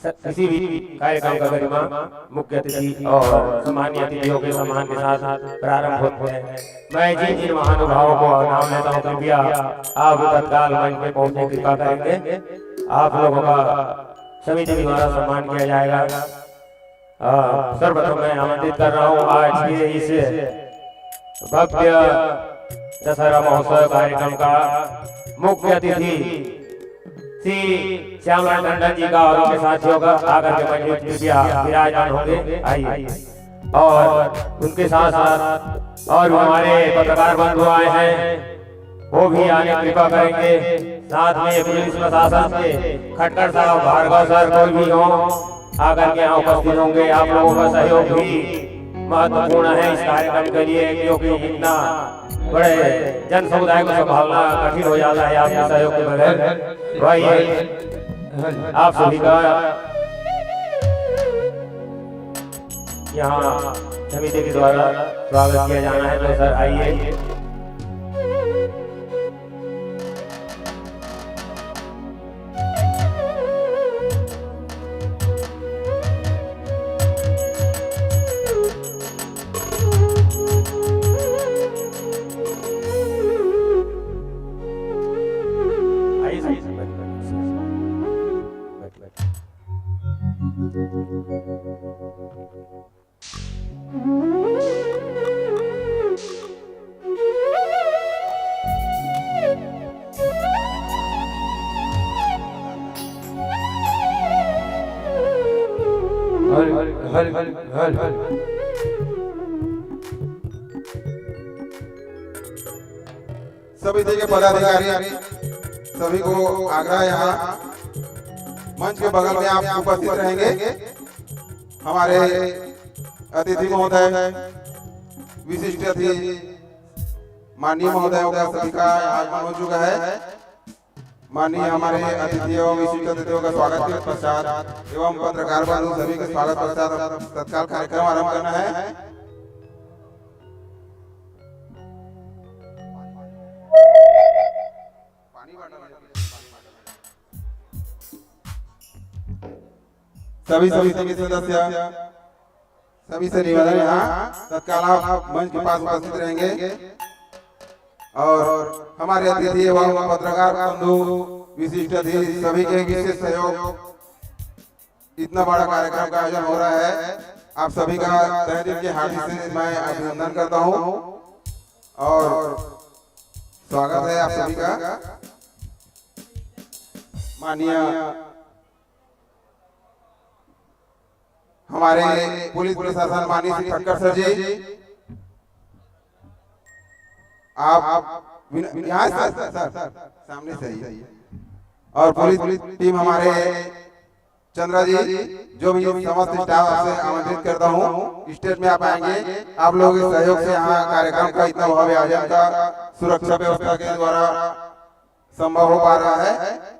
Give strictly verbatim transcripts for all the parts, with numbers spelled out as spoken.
किसी भी कार्यक्रम का गरिमा मुख्य अतिथि और सम्मानीय अतिथियों के सम्मान के साथ प्रारंभ होते हैं। मैं जिन जिन महानुभावों को नाम लेता हूँ, कृपया आप तत्काल मंच में पहुंचने की कृपा करेंगे। आप लोगों का समिति द्वारा सम्मान किया जाएगा। अ, सर्वप्रथम मैं आमंत्रित कर रहा हूँ आज के इस भव्य दशहरा महोत्सव कार्यक्रम का मुख्य अतिथि श्री श्यामलाल टंडन जी का और उनके साथियों का आकर के मंच में कृपया विराजमान होंगे। आइए। और उनके साथ साथ और भी हमारे पत्रकार बंधु आए हैं, वो भी आने कृपा करेंगे। साथ में पुलिस प्रशासन से खटकर साहब, भार्गव सर, कोई भी हो, आकर के यहाँ उपस्थित होंगे। आप लोगों का सहयोग भी महत्वपूर्ण है इस कार्यक्रम के लिए, क्योंकि इतना बड़े जन समुदाय को संभालना कठिन हो जाता है आपके सहयोग के बगैर। तो आइए, आप सभी का यहाँ समिति के द्वारा स्वागत किया जाना है। तो सर, आइए। आइए, आइए, आइए। हरि हरि हरि हरि। समिति के पदाधिकारी, सभी को आग्रह, यहाँ मंच के बगल में आप उपस्थित रहेंगे। हमारे अतिथि महोदय, विशिष्ट अतिथि माननीय महोदयों का सभी का आगमन हो चुका है। माननीय हमारे अतिथियों, विशिष्ट अतिथियों का स्वागत के पश्चात एवं पत्रकार बंधु सभी के स्वागत पश्चात तत्काल कार्यक्रम आरंभ करना है। सभी समिति के सदस्य, सभी से निवेदन, यहाँ तत्काल आप मंच के पास उपस्थित रहेंगे और हमारे अतिथि एवं पत्रकार बंधु, विशिष्ट अतिथि सभी के विशेष सहयोग, इतना बड़ा कार्यक्रम का आयोजन हो रहा है। आप सभी का तहे दिल के हार्दिक से मैं अभिनंदन करता हूँ और स्वागत है आप सभी का। माननीय हमारे पुलिस प्रशासन, माननीय श्री खटकर सर जी, आप विन-, यहाँ सर, सर, सामने से आइए। और पुलिस टीम हमारे चंद्रा जी, जो भी समस्त स्टाफ से आमंत्रित करता हूँ, स्टेज में आप आएंगे। आप लोगों के सहयोग से यहाँ कार्यक्रम का इतना भव्य आयोजन का सुरक्षा व्यवस्था के द्वारा संभव हो पा रहा है।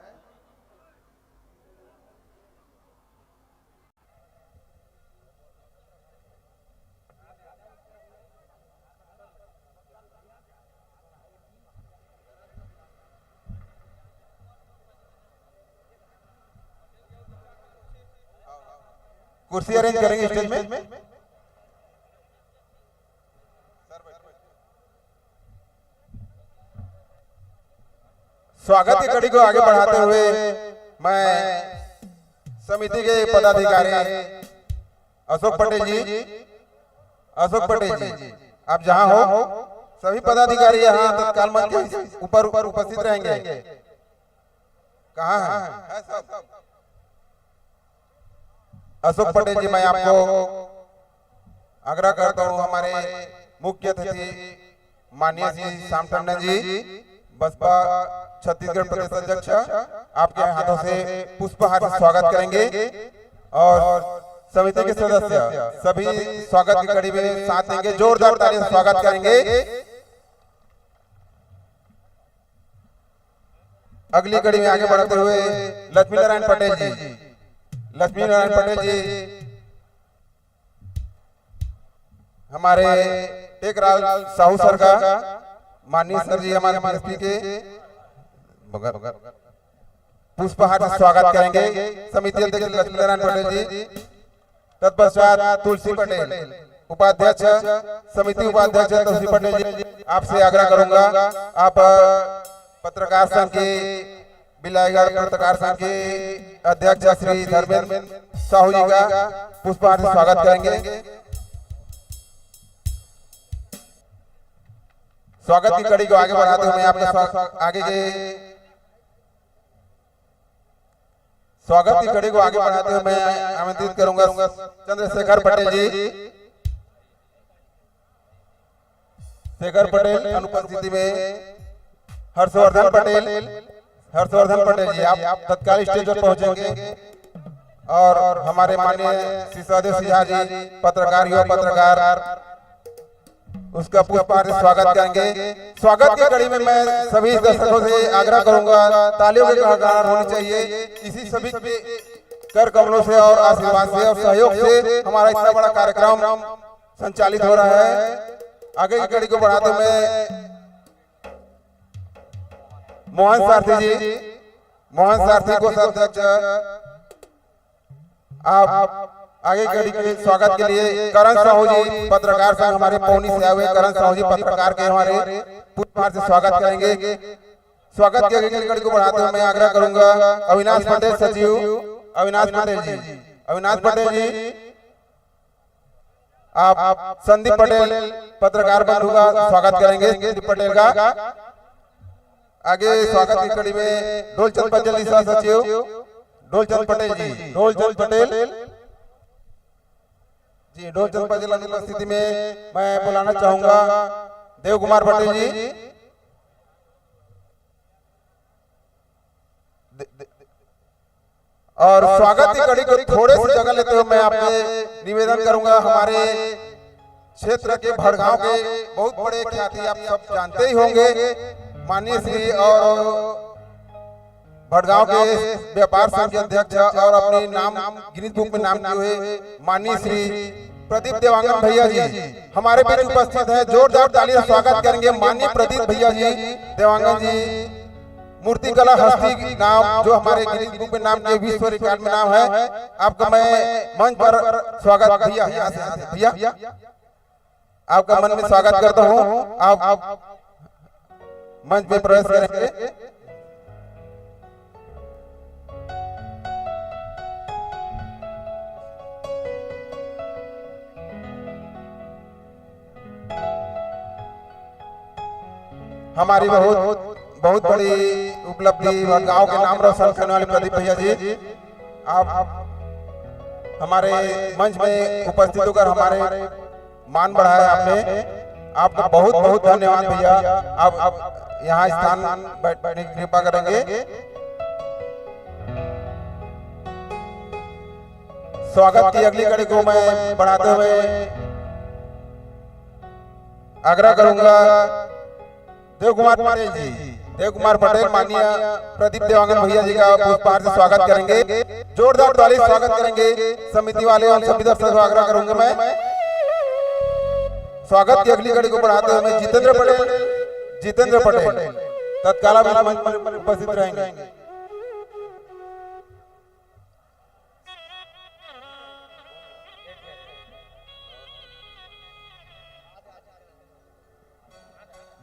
कुर्सी अरेंज करेंगे स्टेज में। स्वागत की कड़ी को आगे बढ़ाते हुए मैं समिति के पदाधिकारी अशोक पटेल जी, अशोक पटेल जी, आप जहां हो, सभी पदाधिकारी यहाँ तत्काल मंच के ऊपर, ऊपर उपस्थित रहेंगे। कहाँ है? अशोक पटेल जी, मैं आपको आग्रह करता हूँ, हमारे मुख्य अतिथि माननीय श्री श्याम टंडन जी, बसपा छत्तीसगढ़ प्रदेश अध्यक्ष, आपके हाथों से पुष्पहार से स्वागत करेंगे और समिति के सदस्य सभी स्वागत की कड़ी में साथ देंगे, जोरदार ताली से स्वागत करेंगे। अगली कड़ी में आगे बढ़ते हुए लक्ष्मी नारायण पटेल जी, लक्ष्मी नारायण पटेल जी हमारे टेकराज साहू सर का, माननीय सर जी हमारे डीएसपी के बगल, पुष्पहार से स्वागत करेंगे समिति अध्यक्ष लक्ष्मी नारायण पटेल जी। तत्पश्चात तुलसी पटेल, उपाध्यक्ष, समिति उपाध्यक्ष तुलसी पटेल जी, आपसे आग्रह करूंगा, आप पत्रकार संघ के, बिलाईगढ़ पत्रकार संघ के अध्यक्ष श्री धर्मेंद्र साहू जी का पुष्पहार से स्वागत करेंगे। स्वागत की कड़ी को आगे बढ़ाते हुए मैं आपका स्वा-, आगे के स्वागत की कड़ी को आगे बढ़ाते हुए मैं आमंत्रित करूंगा चंद्रशेखर पटेल जी। शेखर पटेल अनुपस्थिति में हर्षवर्धन पटेल, हर्षवर्धन पटेल जी, आप तत्काल स्टेज पर पहुंचेंगे और हमारे माननीय श्री सहदेव सिंह जी, पत्रकार, युवा पत्रकार, उसका पुष्पहार से स्वागत करेंगे। स्वागत की कड़ी में मैं सभी दर्शकों से आग्रह करूंगा, तालियों की गड़गड़ाहट होनी चाहिए। इसी सभी के कर कमलों से और आशीर्वाद से और सहयोग से हमारा इतना बड़ा कार्यक्रम संचालित हो रहा है। आगे की कड़ी को बढ़ाते हुए मोहन सारथी जी, मोहन सारथी कोषाध्यक्ष, आप आगे कड़ी के स्वागत के लिए करण साहू जी, पत्रकार संघ हमारे पौनी से आए हुए करण साहू जी, पत्रकार के हमारे पुष्पहार से स्वागत करेंगे। स्वागत के आगे की कड़ी को बढ़ाते हुए मैं आग्रह करूंगा अविनाश पटेल सचिव, अविनाश पटेल जी, अविनाश पटेल जी, आप संदीप पटेल पत्रकार बंधु का स्वागत करेंगे, संदीप पटेल का। आगे स्वागत की कड़ी में डोलचंद पटेल जी, सह सचिव डोलचंद पटेल जी, डोलचंद पटेल जी, डोलचंद पटेल की उपस्थिति में मैं बुलाना चाहूंगा देव कुमार पटेल जी। दे-, दे-, और स्वागत की कड़ी को थोड़े सी जगह लेते हुए मैं आपसे निवेदन करूंगा, हमारे क्षेत्र के भड़गांव के बहुत बड़े ख्याति आप सब जानते ही होंगे, माननीय श्री और भड़गांव के व्यापार संघ के अध्यक्ष और अपने नाम गिनीज बुक में नाम किए हुए माननीय श्री प्रदीप देवांगन भैया जी हमारे बीच उपस्थित हैं। जोरदार ताली से स्वागत करेंगे माननीय प्रदीप भैया जी, देवांगन जी, मूर्ति कला हस्ती गांव, जो हमारे गिनीज बुक में नाम के विश्व रिकॉर्ड में नाम है। आपका मैं मंच पर स्वागत भैया, यहाँ से, यहाँ से, भैया, आपका मंच में स्वागत करता हूँ। आप, आप मंच में प्रवेश करेंगे। हमारी बहुत, बहुत बड़ी उपलब्धि और गांव के नाम रोशन करने वाले प्रदीप भैया जी, आप हमारे मंच में उपस्थित होकर हमारे मान बढ़ाया आपने। आपका बहुत, बहुत धन्यवाद भैया। आप, आप यहाँ स्थान बैठ-, बैठने की कृपा करेंगे। स्वागत की अगली कड़ी को मैं बढ़ाते हुए आग्रह करूंगा देव कुमार पटेल जी, देव कुमार पटेल, माननीय प्रदीप देवांगन भैया जी का पुष्पहार से स्वागत करेंगे। जोरदार ताली से स्वागत करेंगे समिति वाले और सभी दर्शकों से आग्रह करूंगा मैं। स्वागत की अगली कड़ी को बढ़ाते हुए मैं जितेंद्र पटेल, जितेंद्र पटेल तत्काल भी मंच पर उपस्थित रहेंगे।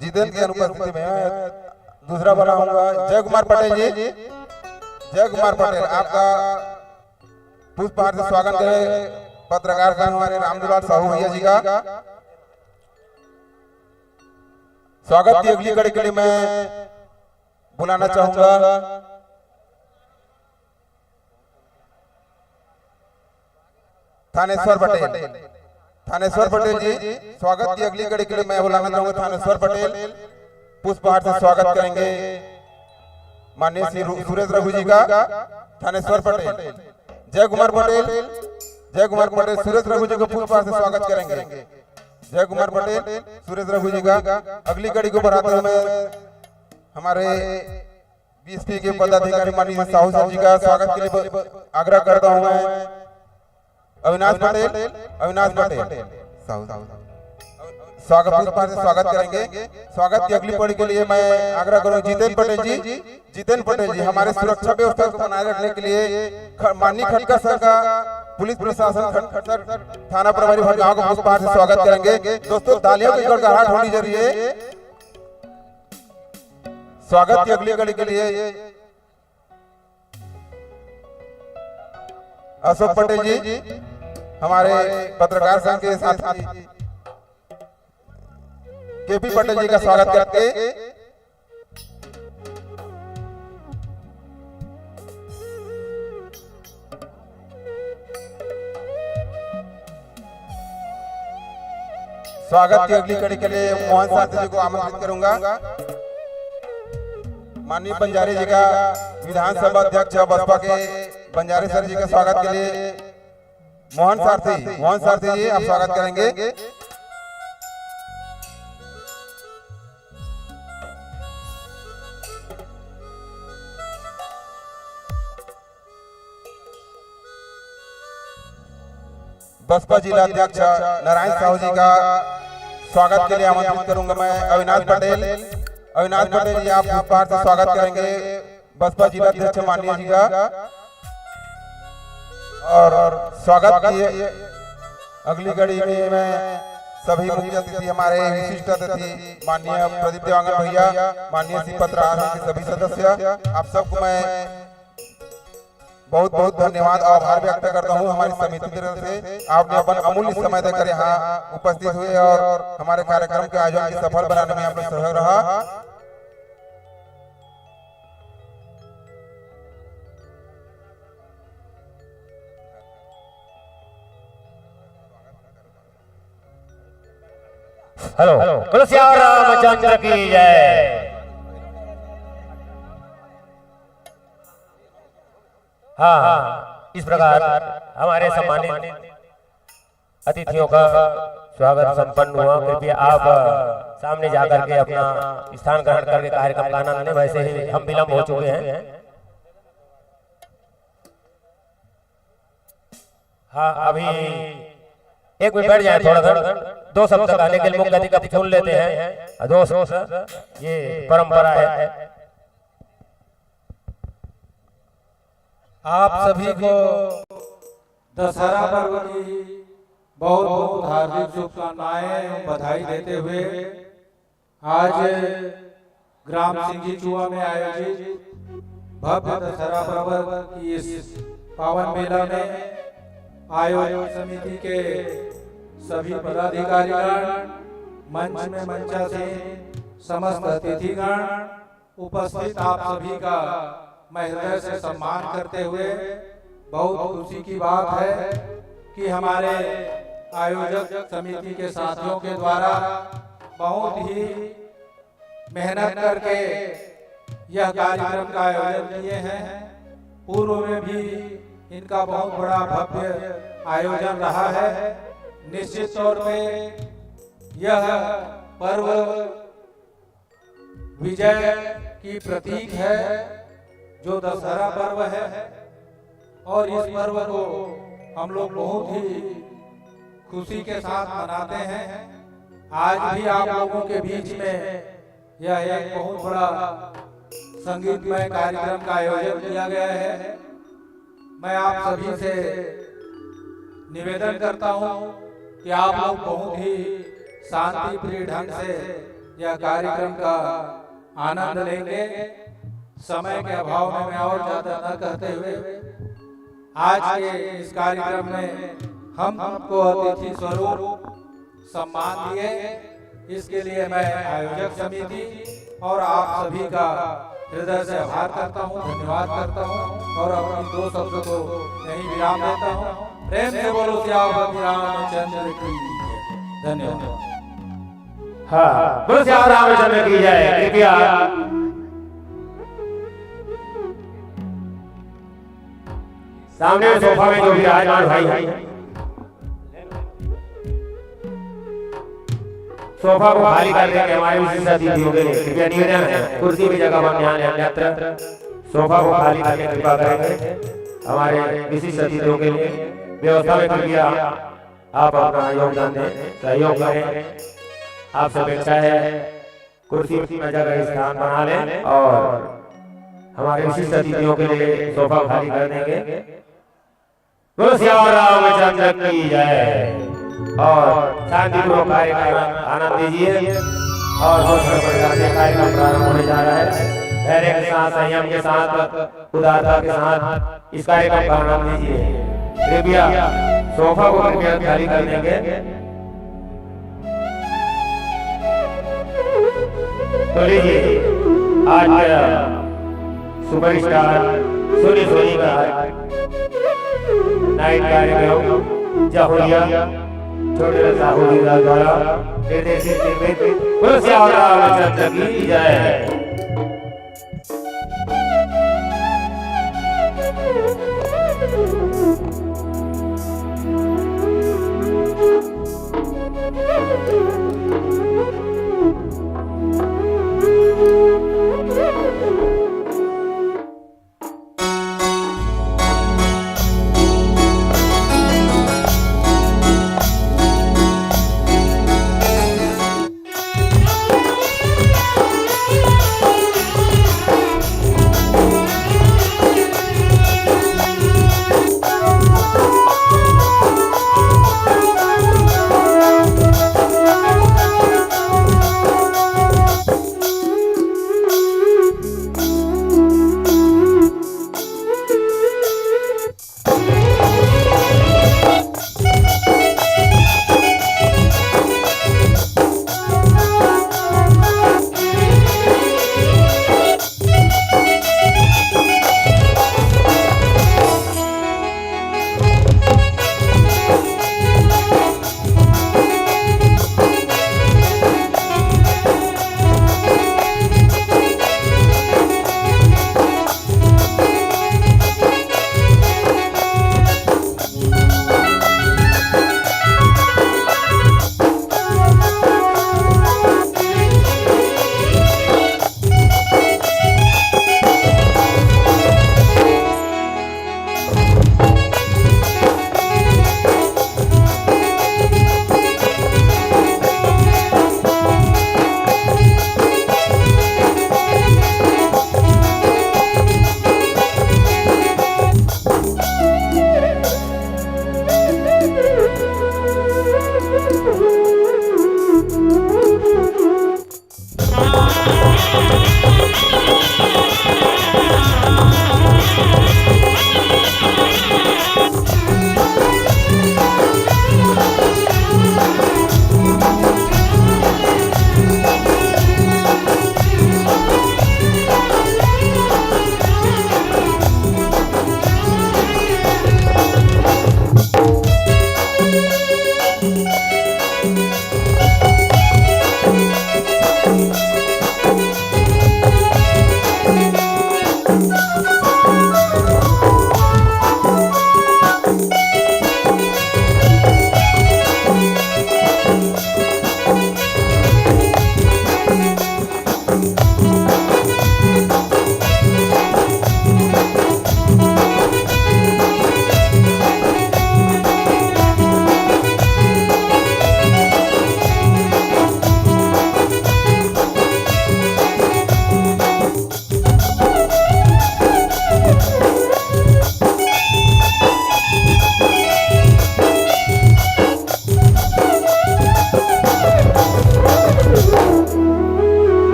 जितेंद्र की अनुपस्थिति में दूसरा बुलाऊंगा जय कुमार पटेल जी। जय कुमार पटेल, आपका पुष्पहार से स्वागत है पत्रकार संघ हमारे रामदुलाल साहू भैया जी का। स्वागत की अगली कड़ी के लिए मैं बुलाना चाहूंगा थानेश्वर पटेल। थानेश्वर पटेल जी, स्वागत की अगली कड़ी के लिए मैं बुलाना चाहूंगा थानेश्वर पटेल। पुष्पहार से स्वागत करेंगे माननीय श्री रु-, सुरेश रघु जी का। थानेश्वर पटेल, जय कुमार पटेल, जय कुमार पटेल, सुरेश रघु जी को पुष्पहार से स्वागत करेंगे। जय कुमार पटेल, सुरेश रघु जी का। अगली कड़ी को बढ़ाते हुए हमारे बीएसपी के पदाधिकारी माननीय साहू साहब जी का स्वागत के लिए ब-, आग्रह करता हूं मैं। अविनाश पटेल, अविनाश पटेल, साहू, साहू, साहू। स्वागत, पुष्पहार से स्वागत करेंगे। स्वागत की अगली पारी के लिए मैं आग्रह करूँ जितेंद्र पटेल जी, जितेंद्र पटेल जी हमारे सुरक्षा व्यवस्था को बनाए रखने के लिए ख-, माननीय खटका सर का, पुलिस प्रशासन खट-, खटका थाना प्रभारी भटगांव का पुष्पहार से स्वागत करेंगे। दोस्तों, तालियों की गड़गड़ाहट होनी जरूरी है। स्वागत की अगली कड़ी के लिए अशोक पटेल जी, हमारे पत्रकार संघ के साथी केपी पटेल जी का स्वागत करके स्वागत की अगली कड़ी के लिए मोहन सारथी जी को आमंत्रित करूंगा। माननीय बंजारे जी का, विधानसभा अध्यक्ष बसपा के बंजारे सर जी का स्वागत के लिए मोहन सारथी, मोहन सारथी जी आप स्वागत करेंगे। बसपा जिला अध्यक्ष नारायण साहू जी का स्वागत के लिए आमंत्रित करूंगा मैं अविनाश पटेल। अविनाश पटेल जी आप पुष्पहार से स्वागत करेंगे बसपा जिला अध्यक्ष माननीय जी का। और स्वागत की अगली कड़ी में मैं सभी मुख्य अतिथि, हमारे विशिष्ट अतिथि माननीय प्रदीप देवांगन भैया, माननीय श्री पत्रकार संघ के सभी सदस्य, आप सबको मैं बहुत बहुत धन्यवाद और आभार व्यक्त करता हूँ हमारी समिति की तरफ से। आपने अपन अमूल्य समय देकर यहाँ उपस्थित हुए और हमारे कार्यक्रम के आयोजन के सफल बनाने में आपने सहयोग रहा। हेलो, बोलो सियावर रामचंद्र की जय। हाँ, इस प्रकार हमारे सम्मानित अतिथियों का स्वागत संपन्न हुआ। कृपया आप सामने जाकर के अपना स्थान ग्रहण करके कार्यक्रम का आनंद लें। वैसे ही हम विलंब हो चुके हैं। हाँ, अभी एक मिनट बैठ जाए थोड़ा सा, दो शब्द कहने के लिए मुख्य अतिथि को सुन लेते हैं। दो शब्द, ये परंपरा है। आप सभी को दशहरा पर्व की बहुत बहुत हार्दिक शुभकामनाएं एवं बधाई देते हुए आज ग्राम सिंघीचुआ में आयोजित भव्य दशहरा पर्व की इस पावन मेला में आयोजक समिति के सभी पदाधिकारीगण, मंच में मंचासीन समस्त अतिथिगण, उपस्थित आप सभी का मैं हृदय से सम्मान करते हुए बहुत खुशी की बात है कि हमारे आयोजक समिति के साथियों के द्वारा बहुत ही मेहनत करके यह कार्यक्रम का आयोजन किए हैं। पूर्व में भी इनका बहुत बड़ा भव्य आयोजन रहा है। निश्चित तौर पे यह पर्व विजय की प्रतीक है, जो दशहरा पर्व है, और इस पर्व को हम लोग बहुत ही खुशी के साथ मनाते हैं। आज भी आप लोगों के बीच में यह एक बहुत बड़ा संगीतमय कार्यक्रम का आयोजन किया गया है। मैं आप सभी से निवेदन करता हूं कि आप लोग बहुत ही शांति प्रिय ढंग से यह कार्यक्रम का आनंद लेंगे। समय के अभाव में मैं और ज्यादा न कहते हुए आज के इस कार्यक्रम में हम आपको अतिथि स्वरूप सम्मान दिए, इसके लिए मैं आयोजक समिति और आप सभी का हृदय से आभार करता हूँ, धन्यवाद करता हूँ और अपनी दो शब्दों को यहीं विराम देता हूँ। प्रेम से बोलो सियावर रामचंद्र की। धन्यवाद। हाँ, बोलो सियावर रामचंद्र की जय। कृपया सामने सोफा में जो विराजमान भाई हैं, सोफा को खाली कर देंगे हमारे विशिष्ट अतिथियों के लिए। कृपया निवेदन है, कुर्सी की जगह पर ध्यान है, अन्यत्र सोफा को खाली करके कृपा करेंगे। हमारे विशिष्ट अतिथियों के लिए व्यवस्था में कृपया आप अपना योगदान दें, सहयोग करें। आप सब इच्छा है कुर्सी में जगह स्थान बना लें और हमारे विशिष्ट अतिथियों के लिए सोफा खाली कर देंगे। बोलो सियावर रामचंद्र की जय। और शांतिपूर्वक कार्यक्रम आनंद लीजिए और बहुत सरपंच से कार्यक्रम प्रारंभ होने जा रहा है। धैर्य के साथ, संयम के साथ, उदारता के साथ इस कार्यक्रम का आनंद लीजिए। कृपया सोफा को कृपया खाली कर देंगे। तो लीजिए, आज का सुपरस्टार सोनी सोनी का नाइट कार्यक्रम जहुरिया छोटे साहू जी द्वारा निर्देशित, निर्मित। बोलो सियावर रामचंद्र की जय।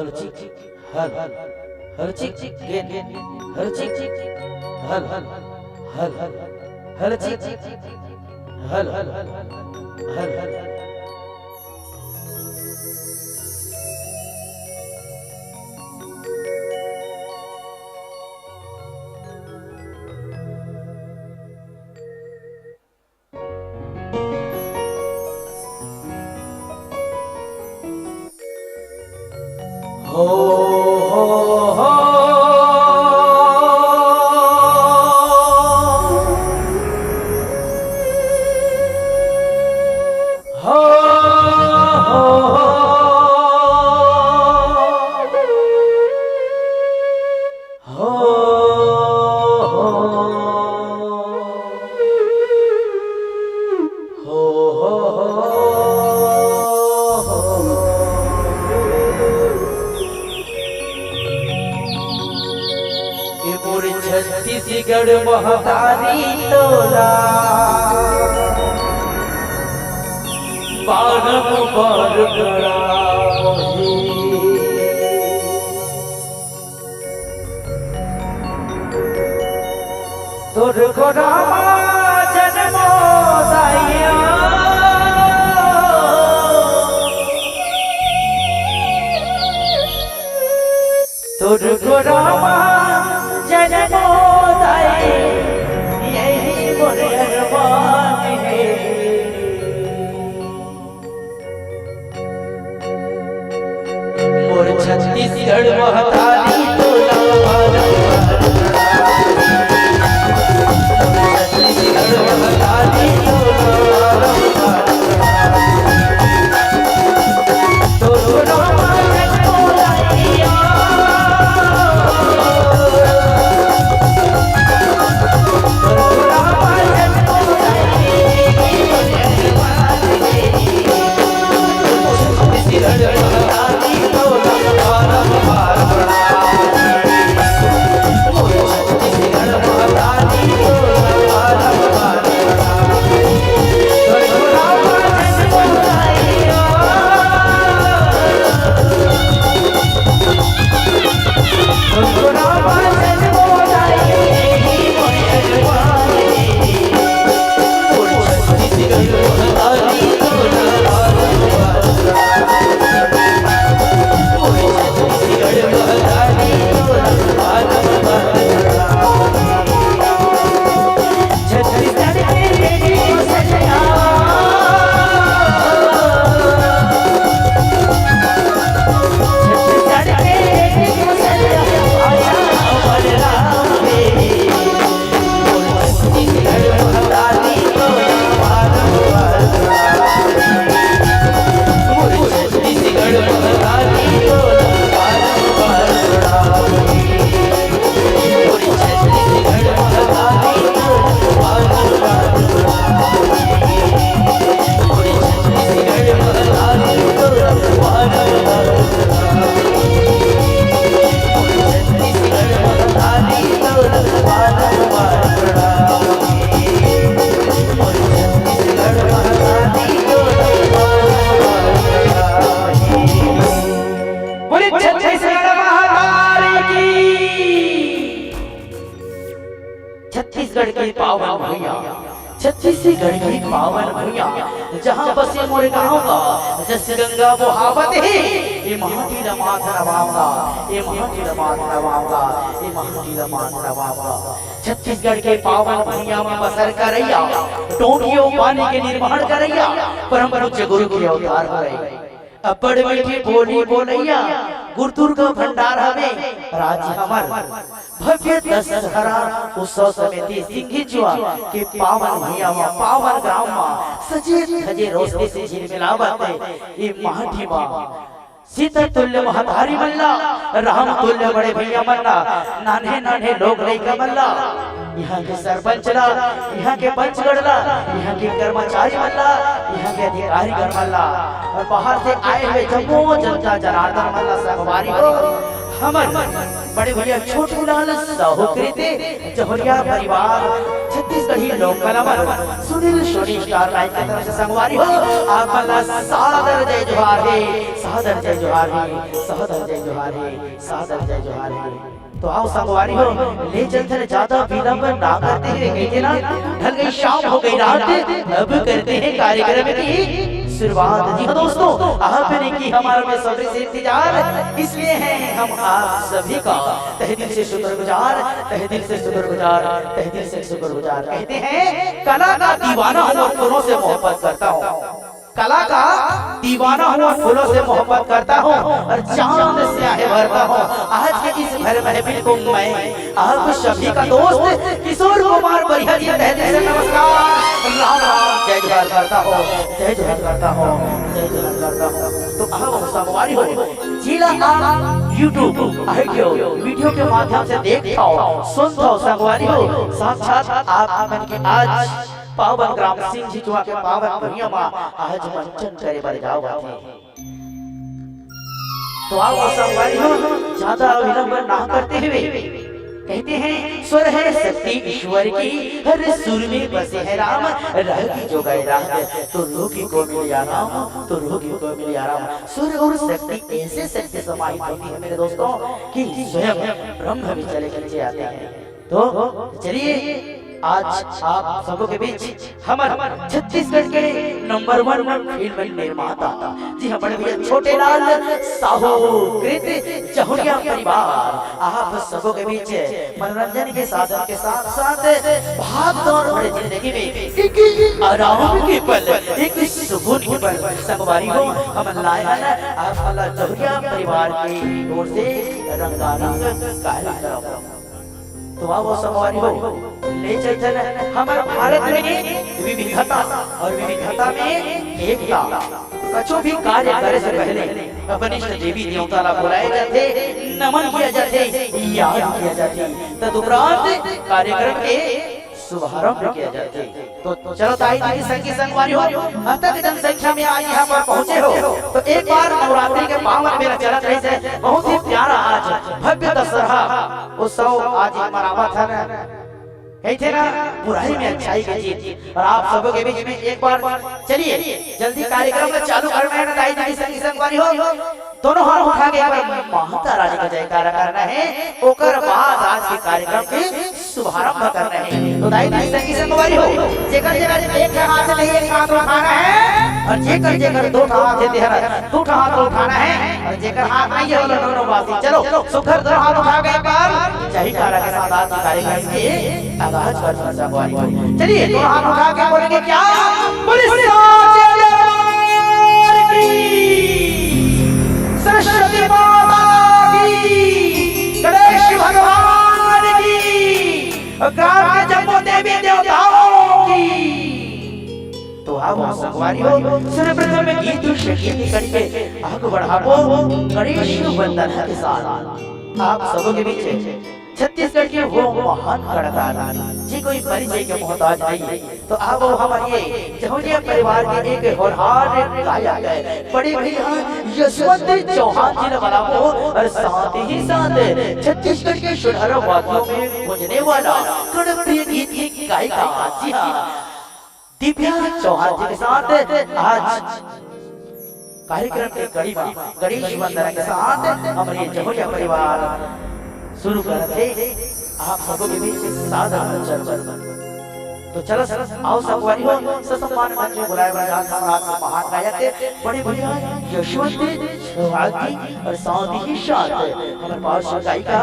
हर चिक हल, हर चिक गेन, हर चिक हल, हल हर चिक हल, हल हर छत्तीसगढ़ महतारी तोला बारंबार प्रणाम हे। तोर गोदामा जन्मो दाइया, तोर गोदामा जन्मो दाई, यही मोर अरमान हे। मोर छत्तीसगढ़ महतारी तोला बारंबार प्रणाम। छत्तीसगढ़ महतारी तोला बारंबार प्रणाम। तोरो नाम जगो लगिया। बोले छत्तीसगढ़ महतारी की। छत्तीसगढ़ के पावन भुइयां, छत्तीसगढ़ के पावन भुइयां, जहां बसे मोर गांव का जस गंगा बोहावत हे, ए माटी ला मात नवावंगा, ए माटी ला मात नवावंगा, ए माटी ला मात नवावंगा। छत्तीसगढ़ के पावन भुइयां में बसर करइया, टोंटियो पानी के निर्माण करइया, परम पूज्य गुरु के अवतार हरे। अब्बड़ मीठी बोली बोलइया, गुरु दुर्गा भंडार हवे, राज हमर। भव्य दशहरा उत्सव समिति सिंघीचुआ के पावन भुइयां म, पावन ग्राम म सजे धजे रोशनी से झिलमिलावत हे। ए माटी म सीता तुल्य महतारी मन ला, राम तुल्य बड़े भैया मन ला, नान्हे नान्हे लोग लइका मन ला, इहां के सरपंच ला, इहां के पंचगढ़ ला, इहां के कर्मचारी मन ला, इहां के अधिकारी गण मन ला, अउ बाहर से आए हुए जम्मो जनता जनार्दन मन ला संगवारी हो, हमर बड़े भैया छोटू लाल साहू कृति जहुरिया परिवार छत्तीसगढ़ी लोक कला मंच सुनील सोनी स्टार लाइव के तरफ से संगवारी हो, आप मन ला सादर जय जोहार हे, सादर जय जोहार हे, सादर जय जोहार हे, सादर जय जोहार हे। तो आओ संगवारी हो, ले चलथन ज्यादा विलंब ना करते हुए, कहिथे ना, ढल गई शाम हो गई रात, अब करते हैं कार्यक्रम की शुरुआत। जी हाँ दोस्तों, आपने की हमारा बेसब्री से इंतजार, इसलिए हैं हम आप सभी का तहे दिल से शुक्रगुजार, तहे दिल से शुक्रगुजार, तहे दिल से शुक्रगुजार। कहते हैं, कला का दीवाना हूँ और फूलों से मोहब्बत करता हूँ, कला का दीवाना हूँ और फूलों से मोहब्बत करता हूँ और चांद से आहें भरता हूँ। आज के इस भर महफिल को मैं, आप सभी का दोस्त किशोर कुमार बरिया जी, तहे दिल से नमस्कार, राम राम, जय जोहार करता हूँ, जय जोहार करता हूँ, जय जोहार करता हूँ। तो आओ संगवारी हो, जेला आप YouTube audio video के माध्यम से देखथव, सुनथव संगवारी हो, साक्षात आप मन के आज पावन ग्राम सिंघी चुवा के पावन भुइयां मा आज मंचन करे बर जावत हे। तो आओ संगवारी हो, ज्यादा विलंब ना करते हुए, कहते हैं, स्वर है शक्ति ईश्वर की, हर सुर में बसे हैं राम, रागी जो गाए राग, तो रोगी को मिले आराम, तो रोगी को मिले आराम। स्वर और शक्ति ऐसे शक्ति समाहित होती है मेरे दोस्तों, कि स्वयं ब्रह्म भी चले खींचे आते हैं। तो चलिए, आज आप सबों के बीच हमर छत्तीसगढ़ के नंबर वन फिल्म निर्माता, जी हाँ, बड़े भैया छोटे लाल साहू कृत जहुरिया परिवार, आप सबों के बीच मनोरंजन के साधन के साथ साथ भाग दौड़ भरे जिंदगी में एक आराम के पल, एक सुकून के पल संगवारी हो, हम लाए हन आप मन ला जहुरिया परिवार की ओर से रंगारंग कार्यक्रम। तो आओ संगवारी हो, ले चलथन हमर भारत में विविधता और विविधता में एकता। कछु भी कार्य करे से पहले अपन इष्ट देवी देवता ला बुलाए जाथे, नमन किया जाथे, याद किया जाथे, तदुपरांत कार्यक्रम के शुभारंभ किया जाथे। तो चलो दाई दीदी संगी संगवारी हो, अतक जनसंख्या में आज यहाँ पर पहुँचे हो, तो एक बार नवरात्रि के पावन मेला चलत रहिस हे, बहुत ही प्यारा आज भव्य दशहरा उत्सव आज ये मनावत हन, कहिथे ना, बुराई में अच्छाई की जीत। और आप सबों के बीच में एक बार चलिए जल्दी कार्यक्रम को चालू करना है ना दाई दीदी संगी संगवारी हो, दोनों हाथ उठा के एक बार माता रानी का जयकारा करना है, ओकर बाद आज के कार्यक्रम के शुभारंभ करना है। तो दाई दीदी संगी संगवारी हो, जेकर जेकर एक हाथ में एक हाथ उठाना है और जेकर जेकर दो हाथ है तेहरा दो हाथ उठाना है और जेकर हाथ नहीं है, वो दोनों बासी। चलो, सुघर दो हाथ उठा के एक बार जयकारा के साथ आज के कार्यक्रम के आगाज करथन संगवारी हो। चलिए, दोनों हाथ उठा के बोलेंगे क्या? बोले साचे दरबार की, सरस्वती माता की, गणेश भगवान की, और ग्राम के जम्मो देवी देवताओं की। तो आओ संगवारी हो, सर्वप्रथम गीत संगीत करके आगे बढ़ाबो गणेश वंदना के साथ। आप सबों के बीच छत्तीसगढ़ के वो महान कलाकार, जी कोई परिचय के मोहताज नहीं है, तो आओ हमारे जहुरिया परिवार के एक होनहार गायक है, बड़े भैया यशवंत चौहान जी ने बुलाबो और साथ ही साथ छत्तीसगढ़ के सुनहरा वादियों में गूंजने वाला गणप्रिय गीत की गायिका, जी हाँ, दिव्या चौहान जी के साथ आज कार्यक्रम के कड़ी में गणेश वंदना के साथ हमरे जहुरिया परिवार शुरू करत हे। आप सबों के बीच सादर मंचन। तो चलो, आओ संगवारी हो, ससम्मान मंच में बुलाए बर जात हमारा आज के महान गायक बड़े भैया यशवंत चौहान जी और साथ ही साथ हमारे पार्श्व गायिका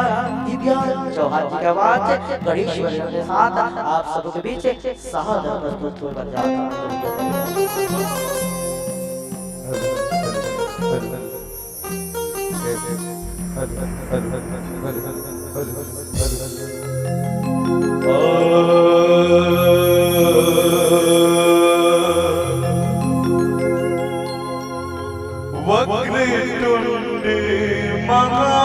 दिव्या चौहान जी के आवाज गणेश वंदना के साथ आप सबों के बीच सादर प्रस्तुत होए बर जात हे। वक्रतुंड महाकाय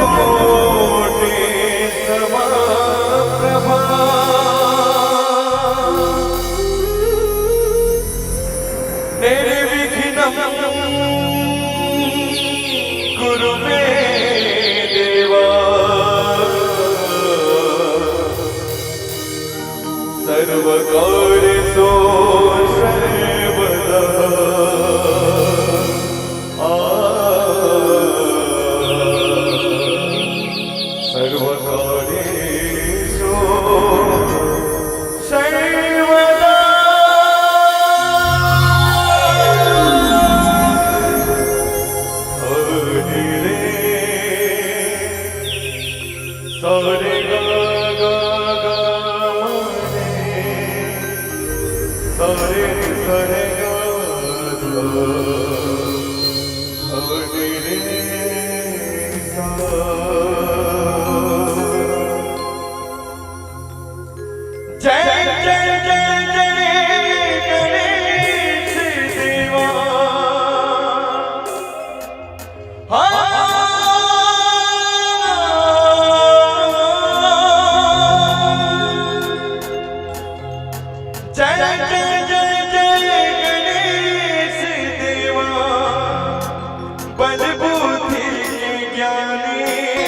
सूर्यकोटि समप्रभा। निर्विघ्न गुरु में देवा, सर्वकार्येषु सर्वदा। आ, सर्वकार्येषु सर्वदा। हरि रे। सारे गा गा गा रे, सारे रे सारे गा गा, हरे रे सा। जय जय जय जय गणेश देवा। हाँ। जय जय जय जय गणेश देवा, बल बुद्धि के ज्ञानी।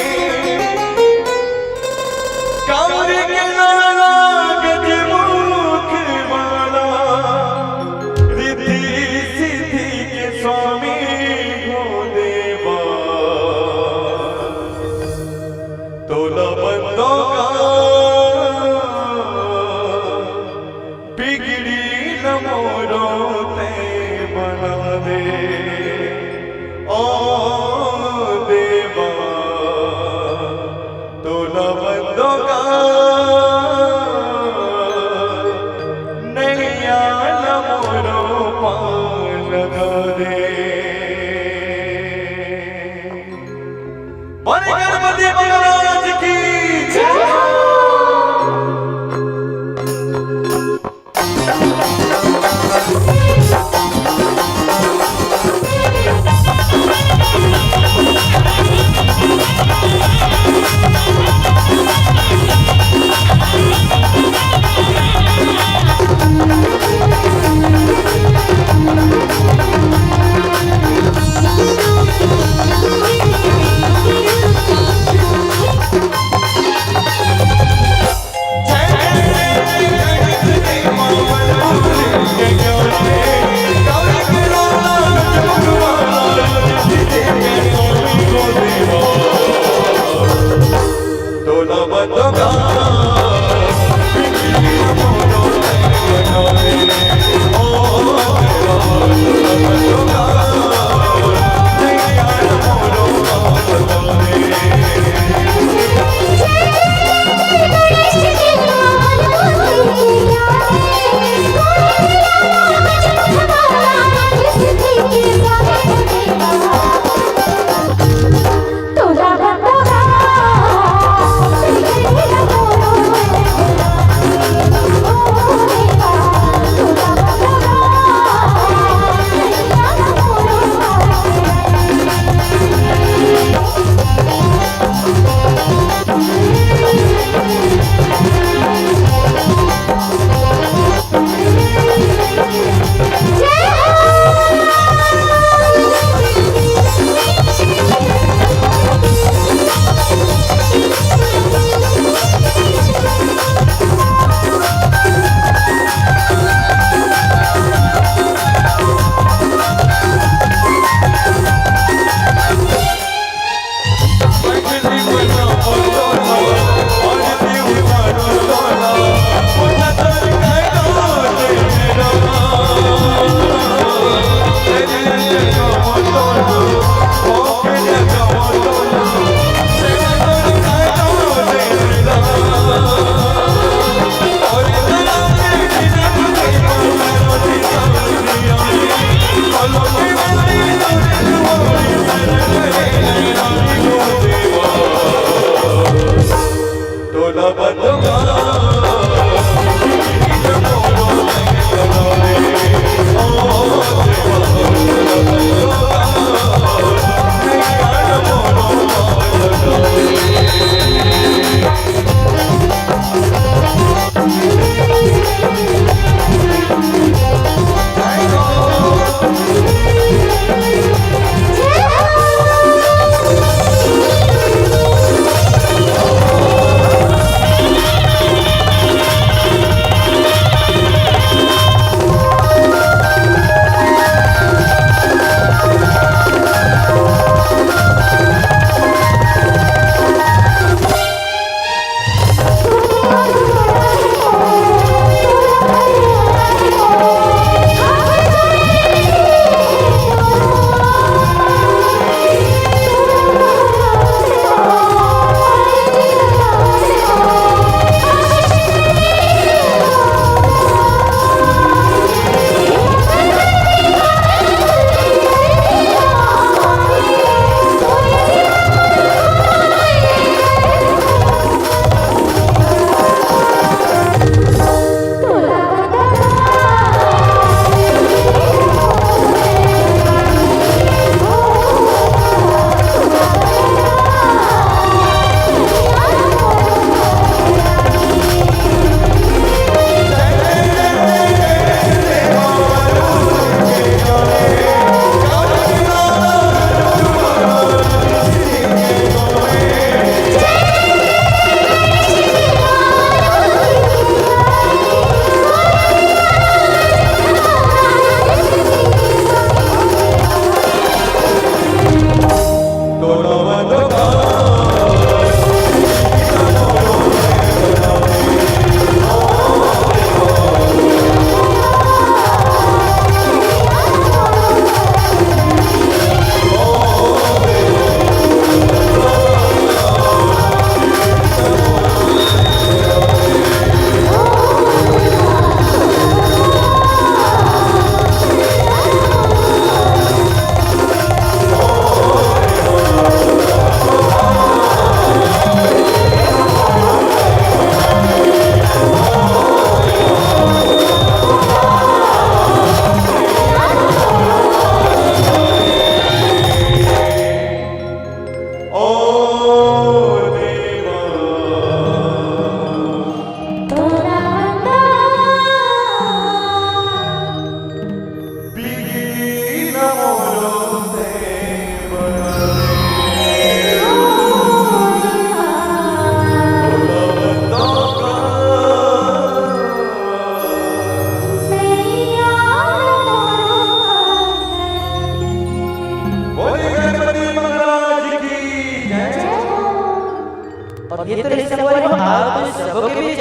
के बीच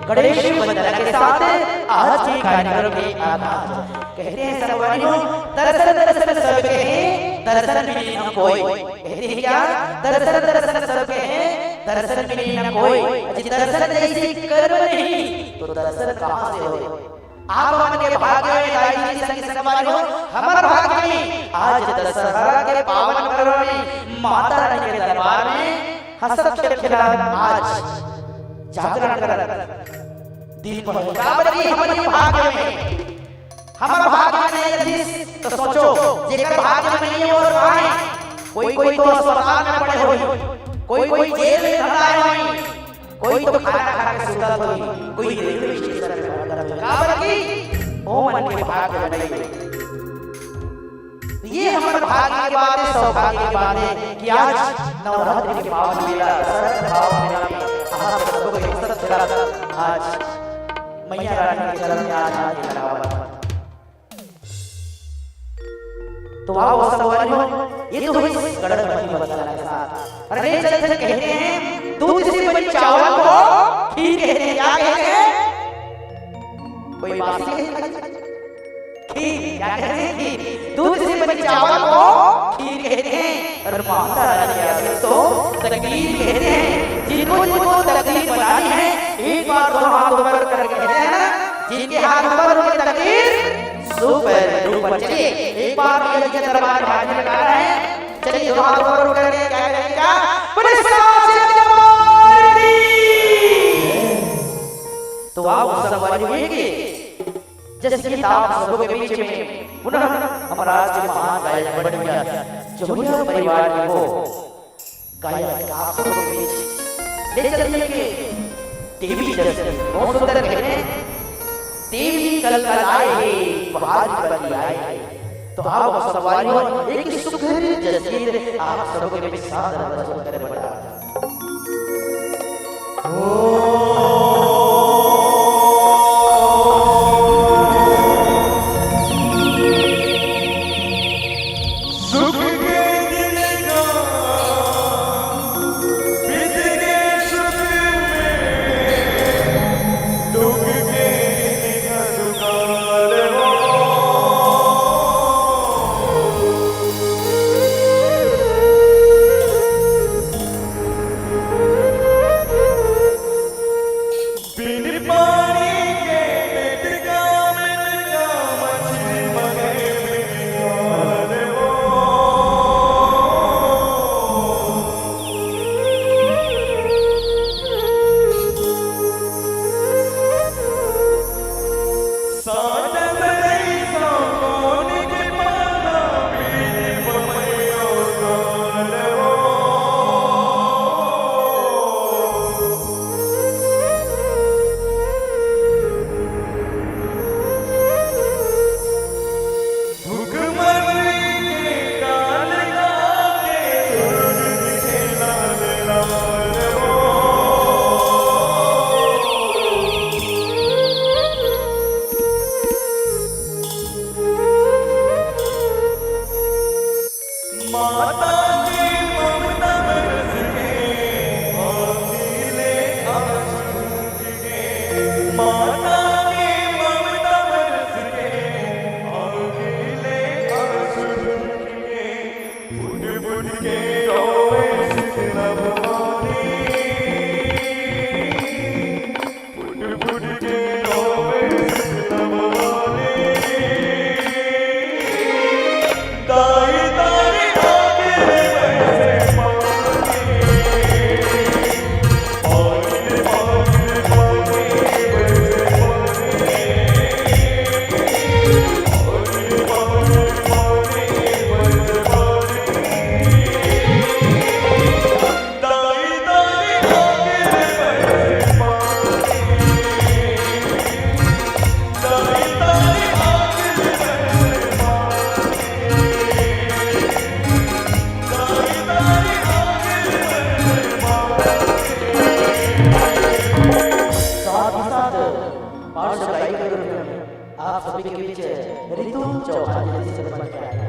गणेश वंदना के साथ आज के कार्यक्रम के आगाज। कहते हैं संगवारी हो, दर्शन दर्शन सब कहे, दर्शन बिन न कोई। कहते हैं क्या? दर्शन दर्शन सब कहे, दर्शन बिन न कोई। जी दर्शन जैसी कर्म नहीं, तो दर्शन कहाँ से होय? आप मन के भाग्य में दाई जी संग संगवारी हो, हमर भाग्य में आज दशहरा के पावन पर्व में माता रानी के दरबार में हंसत खेलत आज जागरण करत दिन भर। काबर कि हमर भाग्य में, हमर भाग्य में नहीं रहिस तो सोचो, जेकर भाग्य में नहीं है वो आए, कोई कोई तो अस्पताल में पड़े होही, कोई कोई जेल में धराए होही, कोई तो खाना खा के सुतत होही, कोई रेलवे स्टेशन में भटकत होही। काबर कि ओ मन के भाग्य में नहीं है। ये हमर भाग्य के बात है, सौभाग्य के बात है कि आज नवरात्रि के पावन मेला, शरद पावन मेला में आप सबको एक साथ आज मैया रानी के चरण में आज आके लगावत। तो आओ संगवारी हो, ये तो हुई गणपति वंदना के साथ। अरे चल चल कहते हैं, दूध से बनी चावल को खीर कहते हैं। क्या कहते हैं? कोई बासी कहते हैं? खीर। क्या कहते हैं? खीर। दूध से बनी चावल को खीर कहते हैं। और माता रानी के आशीष को तकदीर कहते हैं। जिनको जिनको तकदीर बनानी है, एक बार दोनों हाथ ऊपर करके कहते हैं ना, जिनके हाथ ऊपर उनकी तकदीर सुपर डुपर। चलिए, एक बार मैया जी के दरबार में हाजिर लगा रहे हैं। चलिए, दोनों हाथ ऊपर उठ करके क्या करेंगे? क्या? बोले साचे दरबार की। तो आओ, संगवारी हो, जैसे कि आप सबों के बीच में पुनः हमारा आज के महान गायक बन गया, जौहरिया परिवार के वो गायक आप सबों के बीच ले चलने के देवी जैसे बहुत सुंदर कहने, देवी कल कल आए हे, बहार बन आए हे। तो आप संगवारी हो, एक सुघर जसीर आप सबों के बीच सादर प्रस्तुत करे बता। साथ ही साथ पार्श्व गायिका के रूप में आप सभी के बीच रितु चौहान जी से बन के आए हैं।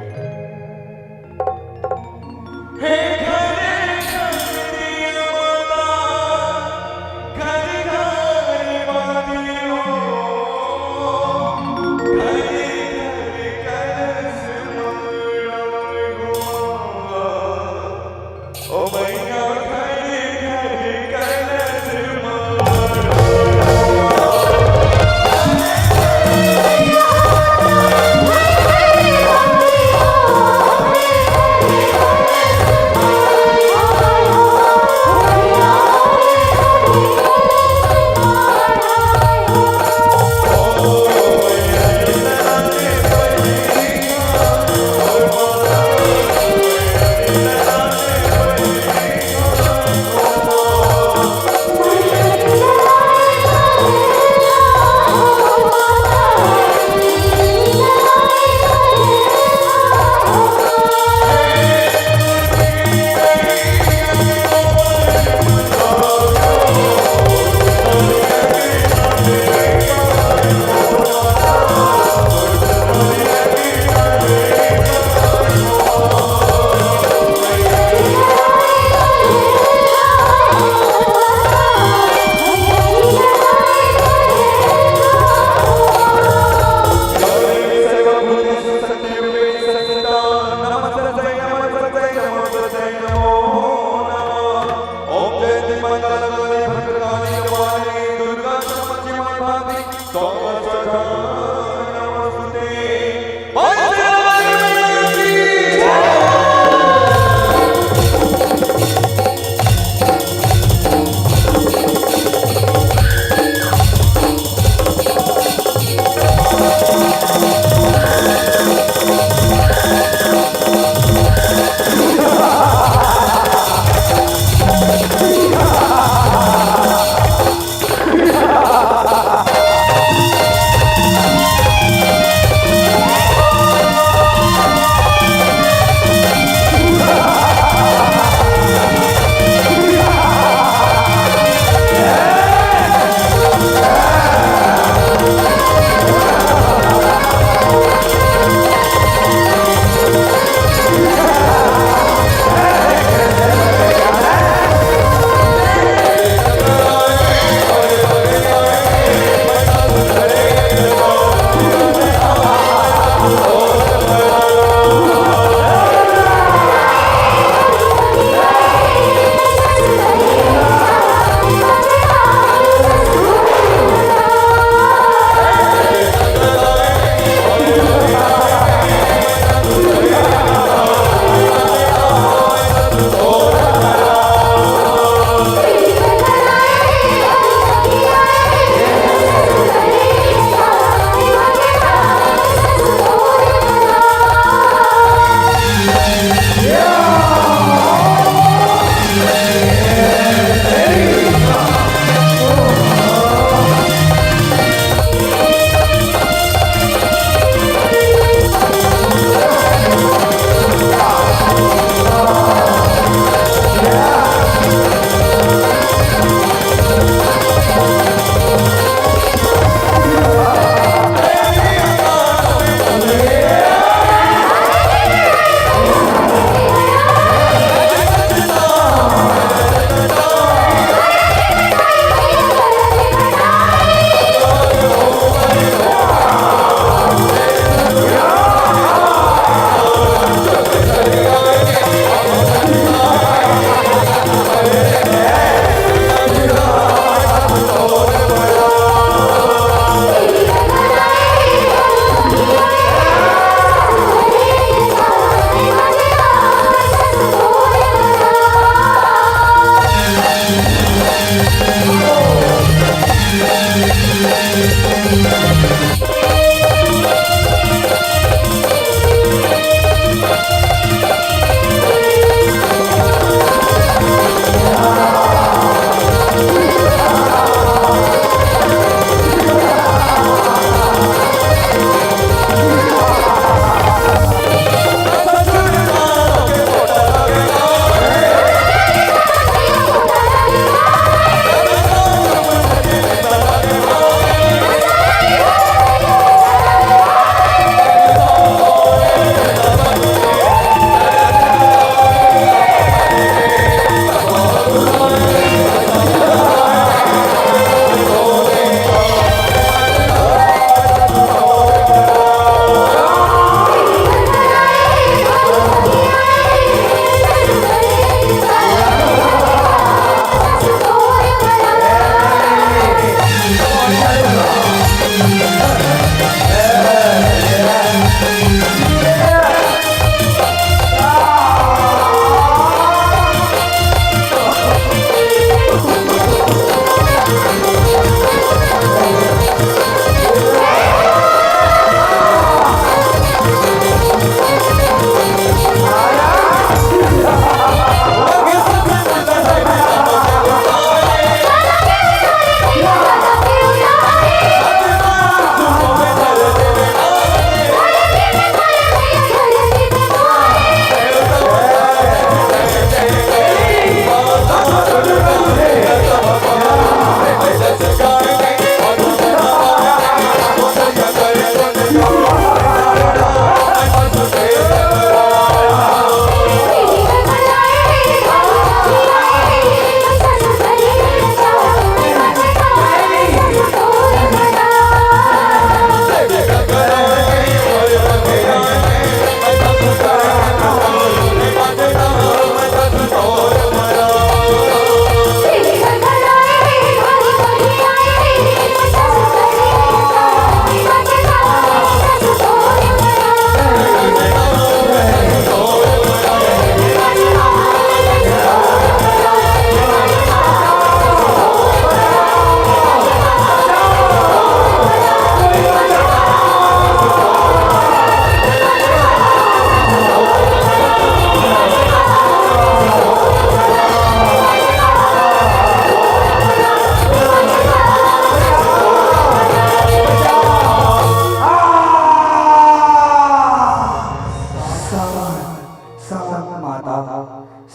शांत, शांत माता,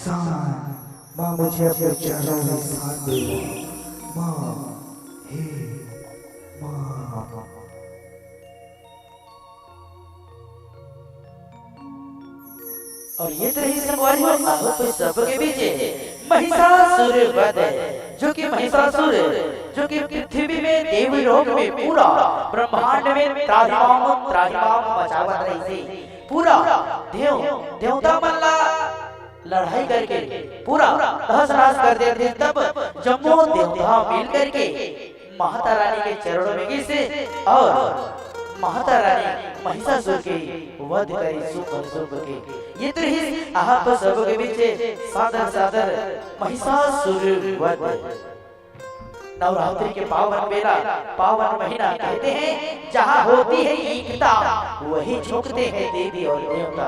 शांत। माँ, मुझे अपने चरणों में स्थान दे। माँ, हे माँ। अउ ये तो रहिस संगवारी हो, आप सबके बीच महिषासुर वध, जो कि महिषासुर, जो कि पृथ्वी में देव लोक में पूरा ब्रह्मांड में त्राहिमाम त्राहिमाम मचावत रहिसे, पूरा देव देवता मन ला लड़ाई करके पूरा तहस नहस कर देथे। तब जम्मो देवता मिल करके माता रानी के चरणों में गिस अउ माता रानी महिषासुर के वध करिस सुख अउ सुख के। ये तो रहिस आप सबके बीच सादर सादर महिषासुर वध। नवरात्रि के पावन बेला, पावन महीना कहते हैं, जहाँ होती है एकता, वहीं झुकते हैं देवी और देवता।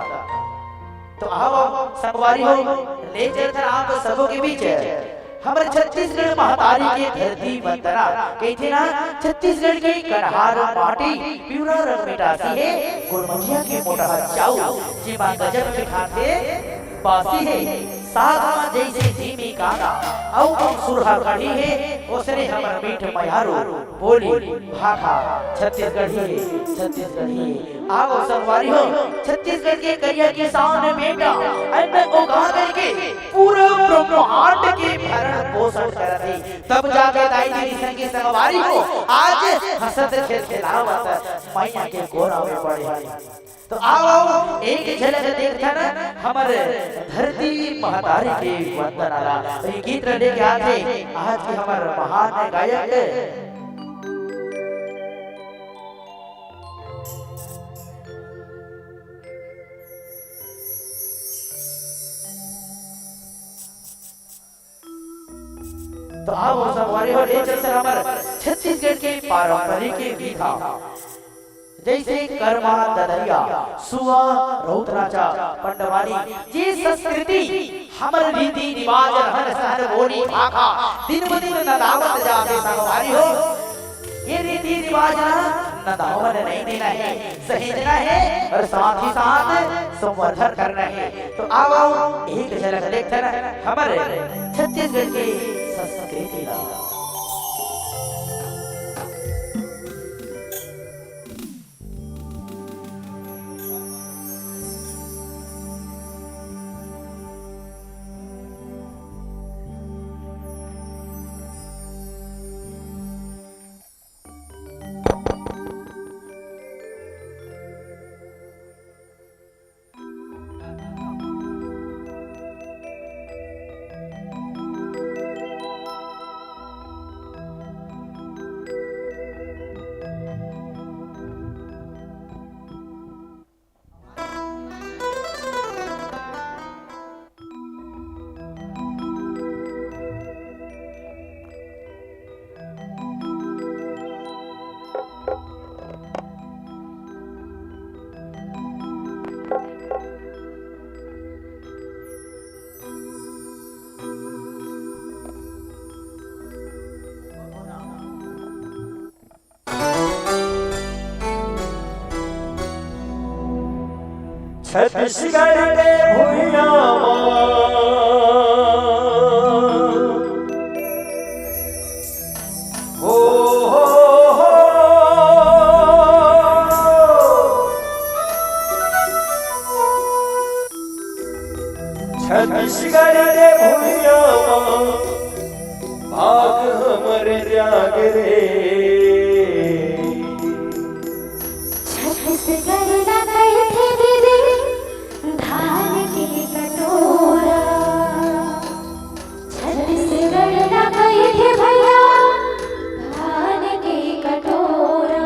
तो आओ संगवारी हो, ले चलथन आप सबो के बीच हमर छत्तीसगढ़ महतारी के धरती वंदना। कहिथे ना, छत्तीसगढ़ के कन्हार माटी पिवरा रंग मिटासी हे, गुरमटिया के मोटहा चाउर, जेमा गजब के खाथे बासी हे। साग म जइसे जीमी कांदा, अउ सुरहा कढ़ी हे, ओसने हमर मीठ मयारू बोली भाखा छत्तीसगढ़ी हे, छत्तीसगढ़ी हे। आवो संगवारी हो, छत्तीसगढ़ के करिया किसान बेटा अन्न उगा करके पूरा ब्रह्मांड के भरण पोषण करत हे। तब जाके दाई दीदी संगी संगवारी हो, आज हंसत खेलखिलावत मैया के गोरा में पड़े हे। तो आओ, आओ, एक झलक देखथन हमर धरती महतारी के वंदना ला। तो ये गीत ला लेके आथे आज के हमर महान गायक। तो आओ संगवारी हो, ले चलथन हमर छत्तीसगढ़ के पारंपरिक विधा, जइसे करमा, ददरिया, सुआ, रउत नाचा, पंडवानी, जे संस्कृति, हमर रीति रिवाज, रहन सहन, बोली भाखा दिन ब दिन नंदावत जाथे संगवारी हो। ये रीति रिवाज ला नंदावन नहीं देना हे, सहेजना हे अउ साथ ही साथ संवर्धन करना हे। तो आओ, आओ, एक झलक देखथन हमर छत्तीसगढ़ के संस्कृति ला। छत्तीसगढ़ के भुइयां म। ओ हो हो। छत्तीसगढ़ के भुइयां म। भाग हमर जागे रे। छत्तीसगढ़ ला कहिथे दीदी धान के कटोरा। छत्तीसगढ़ ला कहिथे भैया धान के कटोरा।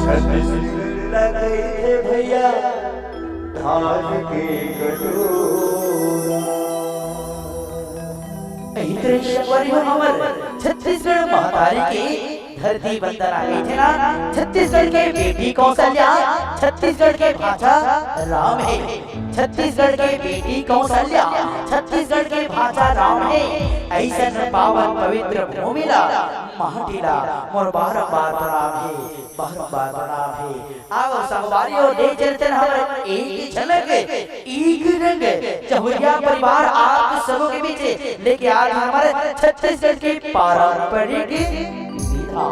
छत्तीसगढ़ ला कहिथे भैया धान के कटोरा। इही दृश्य पर हो हमर छत्तीसगढ़ महतारी के धरती वंदना कहिथे ना। छत्तीसगढ़ के बेटी कौशल्या, छत्तीसगढ़ के भांचा राम हे। छत्तीसगढ़ के बेटी कौशल्या, छत्तीसगढ़ के भांचा राम हे। अइसन पावन पवित्र भूमि ला, माटी ला मोर बारंबार प्रणाम हे, बारंबार प्रणाम हे। आओ संगवारी हो, ले चलथन हमर एक झलक, एक रंग। जहुरिया परिवार आप सबों के बीच लेके आज हमर छत्तीसगढ़ के पारंपरिक विधा।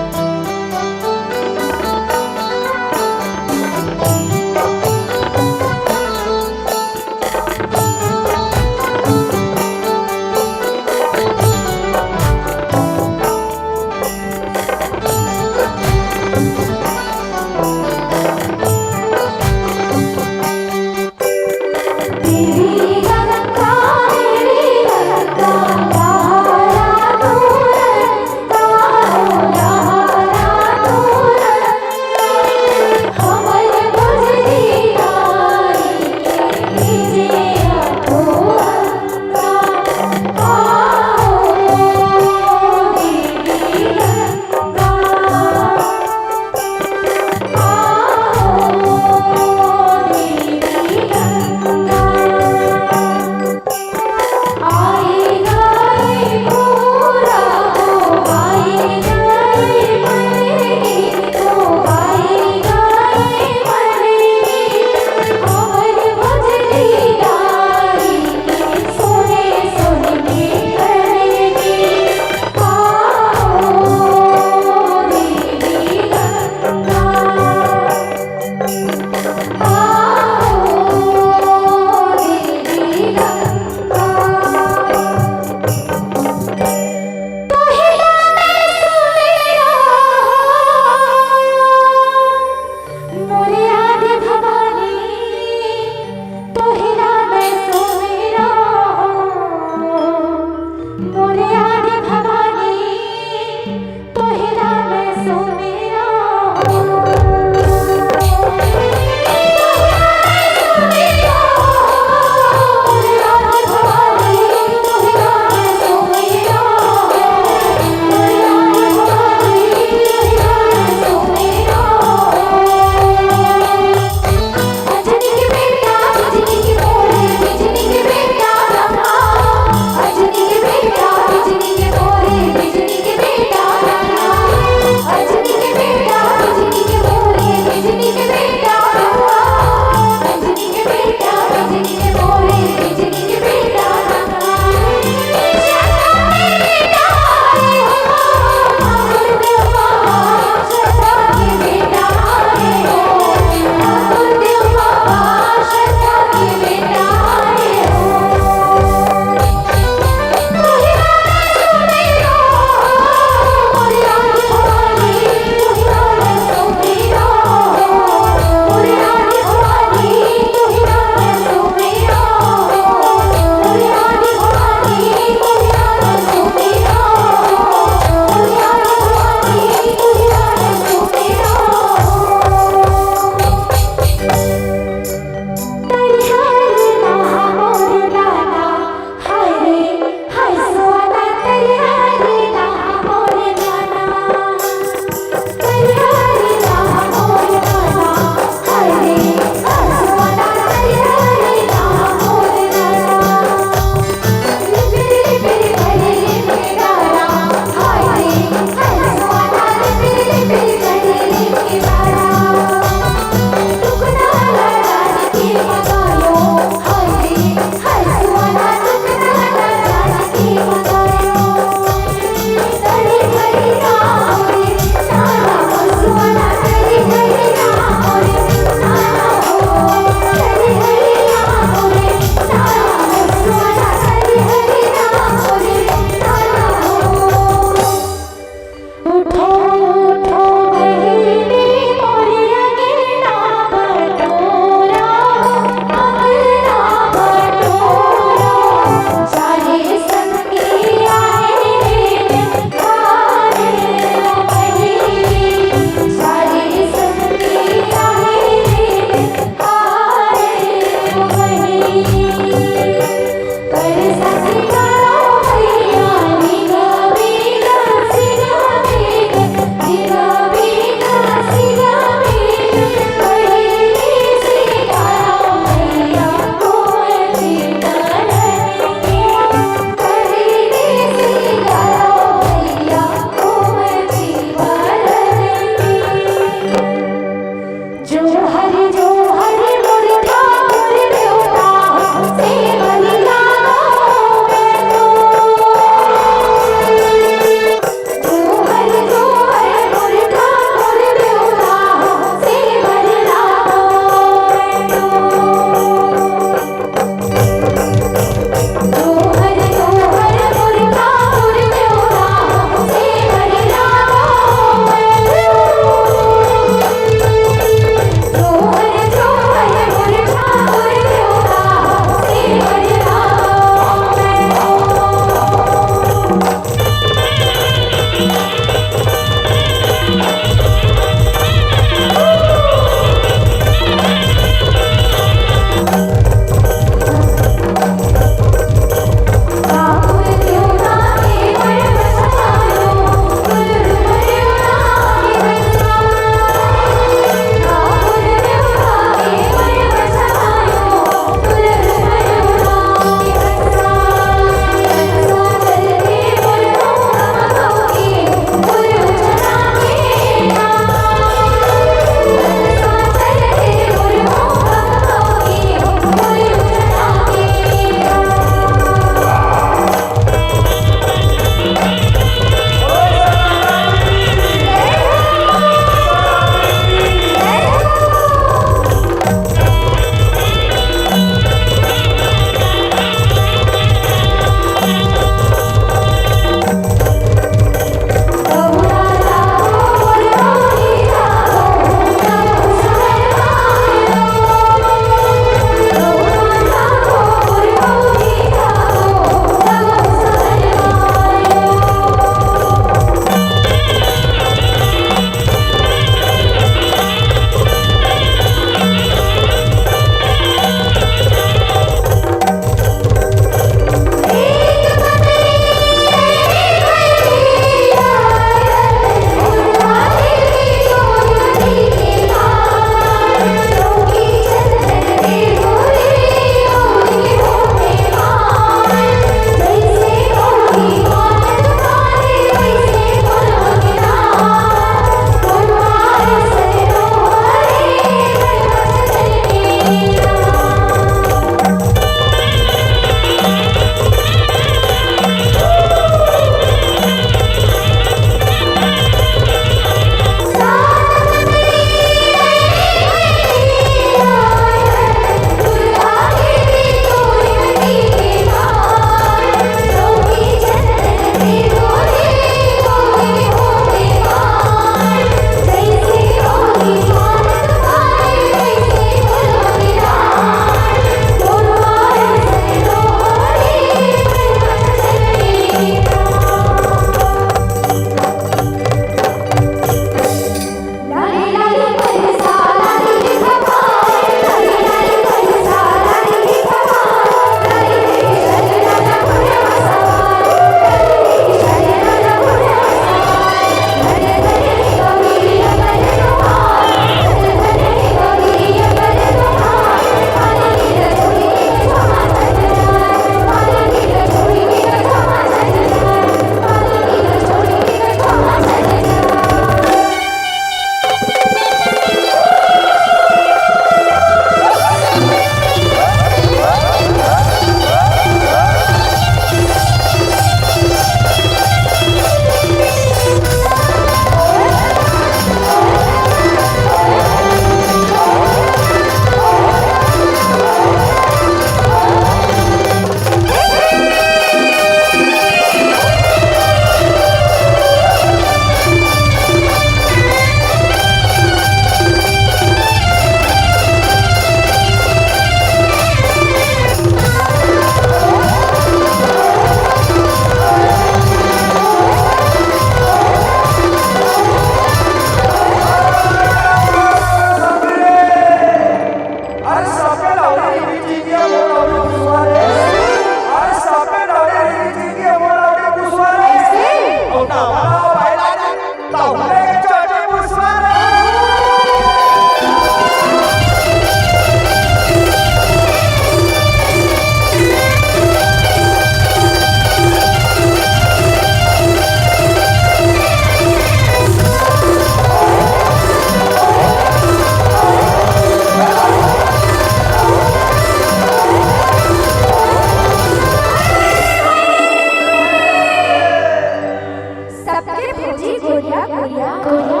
गोरिया, गोरिया, गोरिया,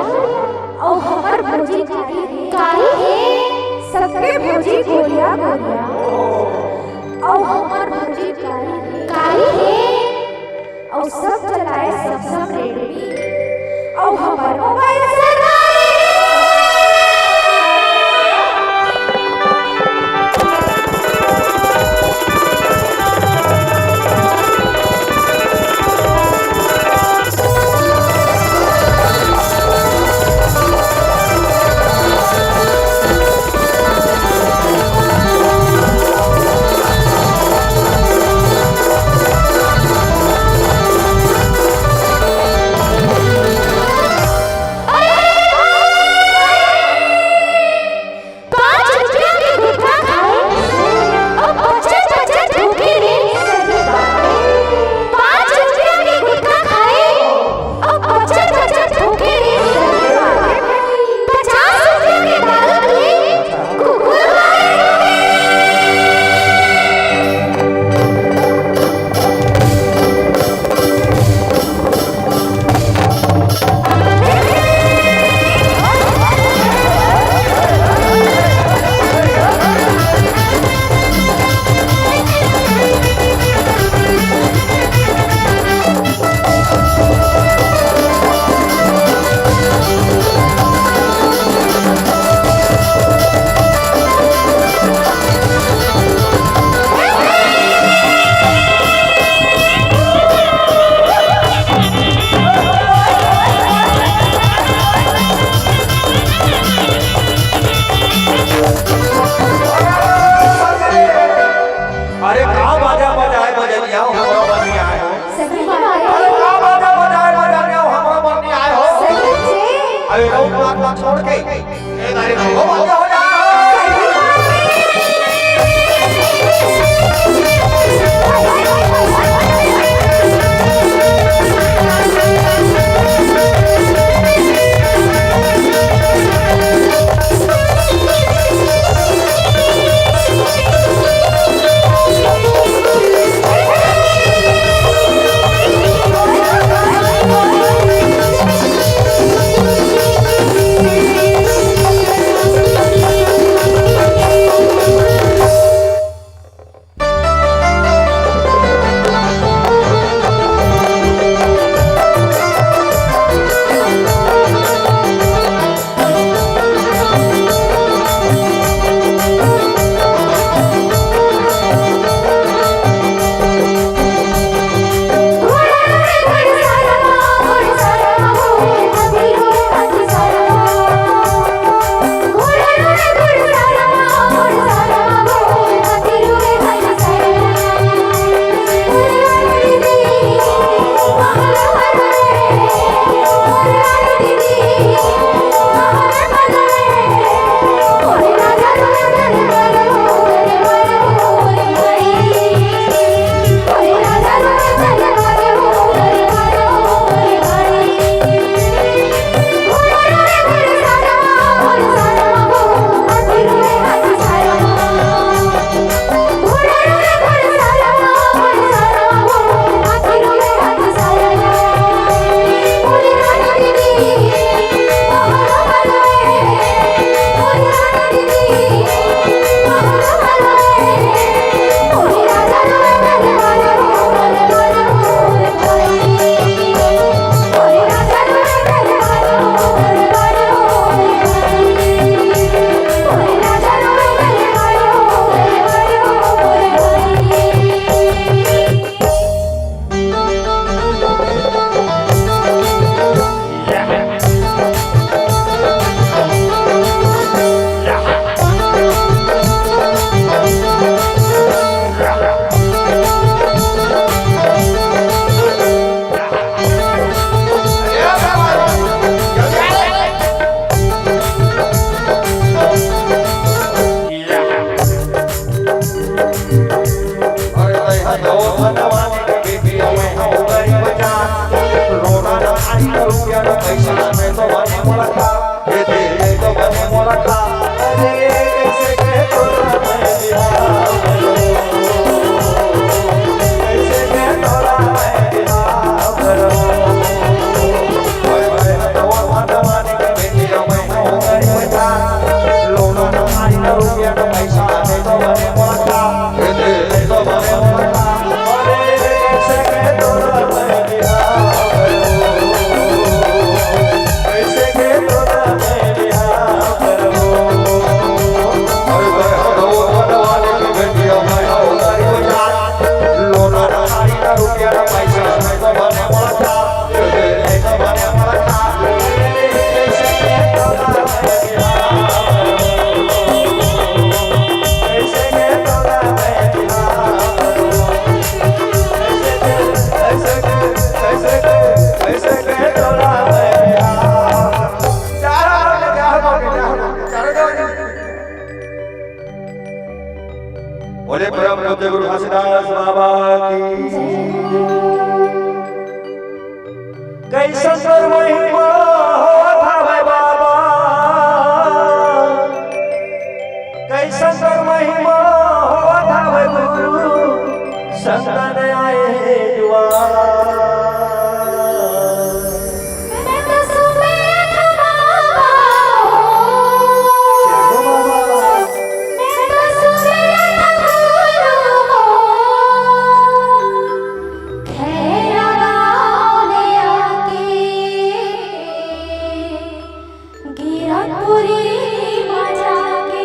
अउ हमर भौजी कारी हे। कारी हे। सबके भौजी गोरिया, गोरिया, अउ हमर भौजी कारी हे। कारी हे। अउ सब चलाए Samsung Redmi, अउ हमर mobile सरकारी। पाँच रुपया के गुटखा खाए अउ पचर पचर थूके रे। सही बात हे। पाँच रुपया के गुटखा खाए अउ पचर पचर थूके रे। सही बात हे। पचास रुपया के दारू पिए कुकुर मारे। अरे का बाजा बजाए बजनिया हो, हमरो बर नइ आए हो। सही बात हे। अरे का बाजा बजाए बजनिया हो, हमरो बर नइ आए हो। सही हे। अरे रउत बात ला छोड़ के, ए दारी रहो, बाजा हो जा। कइसन तोर महिमा होत हवय बाबा, कइसन तोर महिमा होत हवय गुरु, संतन आए हे दुआर। मैं तो सुमिरन बाबा हो, जय हो बाबा। मैं तो सुमिरन गुरु हो। खैरा गाँव ले आके, गिरपुरी म जाके।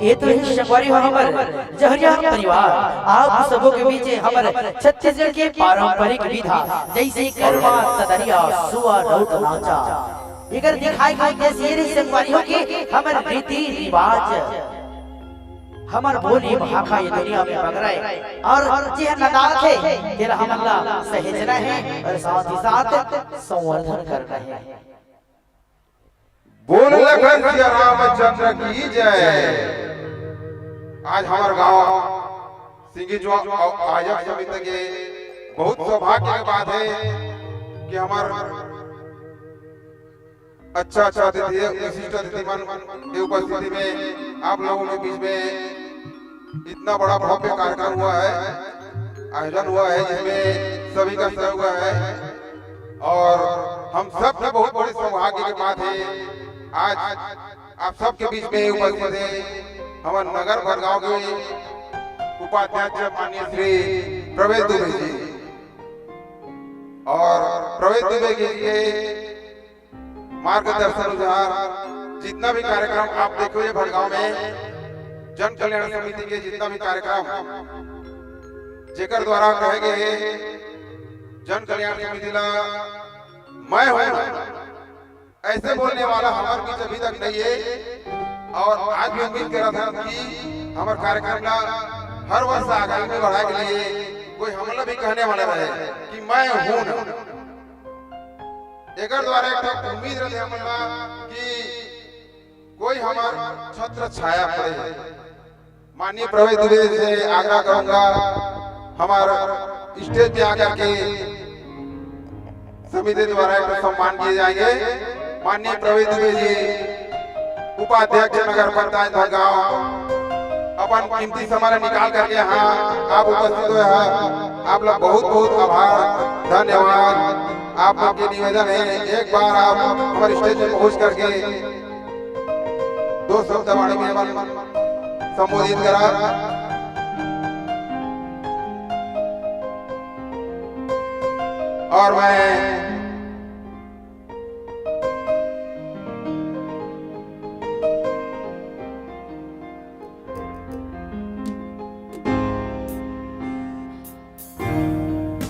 ये तो है संगवारी हो हमर जहरिया परिवार, आप सबो के बीच हमर छत्तीसगढ़ के पारंपरिक विधा, जैसे करवा, तदरिया, सुआ, रउत नाचा। एकर दिखाए के उद्देश्य ये रही संगवारी हो कि हमर रीति रिवाज, हमर बोली भाखा ये दुनिया में बगरय, और जे नदारत हे, तेला हमन ला सहेजना हे और साथ ही साथ संवर्धन करना हे। बोल लखन सिया रामचंद्र की जय। आज हमर गांव सिंगी जुआ आयोजक समिति के बहुत सौभाग्य के बात हे कि हमर अच्छा अच्छा अतिथि, विशिष्ट अतिथि मन के उपस्थिति में आप लोगों के बीच में इतना बड़ा भव्य कार्यक्रम हुआ है, आयोजन हुआ है, जिसमें सभी का सहयोग हुआ है और हम सब की बहुत बड़ी सौभाग्य की बात है। आज आप सबके बीच में उपस्थित है हमारे नगर भरगांव के उपाध्यक्ष माननीय श्री प्रवेश दुबे जी। दुबे जी के मार्गदर्शन अनुसार जितना भी कार्यक्रम आप देखोगे भटगांव में, जन कल्याण समिति के जितना भी कार्यक्रम जेकर द्वारा कहे गए हे, जन कल्याण समिति ला मैं हूँ, ऐसे बोलने वाला हमारे बीच अभी तक नहीं है। और आज भी उम्मीद कर रहा था कि हमारे कार्यक्रम ला हर वर्ष आगामी में बढ़ाए के लिए कोई हमला भी कहने वाला रहे कि मैं हूँ ना। एकर द्वारा एक ठो उम्मीद रहे हमला कि कोई हमार छत्र छाया पड़े। माननीय प्रवेश दुबे से आग्रह करूंगा, हमार स्टेज पे आकर के समिति द्वारा एक सम्मान किए जाएंगे। माननीय प्रवेश दुबे जी, उपाध्यक्ष नगर पंचायत भटगांव, अपन कीमती समय निकाल करके यहाँ आप उपस्थित हुए हैं, आप लोग बहुत बहुत आभार, धन्यवाद। आप लोग के निवेदन है, एक बार आप हमारे स्टेज पे पहुंच करके दो शब्द वाणी में अपन संबोधित करा। और मैं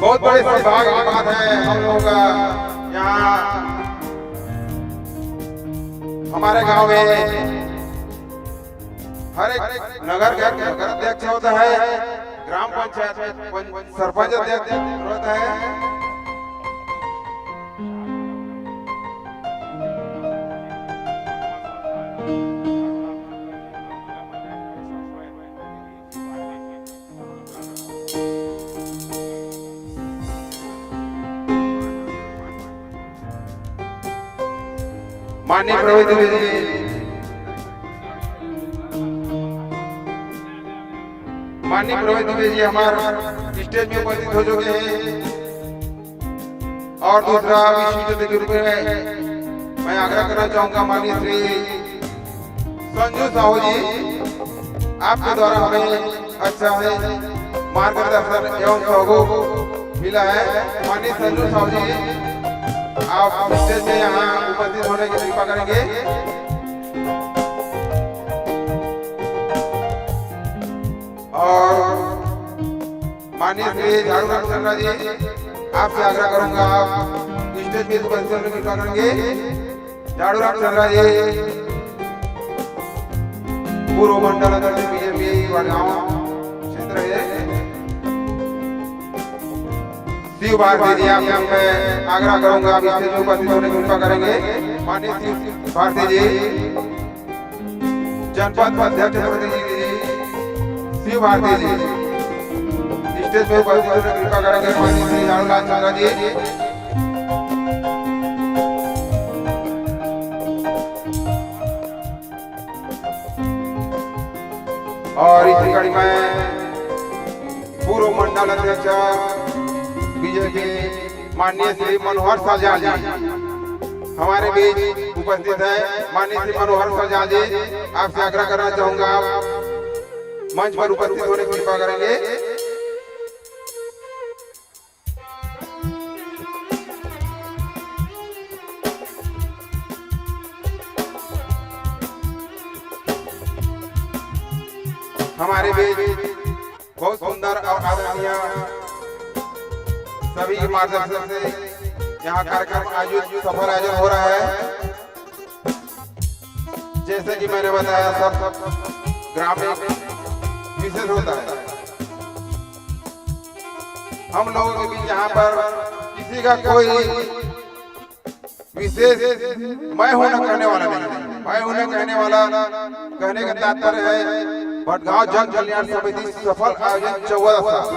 बहुत बड़े सौभाग्य की बात है हम लोगों का यहाँ हमारे गांव में हर एक नगर का नगर अध्यक्ष होता है, ग्राम पंचायत में पंच, सरपंच अध्यक्ष होता है। माननीय प्रवेश दुबे जी, माननीय प्रवेश दुबे जी हमारे स्टेज में उपस्थित हो चुके हैं। और दूसरा विशेष अतिथि के रूप में मैं आग्रह करना चाहूंगा माननीय श्री संजू साहू जी, आपके द्वारा हमें अच्छा है मार्गदर्शन एवं सहयोग मिला है। माननीय संजू साहू जी, आप स्टेज में यहाँ उपस्थित होने की कृपा करेंगे। और माननीय श्री झाड़ू राम चंद्रा जी, आपसे आग्रह करूंगा, आप स्टेज में उपस्थित होने की कृपा करेंगे। झाड़ू राम चंद्रा जी, पूर्व मंडल अध्यक्ष बीजेपी वडगांव क्षेत्र है। शिव भारती जी, आपसे मैं आग्रह करूंगा, आप स्टेज में उपस्थित होने की कृपा करेंगे। माननीय शिव भारती जी, जनपद अध्यक्ष प्रतिनिधि शिव भारती जी, स्टेज पे उपस्थित होने की कृपा करेंगे। माननीय श्री लालूलाल चंद्रा जी। और इसी कड़ी में पूर्व मंडल अध्यक्ष बीजेपी माननीय श्री मनोहर सरजाल जी हमारे बीच उपस्थित है। माननीय श्री मनोहर सरजाल जी, आपसे आग्रह करना चाहूंगा, आप मंच पर उपस्थित होने की कृपा करेंगे। हमारे बीच बहुत सुंदर और आदरणीय सभी के मार्गदर्शन से यहाँ कार्यक्रम आयोजित, सफल आयोजन हो रहा है। जैसे कि मैंने बताया, सब ग्रामीण विशेष होता है। हम लोगों के बीच यहाँ पर किसी का कोई विशेष मैं हूं ना कहने वाला नहीं, मैं हूं ना कहने वाला, कहने का तात्पर्य है भटगांव जन कल्याण समिति सफल आयोजन चौदह साल,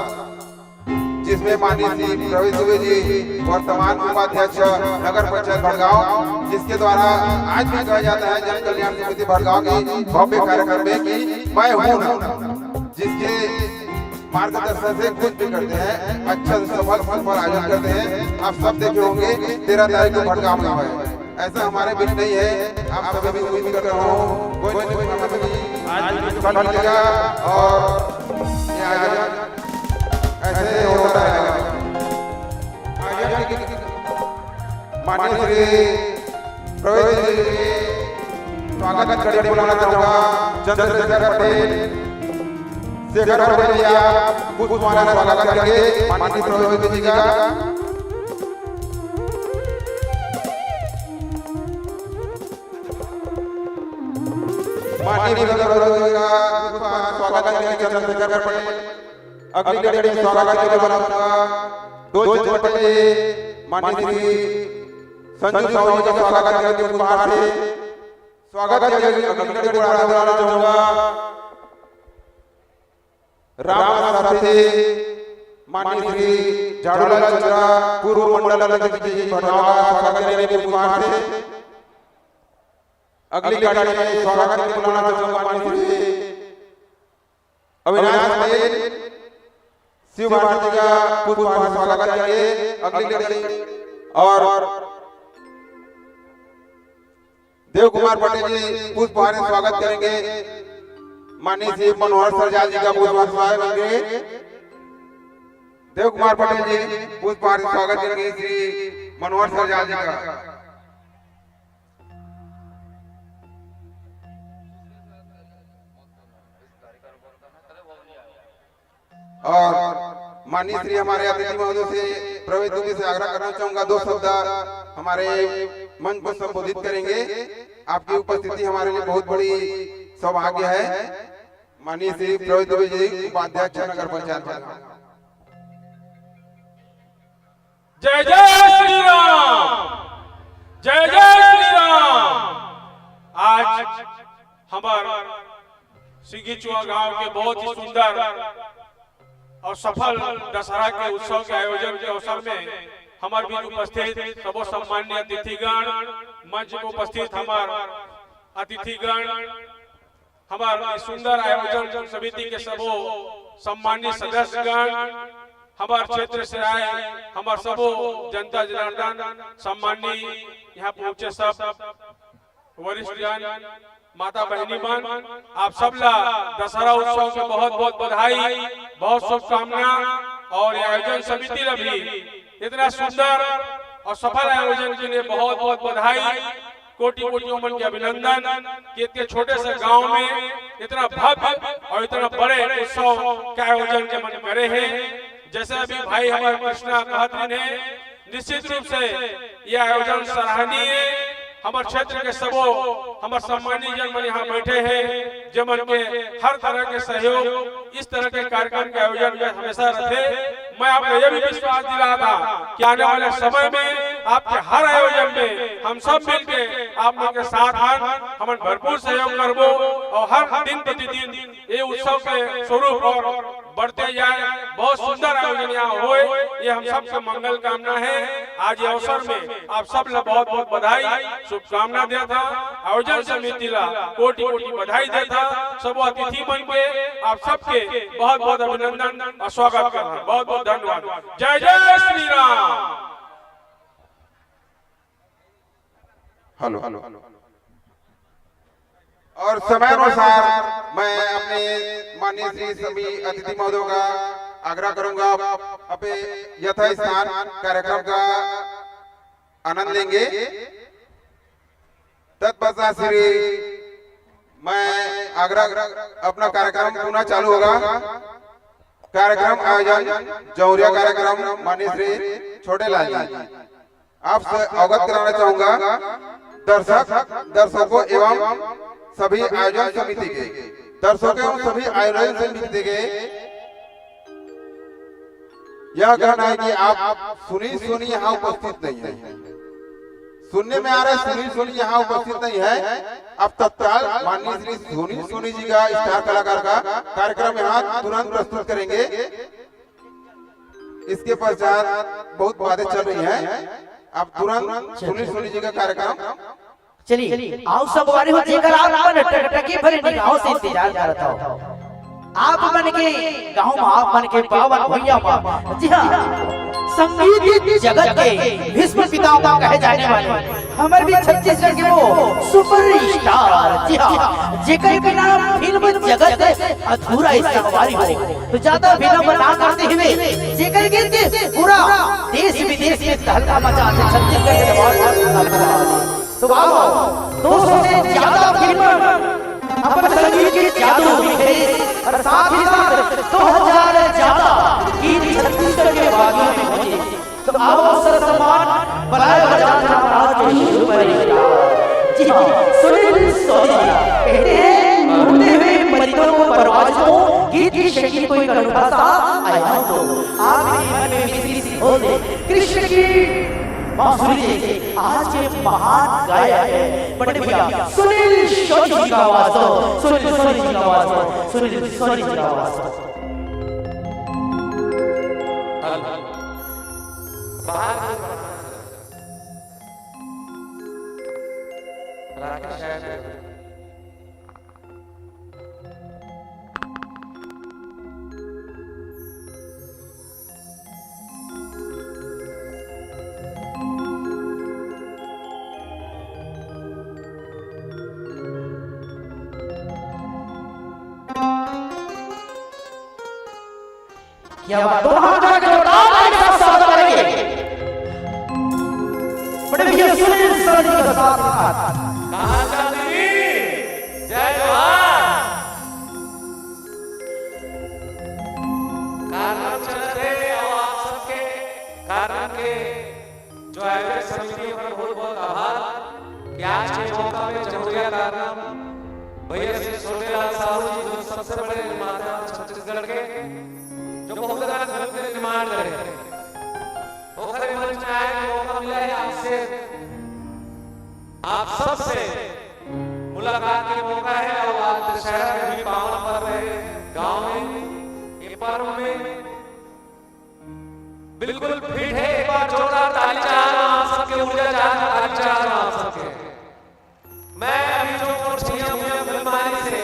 जिसमें माननीय श्री प्रवीण दुबे जी वर्तमान उपाध्यक्ष नगर पंचायत भटगांव, जिसके द्वारा आज भी कहा जाता है जन कल्याण समिति भटगांव की भव्य कार्यक्रम में कि मैं हूं ना, जिसके मार्गदर्शन से कुछ भी करते हैं, अच्छा से सफल सफल आयोजन करते हैं। आप सब देखे होंगे, तेरह तारीख को भटगांव में हुआ है, ऐसा हमारे बीच नहीं है। आप सभी भी उम्मीद करते हो कोई ना कोई हमें भी आज भी फल मिलेगा और ये आयोजन ऐसे ही होता रहेगा। आयोजन की माननीय श्री प्रवेश जी के स्वागत करने के लिए बुलाना चाहूंगा चंद्रशेखर पटेल। शेखर पटेल जी, आप पुष्पमाला स्वागत करेंगे माननीय प्रवेश जी का। माननीय प्रवेश जी का पुष्पमाला स्वागत करेंगे चंद्रशेखर पटेल। अगली कड़ी में स्वागत के लिए बुलाऊंगा दो पटेल, माननीय श्री संजू साहू जी का स्वागत करके उनके बाहर से स्वागत के लिए अगली कड़ी को आगे बुलाना चाहूंगा राम सारथी, माननीय श्री झाड़ूलाल चंद्रा, पूर्व मंडल अध्यक्ष जी भटगांव का स्वागत करने के लिए उनके बाहर से अगली कड़ी में स्वागत के लिए बुलाना चाहूंगा माननीय श्री अविनाश पटेल, शिव भारती का पुष्पहार स्वागत करेंगे अगली कड़ी, और देव कुमार पटेल जी पुष्पहार से स्वागत करेंगे माननीय श्री मनोहर सरजाल जी का पुष्पहार स्वागत करेंगे। देव कुमार पटेल जी पुष्पहार से स्वागत करेंगे श्री मनोहर सरजाल जी का। और माननीय श्री हमारे अतिथि महोदय से प्रवेश दुबे से आग्रह करना चाहूंगा, दो शब्द हमारे मंच को संबोधित करेंगे। आपकी उपस्थिति हमारे लिए बहुत बड़ी सौभाग्य है। माननीय श्री प्रवेश दुबे जी, उपाध्यक्ष नगर पंचायत भटगांव। जय जय श्री राम, जय जय श्री राम। आज हमार सिंगीचुआ गांव के बहुत ही सुंदर और सफल दशहरा के उत्सव के आयोजन के अवसर में हमार बीच उपस्थित सबो सम्मान्य अतिथिगण, मंच में उपस्थित हमार अतिथिगण, हमार इस सुंदर आयोजन समिति के सबो सम्मानित सदस्यगण, हमार क्षेत्र से आए हमार सबो जनता जनार्दन, सम्मानित यहाँ पहुंचे सब वरिष्ठ जन, माता बहनी मन, आप सब ला दशहरा उत्सव के बहुत बहुत बधाई, बहुत शुभकामना। और ये आयोजन समिति ला भी इतना सुंदर और सफल आयोजन के लिए बहुत बहुत बधाई, कोटि कोटि ओमन के अभिनंदन कि इतने छोटे से गांव में इतना भव्य और इतना बड़े उत्सव के आयोजन के मन करे हैं। जैसे अभी भाई हमारे कृष्णा कहत रहिन हे, निश्चित रूप से ये आयोजन सराहनीय है। हमारे क्षेत्र के सबो हमारे सम्मानित जन मन यहाँ बैठे हैं, जेमन के हर तरह के सहयोग इस तरह के कार्यक्रम के आयोजन में हमेशा रहते। मैं आपको ये भी विश्वास दिला था कि आने वाले समय में आपके हर आयोजन में हम सब मिलके आप लोग के साथ हन, हमन भरपूर सहयोग करबो और हर दिन प्रतिदिन ये उत्सव के स्वरूप और बढ़ते जाए, बहुत सुंदर आयोजन यहाँ होए, ये हम सबके मंगल कामना है। आज ये अवसर में आप सब ला बहुत बहुत बधाई, शुभकामना देत हंव। आयोजन समिति ला कोटि कोटि बधाई देत हंव। सब अतिथि मन के आप सबके बहुत बहुत अभिनंदन और स्वागत करत हंव। बहुत बहुत धन्यवाद। जय जय श्री राम। हेलो। और समय अनुसार मैं अपने माननीय श्री सभी अतिथि महोदयों का आग्रह करूंगा, अपने यथास्थान कार्यक्रम का आनंद लेंगे। तत्पश्चात श्री मैं आग्रह, अपना कार्यक्रम पुनः चालू होगा। कार्यक्रम आयोजन जौरिया कार्यक्रम माननीय श्री छोटे लाल जी, आप से अवगत कराना चाहूंगा दर्शक, दर्शकों एवं सभी आयोजन समिति के, दर्शकों एवं सभी आयोजन समिति के यह कहना है कि आप सुनील सोनी यहाँ उपस्थित नहीं है, सुनने में आ रहा है सुनील सोनी यहाँ उपस्थित नहीं है। आप तत्काल माननीय श्री सुनील सोनी जी का स्टार कलाकार का कार्यक्रम यहाँ तुरंत प्रस्तुत करेंगे। इसके पश्चात बहुत बातें चल रही हैं, आप तुरंत सुनील सोनी जी का कार्यक्रम चलिए, आओ संगवारी हो, जेकर आप मन टकटकी भरे निगाहों से इंतजार करत हो। आप मन के गांव में आप मन के पावन भुइयां में, जी हाँ, संगीत जगत के भीष्म पितामह कहे जाने वाले हमर भी छत्तीसगढ़ के वो सुपरस्टार, जी हाँ, जेकर बिना फिल्म जगत अधूरा है संगवारी हो। तो ज्यादा विलंब ना करते हुए जेकर गीत पूरा देश विदेश में तहलका मचा दे, छत्तीसगढ़ के दरबार पर तहलका मचा दे। तो आओ, दो सौ से ज्यादा फिल्म अपन संगीत के जादू बिखेरे और साथ ही साथ दो हजार ज्यादा गीत छत्तीसगढ़ के वादियों में गूंजे। तो आओ, सर सम्मान, बुलाए बजाए महाराज के शिव परिवार। जी हाँ, सुनील सोनी कहते हैं, उड़ते हुए परिंदों को परवाज दो, गीत की शक्ति को एक अनूठा सा आयाम दो। आपके मन में मिश्री सी घोल दे, कृष्ण की बांसुरी जैसे आज के महान गायक है बड़े भैया सुनील सोनी जी का आवाज दो, सुनील सोनी जी का आवाज दो, सुनील सोनी जी का आवाज दो। बाहर से बढ़ाना जरा। राकेश शायद। क्या बात, दोनों हाथ जोड़ के जोरदार ताली के साथ स्वागत करेंगे। बड़े भैया सुनील सर जी का साथ। कहाँ चांदनी? जय जोहार। कार्यक्रम चलत हे और आप सबके कार्यक्रम के जो आयोजक समिति है, ओकर बहुत बहुत आभार कि आज के मौका में जमुरिया कार्यक्रम भैया श्री छोटेलाल साहू जी, जो सबसे बड़े निर्माता हैं छत्तीसगढ़ के, जो बहुत ज्यादा फिल्म के निर्माण करे हैं, ओकरे मंच में आए के मौका मिला है। आपसे, आप सबसे मुलाकात के मौका है और आज दशहरा के भी पावन पर्व है। गांव में ये पर्व में बिल्कुल फिट है, एक बार जोरदार ताली चाह रहा हूं आप सबके, ऊर्जा चाह रहा, ताली चाह रहा हूं आप सबके। मैं अभी जो मोर छुइयां भुइयां फिल्म आई से,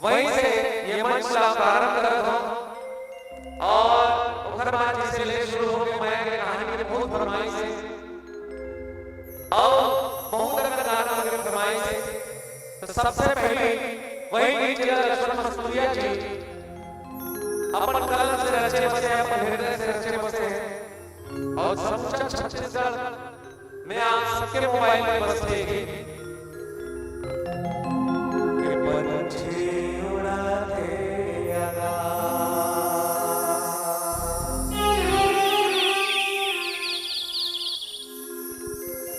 वहीं से ये मंच ला प्रारंभ करत हूं और ओकर बाद जैसे ले शुरू हो गए, मैं ये कहानी के बहुत फरमाइश है और बहुत तरह का गाना वगैरह फरमाइश है। तो सबसे पहले वही गीत जिला लक्ष्मण मस्तूरिया जी अपन कलम से रचे बसे हैं, अपन हृदय से रचे बसे हैं और समूचा छत्तीसगढ़ में आप सबके मोबाइल में बजते हैं कि पंछी उड़ाते आकाश।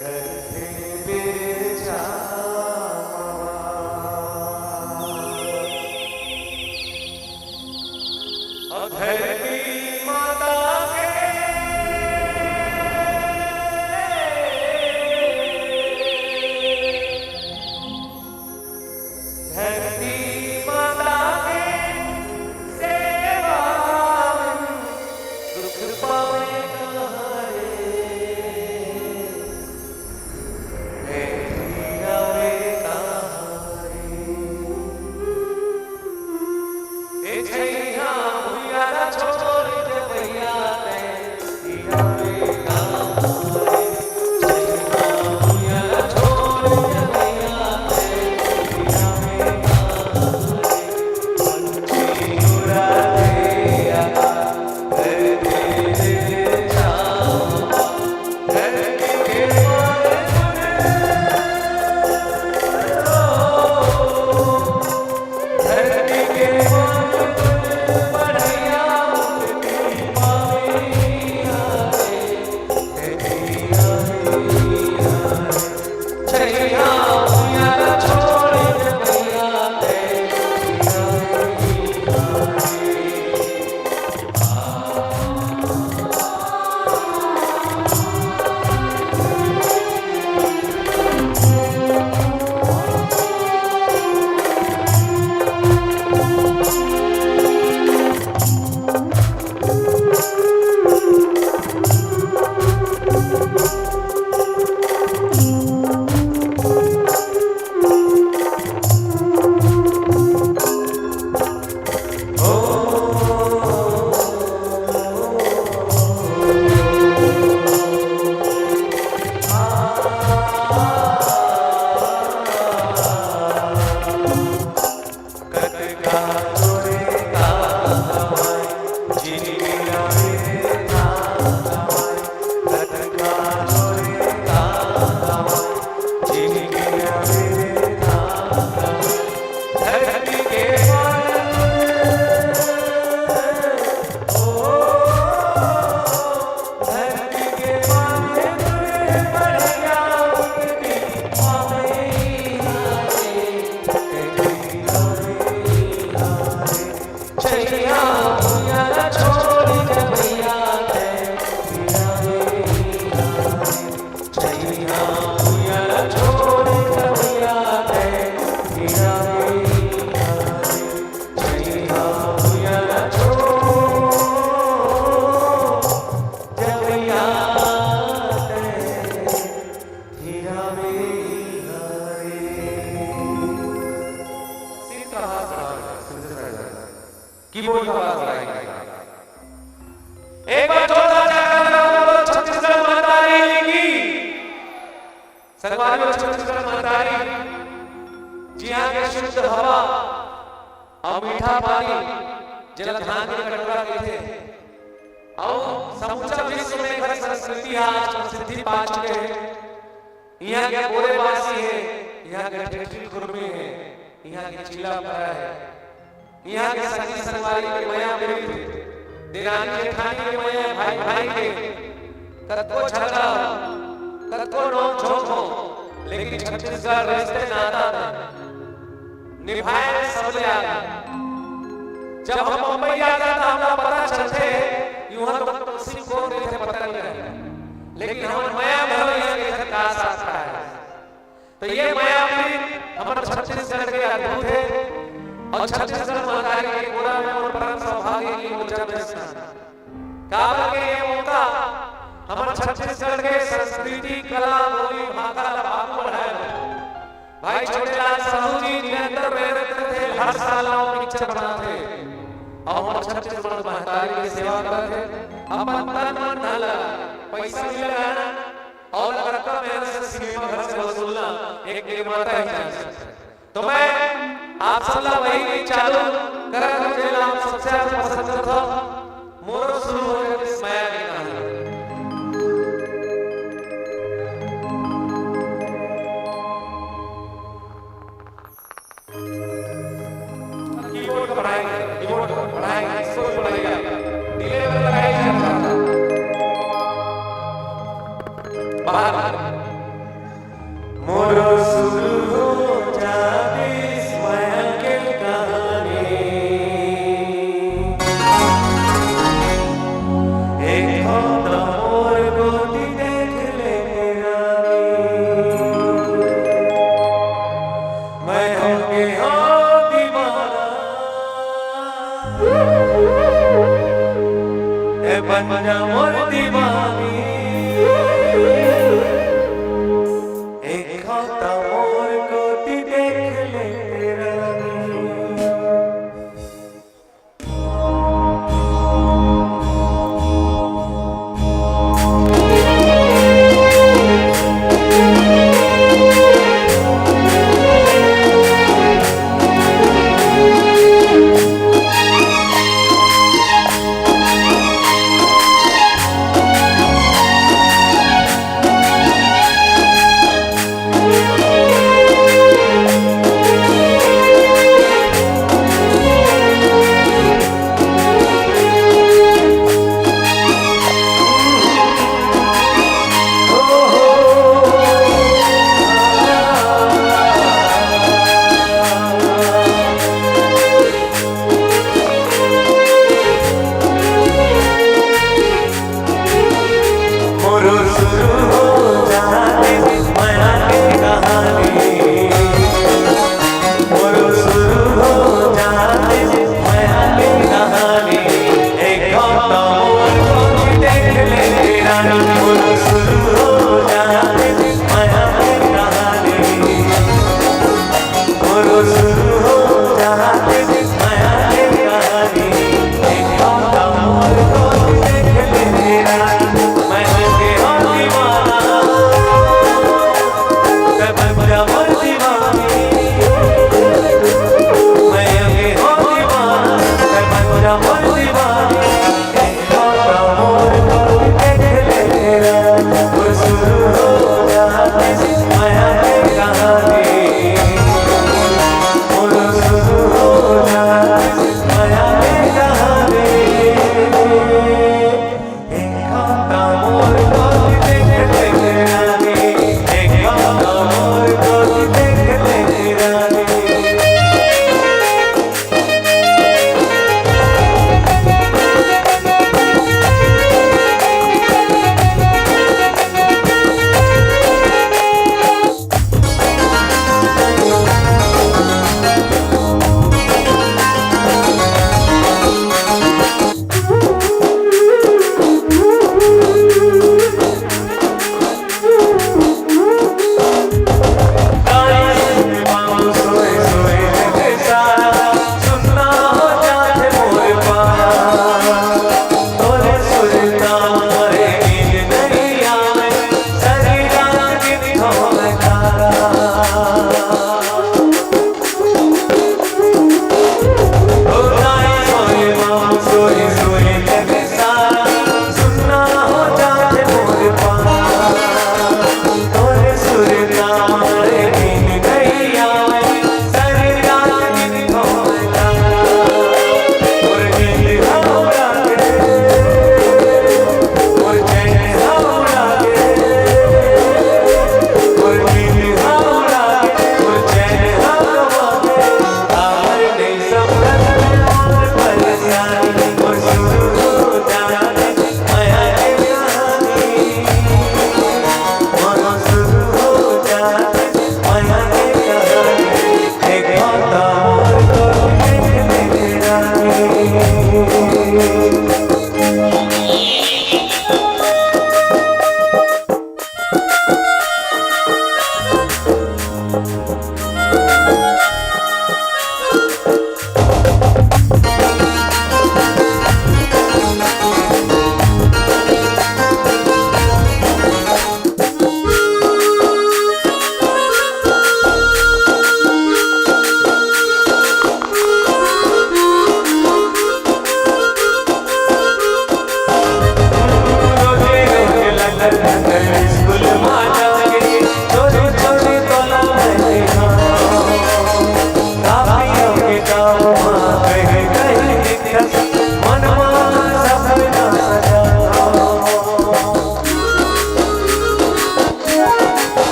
करथे बिरजा मवा। अउ धरती माता के जेला धान के कटोरा कहिथे, अउ समूचा विश्व में एकर संस्कृति ह आज प्रसिद्धि पा चुके हे। इहाँ के बोरे बासी हे, इहाँ के ठेठरी खुरमी हे, इहाँ के चीला फरा हे, इहाँ के संगी संगवारी के मया प्रीत, देरानी जेठानी के मया, भाई भाई के, कतको झगड़ा हो, कतको नोक झोंक हो, लेकिन छत्तीसगढ़ रिश्ते नाता में निभाए सबले आगे। जब हम बम्बई जाथन त हमला पता चलथे कि उहाँ तो सिर्फ कौन रहिथे, पता नहीं रहे, लेकिन हमर मया घलो इहाँ के इधर का साथ का हे। तो ये मया प्रीत हमर छत्तीसगढ़ के अद्भुत हे। अउ छत्तीसगढ़ महतारी के गोरा में मोर परम सौभाग्य के मोचा में स्नान। काबर के ये मौका हमर छत्तीसगढ़ के संस्कृति, कला, बोली, भाखा ला आगू बढ़ाए बर भाई छोटेलाल साहू जी निरंतर मेहनत करथे, हर साल नवा पिक्चर बनाथे। अउ हमर छत्तीसगढ़ महतारी के सेवा करथे, अपन तन मन धन लगा, पैसा भी लगाना अउ रकम मेहनत से सिनेमा घर से वसूलना एक निर्माता ही जान सकथे। तो मैं आप सब ला वही गीत चालू करत हूँ, जेला आप सबसे ज्यादा पसंद करत हो, मोरो शुरू हो जाए इस मया के कहानी। कीबोर्ड का बढ़ाएंगे, कीबोर्ड का बढ़ाएंगे, इसको भी बढ़ाइएगा। डिले में लगाइए। बाहर। मोरो शुरू हो जातिस मया के कहानी। एक घंटा मोर गोटी देख ले रानी। मैं हो गे हो दीवाना। ए बन जा मोर दीवानी। एक घंटा मोर गोटी देख ले रानी। मोरो शुरू हो जातिस मया के कहानी। मोरो शुरू हो जातिस मया के कहानी। एक घंटा मोर गोटी देख ले रानी। मोरो शुरू हो जातिस मया के कहानी। मोरो शुरू हो जातिस मया के कहानी। एक घंटा मोर गोटी देख ले रानी। मैं हो गे हो दीवाना। तै बन जा मोर दीवानी। मैं हो गे हो दीवाना। तै बन जा मोर दीवानी।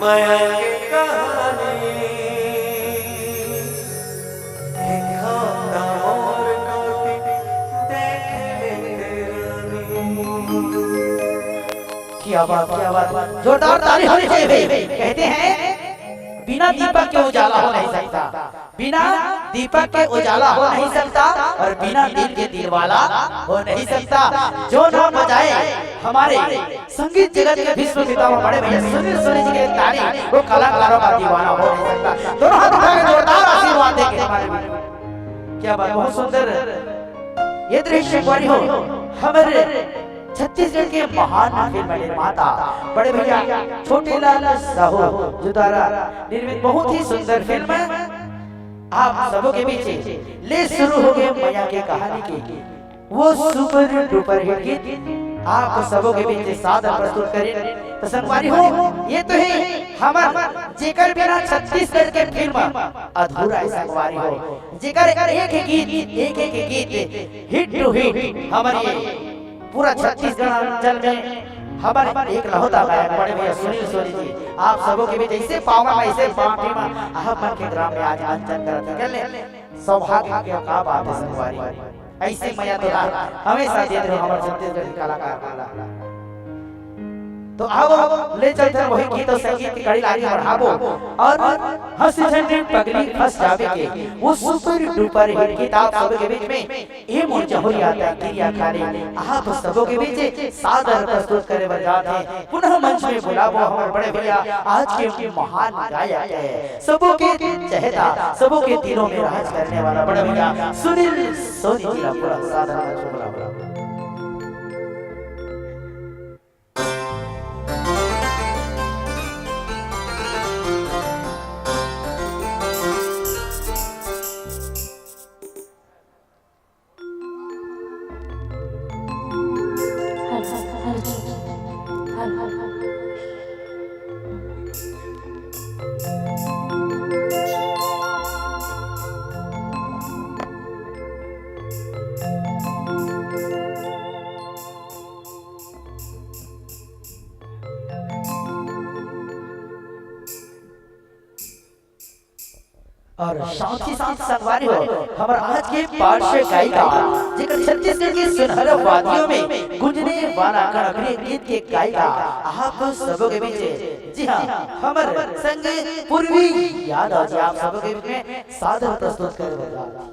मया के कहानी, एक हफ्ता और कोती देख लेते रानी। क्या बात, क्या बात, जोरदार ताली होनी चाहिए भाई। कहते हैं, बिना दीपक के उजाला हो नहीं सकता, बिना दीपक के उजाला हो नहीं सकता और बिना दिल के दिलवाला हो नहीं सकता। जो ना बजाए हमारे संगीत जगत के भीष्म पितामह बड़े भैया सुनील सोनी जी के ताली, वो कलाकारों का दीवाना हो नहीं सकता। दोनों हाथ उठा के जोरदार आशीर्वाद देंगे हमारे। क्या बात, बहुत सुंदर ये दृश्य एक बारी हो हमारे छत्तीसगढ़ के महान फिल्म निर्माता बड़े भैया छोटेलाल साहू जी द्वारा निर्मित बहुत ही सुंदर फिल्म है। आप सबों के बीच ले शुरू हो गए मया के कहानी की वो सुपर डुपर हिट गीत आप सबों के बीच सादर प्रस्तुत करें। तो संगवारी हो, ये तो है हमार जेकर बिना छत्तीसगढ़ के फिल्म अधूरा है संगवारी हो, जेकर एक एक गीत, एक एक गीत हिट टू हिट हमारे पूरा छत्तीसगढ़ अंचल में हमारे एक लहोता गायक बड़े भैया सुनील सोनी जी, आप सबों के बीच ऐसे पावन, ऐसे पावन फिल्म आप मन के ग्राम में आज मंचन करत कर ले सौभाग्य के का बात है संगवारी। ऐसे मया दुलार हमेशा देत रहो हमर छत्तीसगढ़ी कलाकार मन ला। तो आओ, ले चलते हैं वही गीत और संगीत की कड़ी ला आगे बढ़ाबो और हंस झंडी पगली फंस जावे के वो सुपर डुपर हिट गीत आप सबके बीच में ये मोर जहुरी आता है किरिया खाली आप सबके बीच सादर प्रस्तुत करे बर जात है। पुनः मंच में बुलाबो हमर बड़े भैया आज के महान गायक है, सबों के चहेता, सबों के दिलों में राज करने वाला बड़े भैया सुनील सोनी जी ला पूरा सादर मंच में बुलाबो। और साथ ही साथ संगवारी हो, हमर आज के पार्श्व गायिका, जेकर छत्तीसगढ़ के सुनहरा वादियों में गूंजने वाला कड़कड़े गीत के गायिका, आप सबों के बीच, जी हाँ, हमर संग पूर्वी यादव जी आप सबों के बीच में सादर प्रस्तुत करे वाला।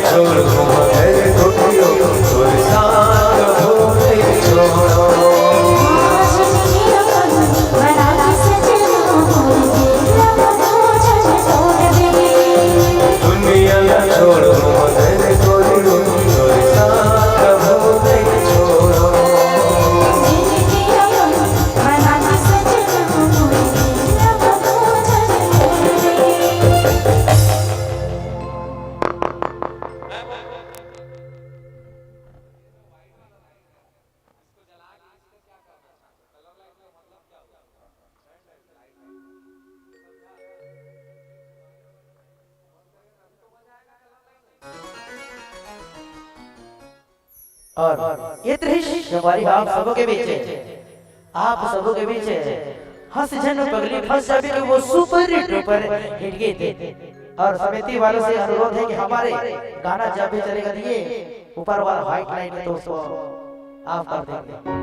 छोड़ दूं मगर टोलियो, तोर साथ हो नहीं छोड़ो। दुनिया ना छोड़ दूं मगर टोलियो, तोर साथ हो नहीं छोड़ो। और ये दृश्य हमारी आप सबों के बीच है, आप सबों के बीच है। हंस झन पगली फंस जाबे के वो सुपर डुपर हिट गीत है। और समिति वालों से अनुरोध है कि हमारे गाना जब भी चलेगा, तो ये ऊपर वाला व्हाइट लाइन है, तो उसको ऑफ कर देंगे।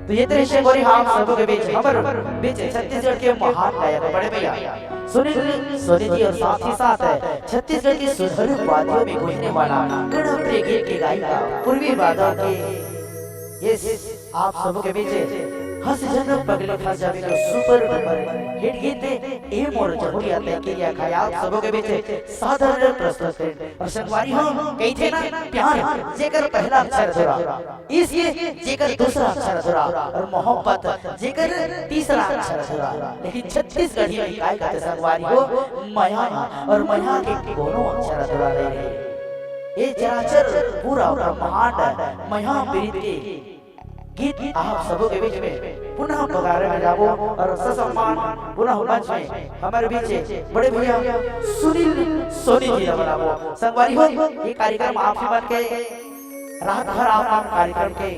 तो ये दृश्य गोरी हम सबों के बीच, हमर बीच छत्तीसगढ़ के महान गायक बड़े भैया सुनील सोनी जी और साथ ही साथ छत्तीसगढ़ की सुनहरी वादियों में गूंजने वाला गणप्रिय गीत के गायिका पूर्वी बादल के ये आप सबों के बीच हंस झन पगली फंस जाबे के सुपर डुपर हिट गीत ए मोर जमुनिया तैं किरिया खाए आप सबों के बीच सादर प्रस्तुत है। और संगवारी हो, कहिथे ना, प्यार जेकर पहला अक्षर अधूरा, इश्क जेकर दूसरा अक्षर अधूरा, और मोहब्बत जेकर तीसरा अक्षर अधूरा, लेकिन छत्तीसगढ़ी में काय कहथे संगवारी हो, मया, और मया के कोनो अक्षर अधूरा नहीं रहे। ये चराचर पूरा ब्रह्मांड मया प्रीत के गीत आप सबों के बीच में पुनः पधारे में जाबो और ससम्मान पुनः मंच में हमारे बीच बड़े भैया सुनील सोनी जी ला बुलाबो। संगवारी हो, ये कार्यक्रम आप ही मन के रात भर आप मन कार्यक्रम के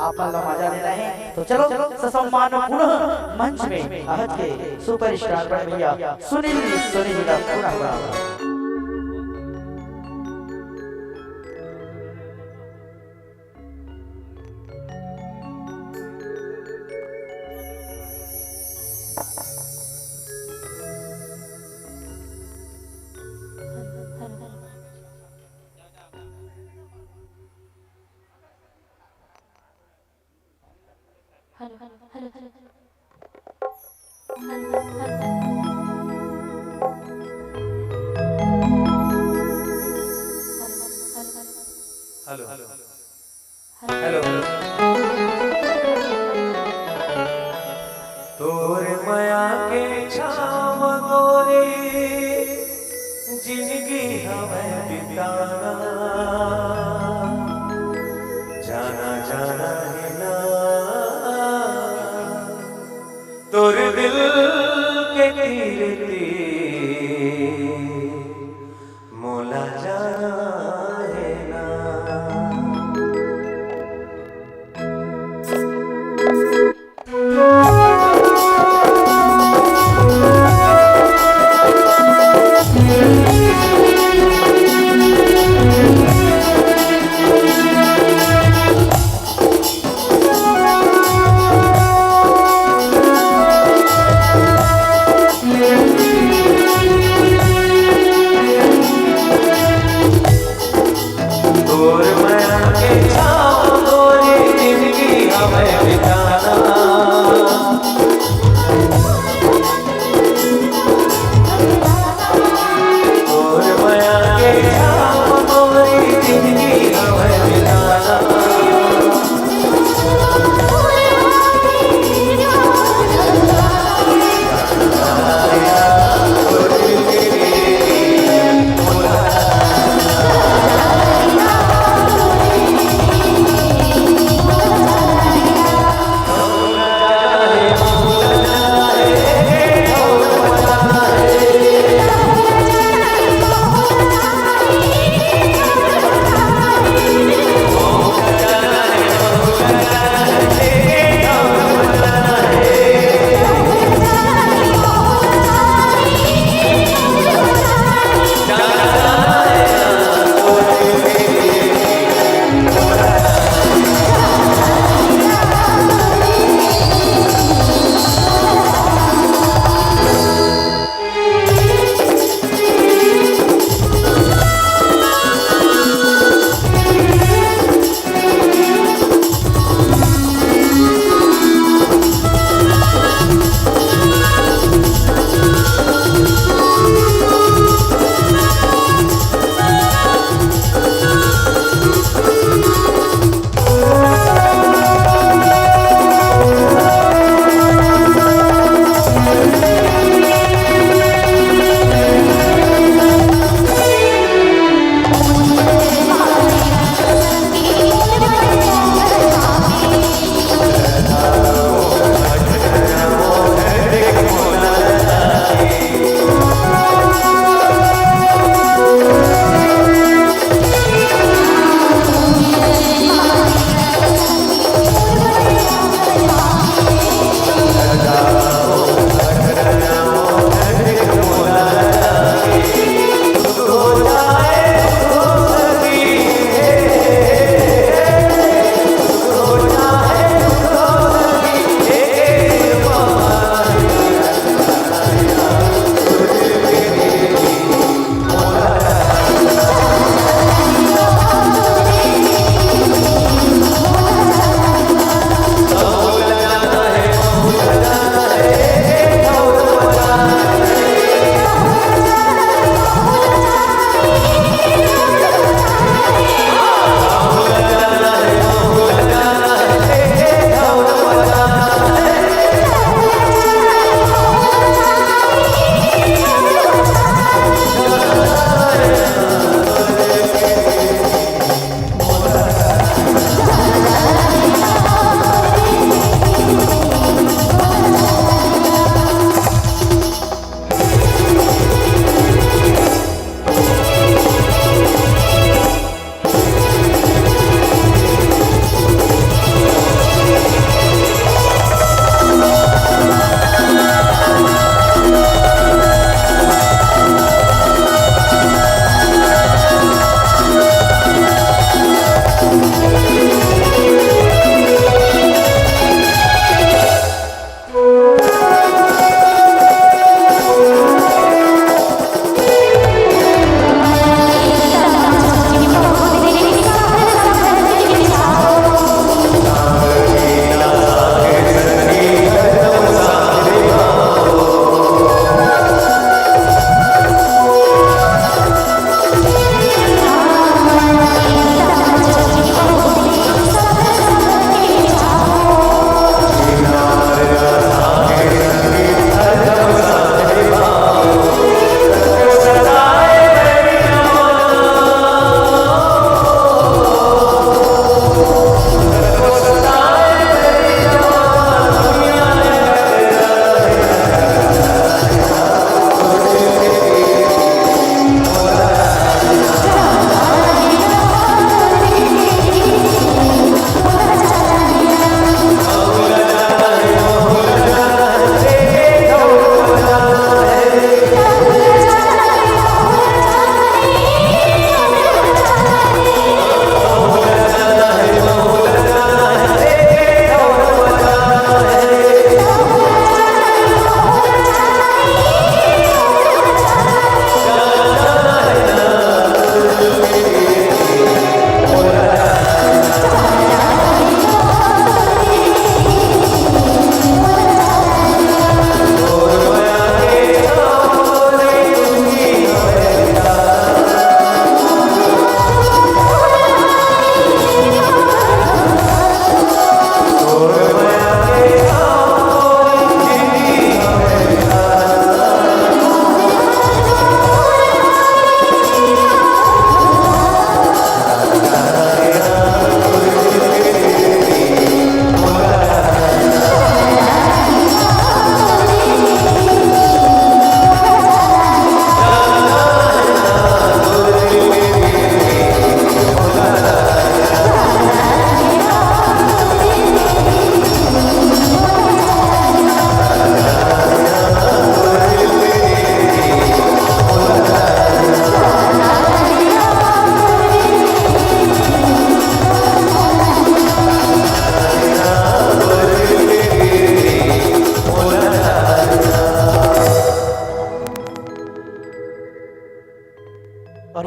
आप मन ला मजा लेना है, तो चलो ससम्मान पुनः मंच में आज के सुपरस्टार बड़े भैया सुनील सोनी जी ला पुनः बुलाबो। Hello, hello, hello, hello. Hello, hello, hello. Hello, hello, hello. Hello, hello. तोर मया के छाव गोरी जिनगी हवय बिताना, जाना, जाना हे ना, तोर दिल के तीर तीर मोला जाना हे ना।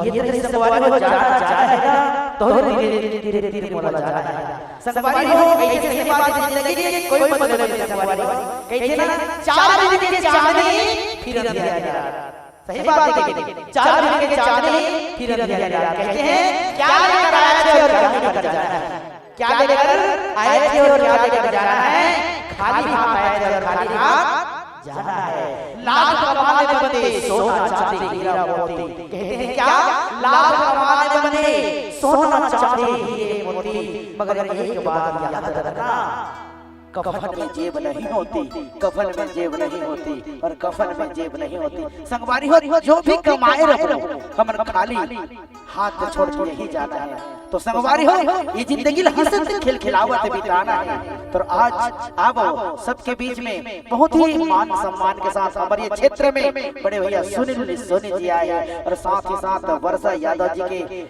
ये तो संगवारी हो जाना चाहे ना, तोहरे धीरे धीरे धीरे मोला जाना है। संगवारी हो, ऐसे सही बात है, जिंदगी के कोई मतलब नहीं संगवारी हो। कहिथे ना, चार दिन के चांदनी फिर अंधेरा। सही बात है कि नहीं? चार दिन के चांदनी फिर अंधेरा। कहिथे, क्या लेकर आया है और क्या लेकर जाना है? क्या लेकर आए थे और क्या लेकर जाना है? खाली हाथ आए थे और खाली हाथ जाना है। लाख कमाने बनते सोना चांदी हीरा मोती। कहिथे क्या? लाख कमाने बनते सोना चांदी हीरे मोती, मगर एक बात याद रखना, कफन में जेब नहीं होती, कफन में जेब नहीं होती, और कफन में जेब नहीं होती। संगवारी हो, जो भी कमाए रहो, हमन खाली हाथ छोड़ के यही जाना है। तो संगवारी हो, ये जिंदगी ल हंसत खिलखिलावत बिताना है। तो आज आवो सबके बीच में बहुत ही मान सम्मान के साथ हमारे ये क्षेत्र में बड़े भैया सुनील सोनी जी आए हैं और साथ ही साथ वर्षा यादव जी के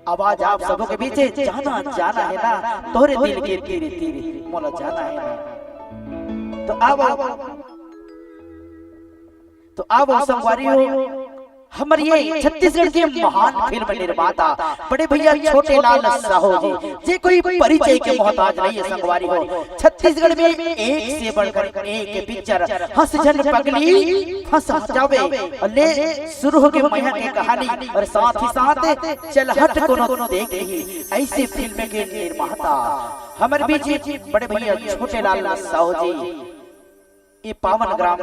आवाज आप सबों के बीच जाना जाना है ना, तोरे दिल के तीरे तीरे मोला जाना है ना। तो आवो, तो आवो संगवारी हो, हमर ये छत्तीसगढ़ के महान फिल्म निर्माता बड़े भैया छोटे लाल साहू जी, जे कोई परिचय के मोहताज नहीं है संगवारी हो। छत्तीसगढ़ में एक से बढ़कर एक पिक्चर, हंस झन पगली फंस जावे, और ले शुरू हो गए मैया के कहानी, और साथ ही साथ चल हट कोनो देख ही, ऐसे फिल्म के निर्माता हमर बीच बड़े भैया छोटे लाल साहू जी ये पावन ग्राम,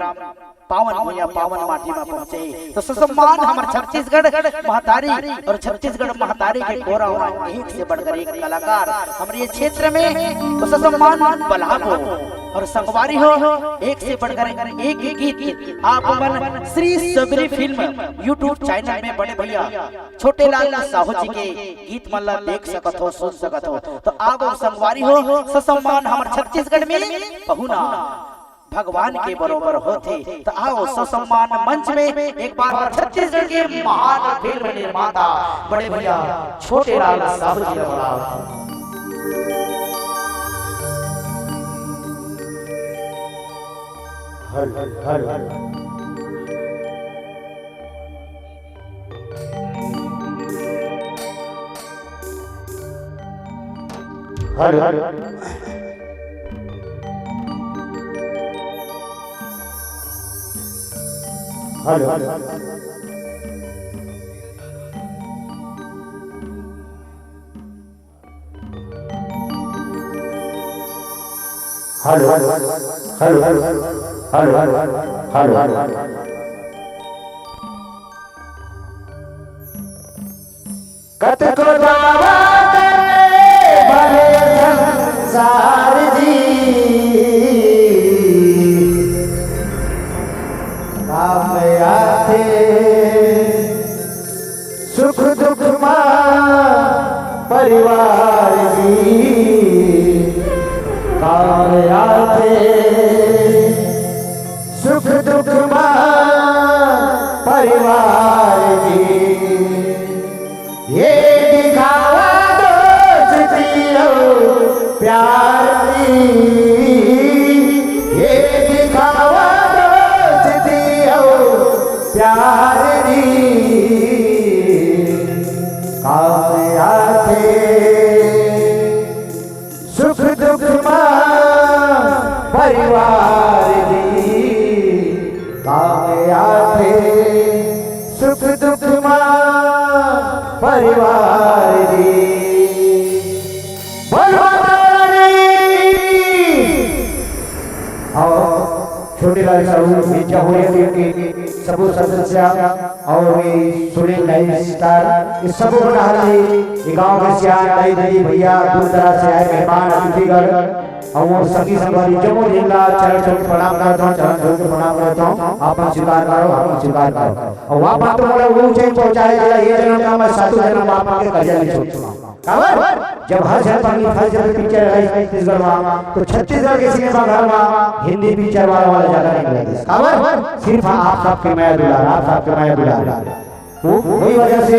पावन भुइयां, पावन माटी में पहुंचे हे। तो ससम्मान हमर छत्तीसगढ़ महतारी और छत्तीसगढ़ महतारी के कोरा हुआ एक से बढ़कर एक कलाकार हमरे ये क्षेत्र में। तो ससम्मान बलाबो और संगवारी हो, एक से बढ़कर एक गीत आप मन श्री सबरी फिल्म YouTube चैनल में बड़े भैया छोटे लाल साहू जी के गीत मन ला देख सकत हो, सुन सकत हो। तो आप संगवारी हो, ससम्मान हमर छत्तीसगढ़ में पहुना भगवान के बरोबर होथे। त आओ ससम्मान मंच में एक बार छत्तीसगढ़ के महान फिल्म निर्माता बड़े भैया छोटे लाल साहू जी ला बुलाओ। हर हर हर हर। हर हर हर हर हर हर हर हर हर हर हर। कतको दावा करे भले संसार जी, काम आथे सुख दुख मा परिवार जी, काम आथे सुख दुख मा परिवार जी। ये दिखावा दोस्ती अउ प्यार नी, ये दिखावा दोस्ती अउ प्यार नी, काम आथे सुख दुख मा परिवार जी, काम आथे सुख दुख मा परिवार जी। बोल माता रानी की। अउ छोटे लाल साहू, मिर्जा होरिया के सबो सदस्य अउ ये सुनील नाइव स्टार, ये सबो बना ले, ये गांव के सियान, दाई दीदी, भैया, दूर दराज से आए मेहमान, अतिथिगण, अउ वो संगी संगवारी, जम्मो जिन ला चरण छुके प्रणाम करत हंव, चरण छुके प्रणाम करत हंव, आप मन स्वीकार करो, आप मन स्वीकार करो। अउ आप मन तो मोला ऊंचाई पहुंचाए, जेला ये जन्म का मैं सातों जन्म आप मन के कर्जा नहीं छोड़ सकंव। काबर? जब हर झन पगली फर्स्ट जब पिक्चर आई छत्तीसगढ़ मा, तो छत्तीसगढ़ के सिनेमा घर मा हिंदी पिक्चर वाला, वाला ज्यादा नहीं लगे। काबर? सिर्फ आप सबके मया दुलार, आप सबके मया दुलार। वो, वही वजह से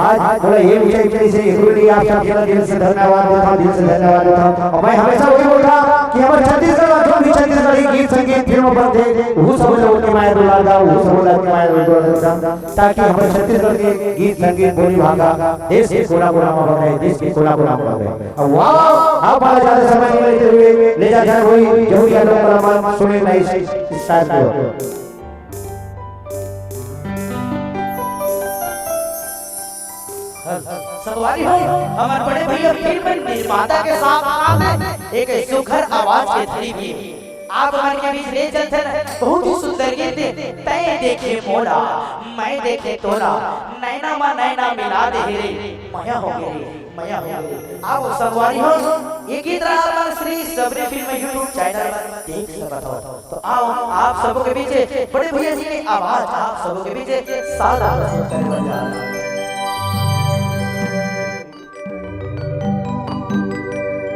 आज मोला ये विषय के लिए से गुरु जी आप सब के दिल से धन्यवाद देता हूँ, दिल से धन्यवाद देता हूँ। और मैं हमेशा वही बोलता कि हमारे छत्तीसगढ़ में जो भी छत्तीसगढ़ी गीत संगीत फिल्म बनते, वो सब लोग के माया दुलार दा, वो सब लोग के माया दुलार दा, ताकि हमारे छत्तीसगढ़ के गीत संगीत बोली भाषा देश के कोना कोना में बने, देश के कोना कोना में बने। अब वाह, आप वाला ज्यादा समय नहीं लेते हुए ले जाते हैं वही जहुरिया लोक कला मंच, सुनील नाइस स्टार को। संगवारी हो, हमर बड़े भैया फिल्म निर्माता के साथ साथ एक सुघर आवाज के धनी भी हे। आप मन के बीच ले चलथन बहुत ही सुंदर गीत, तैं देखे मोला, मैं देखे तोला, नैना मा नैना मिला दे रे, मया हो गे रे, मया हो गे रे। आप संगवारी हो, ये गीत ला आप मन श्री सबरी फिल्म YouTube चैनल पर देख सकत हो। तो आओ, आप सबों के बीच बड़े भैया जी की आवाज, आप सबों के बीच सादर प्रस्तुत करे बर जा रहे हैं।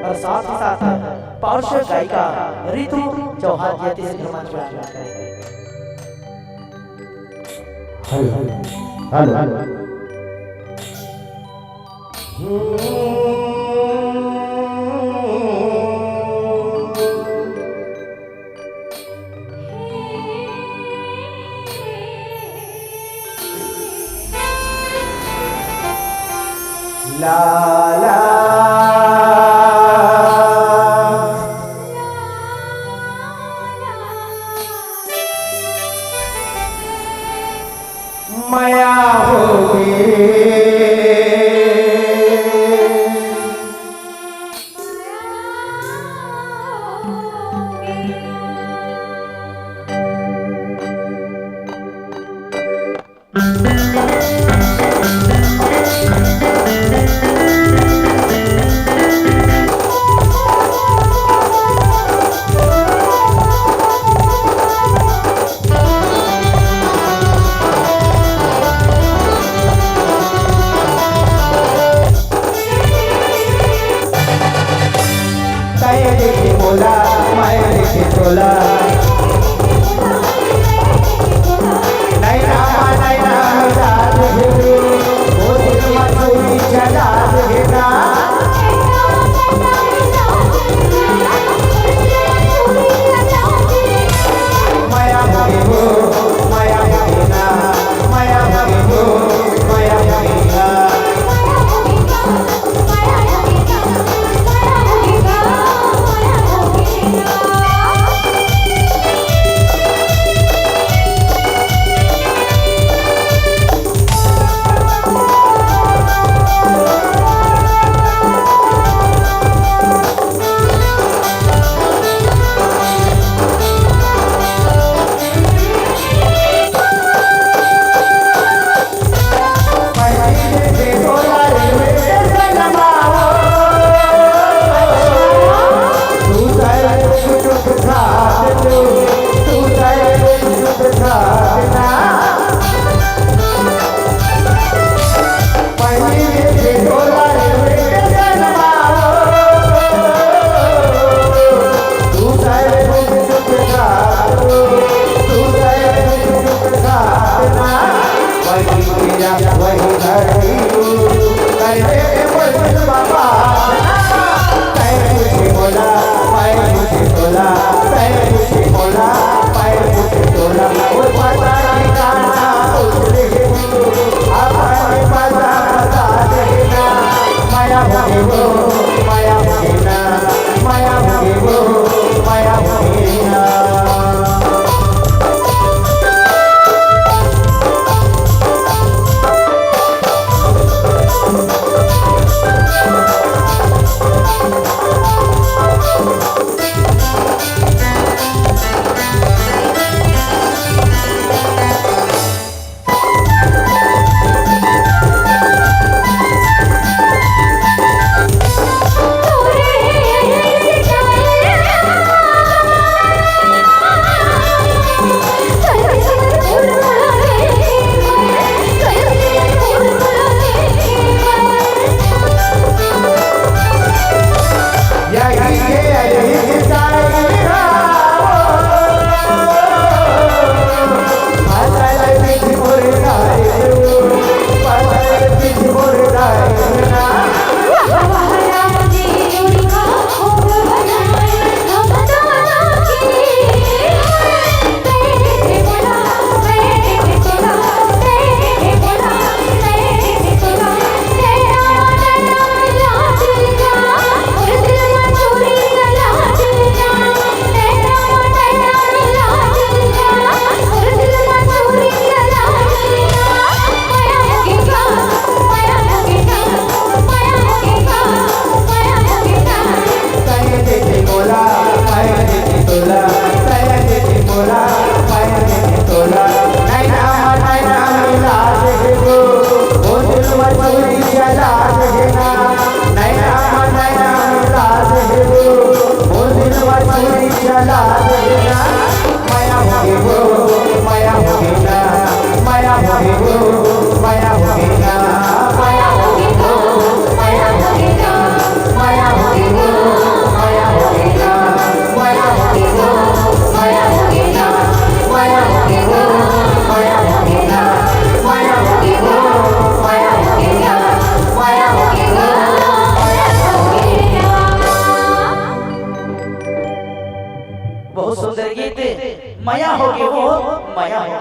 और साथ ही साथ पार्श्व गायिका रितु चौहान जी अति शीघ्र मंच पर आ जाएंगे। Hello, hello, hello. ला, ला। मया होगे।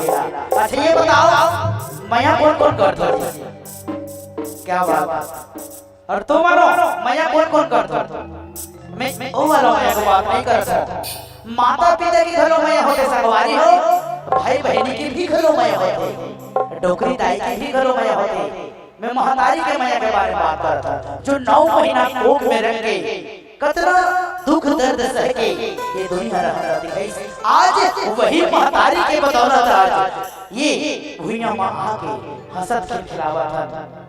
अच्छा, ये बताओ, मया कोन कोन करथो? क्या बात। अउ तुमन मया कोन कोन करथो? मैं ओ वाला मया के बात नहीं करथो। माता पिता के घलो मया होथे संगवारी हो, भाई बहिनी के भी घलो मया होथे, डोकरी दाई के भी घलो मया होथे। मैं महतारी के मया के बारे में बात करत हूँ, जो नौ महीना कोख में रख के कतना दुख दर्द सह के ये दुनिया रहत रहिस। आज वही महतारी के बदौलत आज ये भुइयां म आके हंसत खिलखिलावत हन।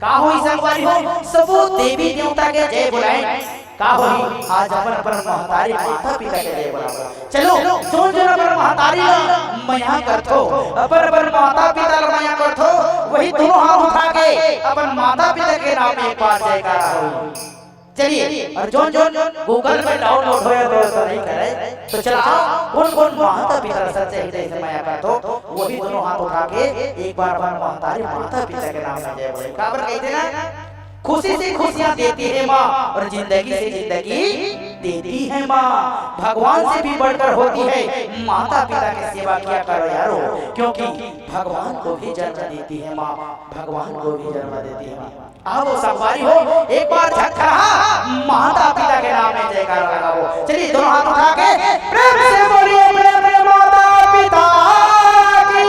का होही संगवारी हो, सबो देवी देवता के जय बोलाए। का होही, आज अपन अपन महतारी माता पिता के जय बोलाओ। चलो, जोन जोन अपन महतारी ला मया करथो, अपन अपन माता पिता ला मया करथो, वही दोनों हाथ उठा के अपन माता पिता के नाम में एक बार जयकारा हो। चलिए, अउ जोन जोन Google में download होय तो, तो नहीं करे, तो चला आओ, कोन कोन माता पिता ला सच्चे हृदय से मया करथो, वही दोनों हाथ उठा के एक बार अपन महतारी माता पिता के नाम में जय बोले। काबर कहिथे ना, खुशी से खुशियां देती है माँ और जिंदगी से जिंदगी देती है माँ। भगवान से भी बढ़कर होती है, माता पिता की सेवा किया करो यारो, क्योंकि भगवान को भी जन्म देती है माँ, भगवान को भी जन्म देती है माँ। आवो संगवारी हो, एक बार झटका माता पिता के नाम में जयकारा लगाओ। चलिए, दोनों हाथ उठा के प्रेम से बोलिए, प्रेम प्रेम माता पिता की।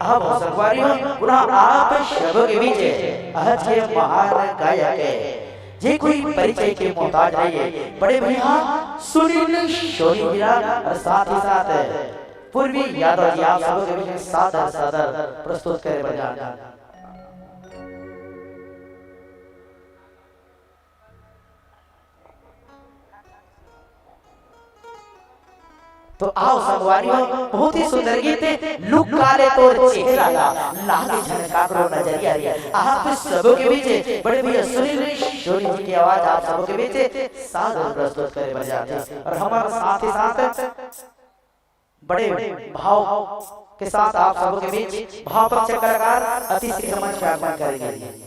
अब संगवारी हो, पुनः आप सबके बीच आज के महान गायक, जे कोई परिचय के मोहताज नहीं है, बड़े भैया सुनील शोरी हीरा और साथ ही साथ पूर्वी यादव जी आप सबके बीच में सादर सादर प्रस्तुत करे बर जात। तो आओ संगवारी हो, बहुत ही सुंदर गीत है। लुका ले तोर चेहरा ला, लागे झन काकरो नजरिया रे। आप सबके बीच बड़े भैया सुनील शोरी जी की आवाज आप सबके बीच सादर प्रस्तुत करे बर जात हे। और हमारे साथ ही साथ बड़े भाव के साथ आप सबके बीच भाव पक्ष कलाकार अति शीघ्र मंच पे आगमन करेंगे।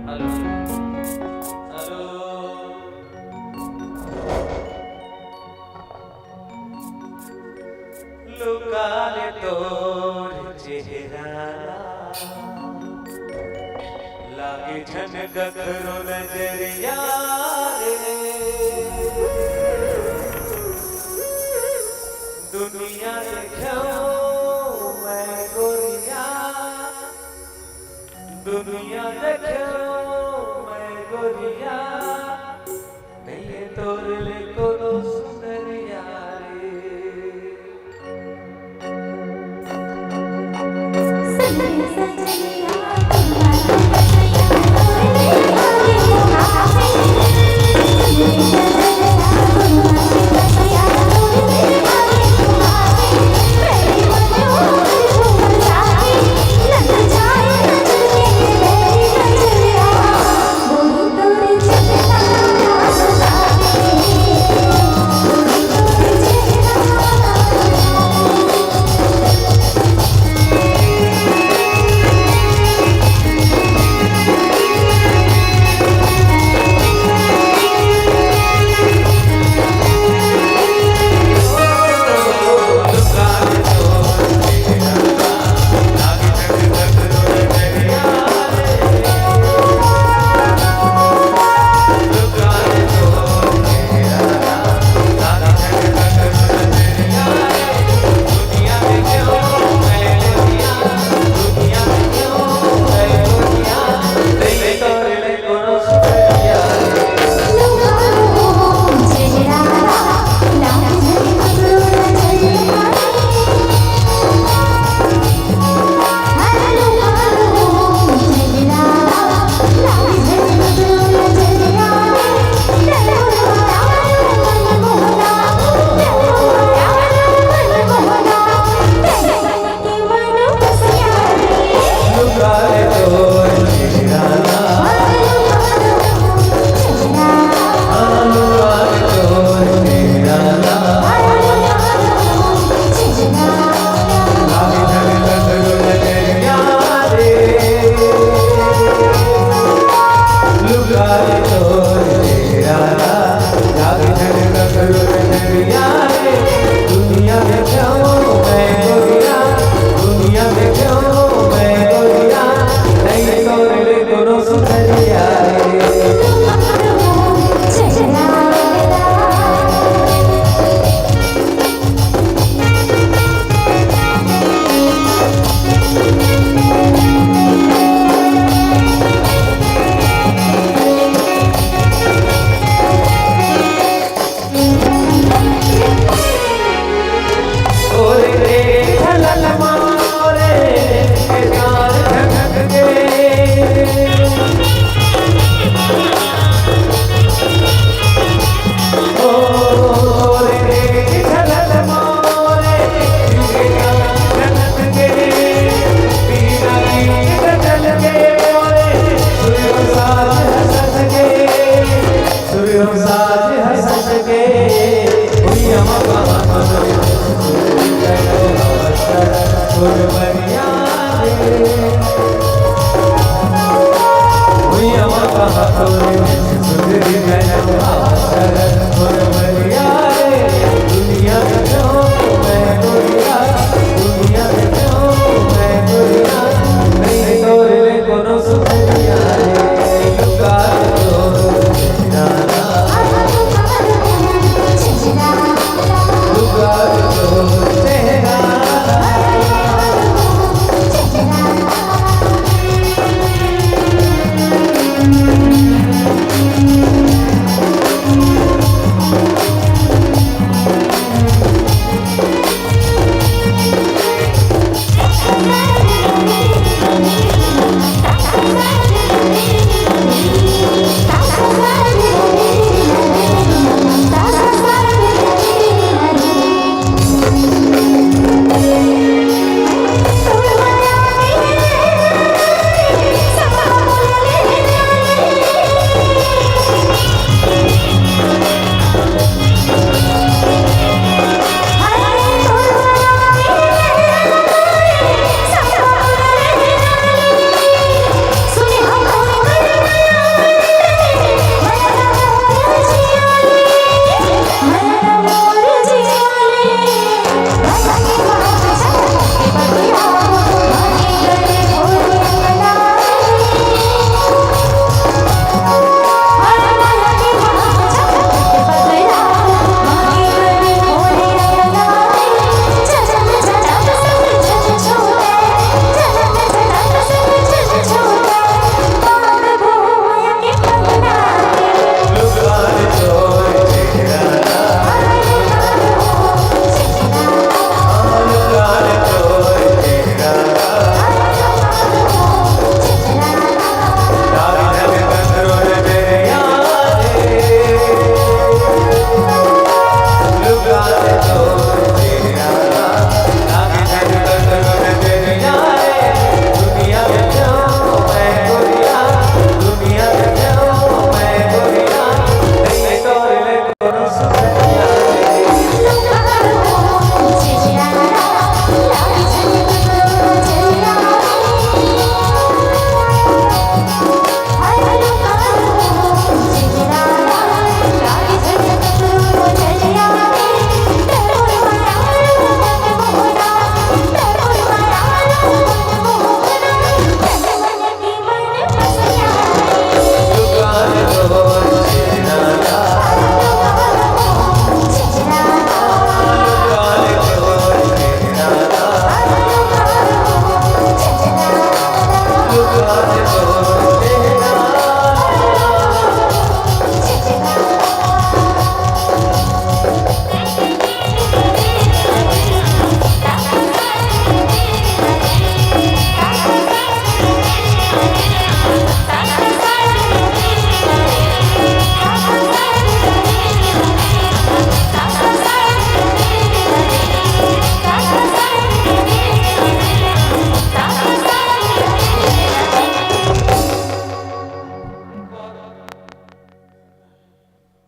Hello, hello. लुका ले तोर चेहरा ला, लागे झन कखरो नजरिया रे। दुनिया देख्यो मैं गोरिया, दुनिया देख्यो मैं गोरिया, नइ हे तोर ले कोनो सुंदरिया रे। दुनिया में क्यों मैं गोरिया, दुनिया में क्यों मैं गोरिया, नहीं तोर ले कोनो सुंदरिया रे।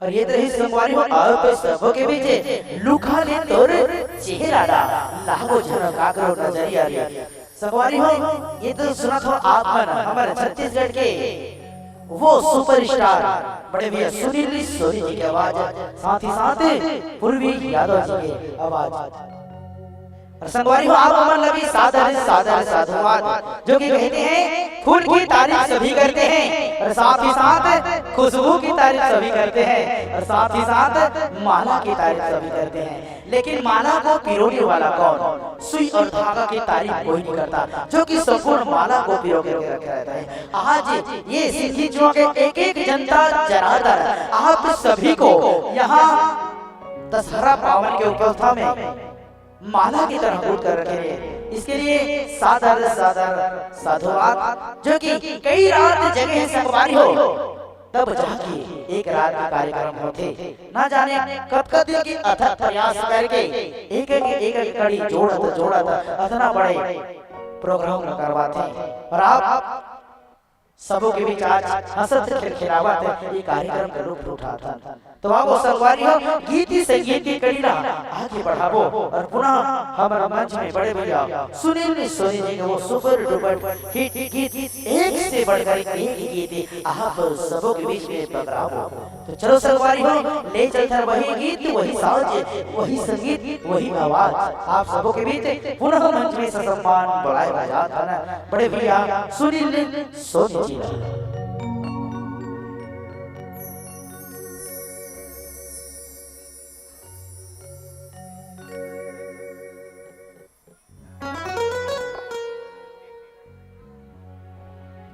अउ ये तो रहिस संगवारी हो, अउ तो सबो के बीच लुका ले तोर चेहरा ला, लागो झन काकरो नजरिया रे। संगवारी हो, ये तो सुनत हो आप मन हमर छत्तीसगढ़ के वो सुपरस्टार बड़े भैया सुनील सोनी जी की आवाज, साथ ही साथ पूर्वी यादव जी की आवाज। और संगवारी हो, आप मन ला भी सादर सादर साधुवाद, जो कि कहते हैं फूल की तारीफ सभी करते हैं और साथ ही साथ खुशबू की तारीफ सभी करते हैं और साथ ही साथ माला की तारीफ सभी करते हैं, लेकिन माला को पिरोने वाला कौन? सुई और धागा की तारीफ कोई नहीं करता, जो कि संपूर्ण माला को पिरो के रखा रहता है। आज ये सिंधी चुआ के एक एक जनता जनार्दन, आप सभी को यहाँ दशहरा पावन के उपस्था में माला की तरह गूंथ कर रखे हैं। इसके लिए सादर सादर साधुवाद, जो कि कई रात जगे हैं संगवारी हो, तब जाके एक रात का कार्यक्रम होथे। ना जाने कतका दिन के अथक प्रयास करके एक एक एक एक कड़ी जोड़त जोड़त अतना बड़े प्रोग्राम ला करवाथे। और आप सबो के बीच आज हंसत खिलखिलावत ये कार्यक्रम के लुत्फ उठाथन। तो आवो संगवारी हो, गीत ही संगीत की कड़ी ला आगे बढ़ाबो और पुनः हमर मंच में बड़े भैया सुनील सोनी जी के वो सुपर डुपर हिट गीत, एक से बढ़कर एक गीत आप सबो के बीच में पकड़ाबो। तो चलो संगवारी हो, ले चलथन वही गीत, वही साज, वही संगीत, वही आवाज आप सबो के बीच पुनः मंच में ससम्मान बुलाए बर जात हन बड़े भैया सुनील सोनी जी ला।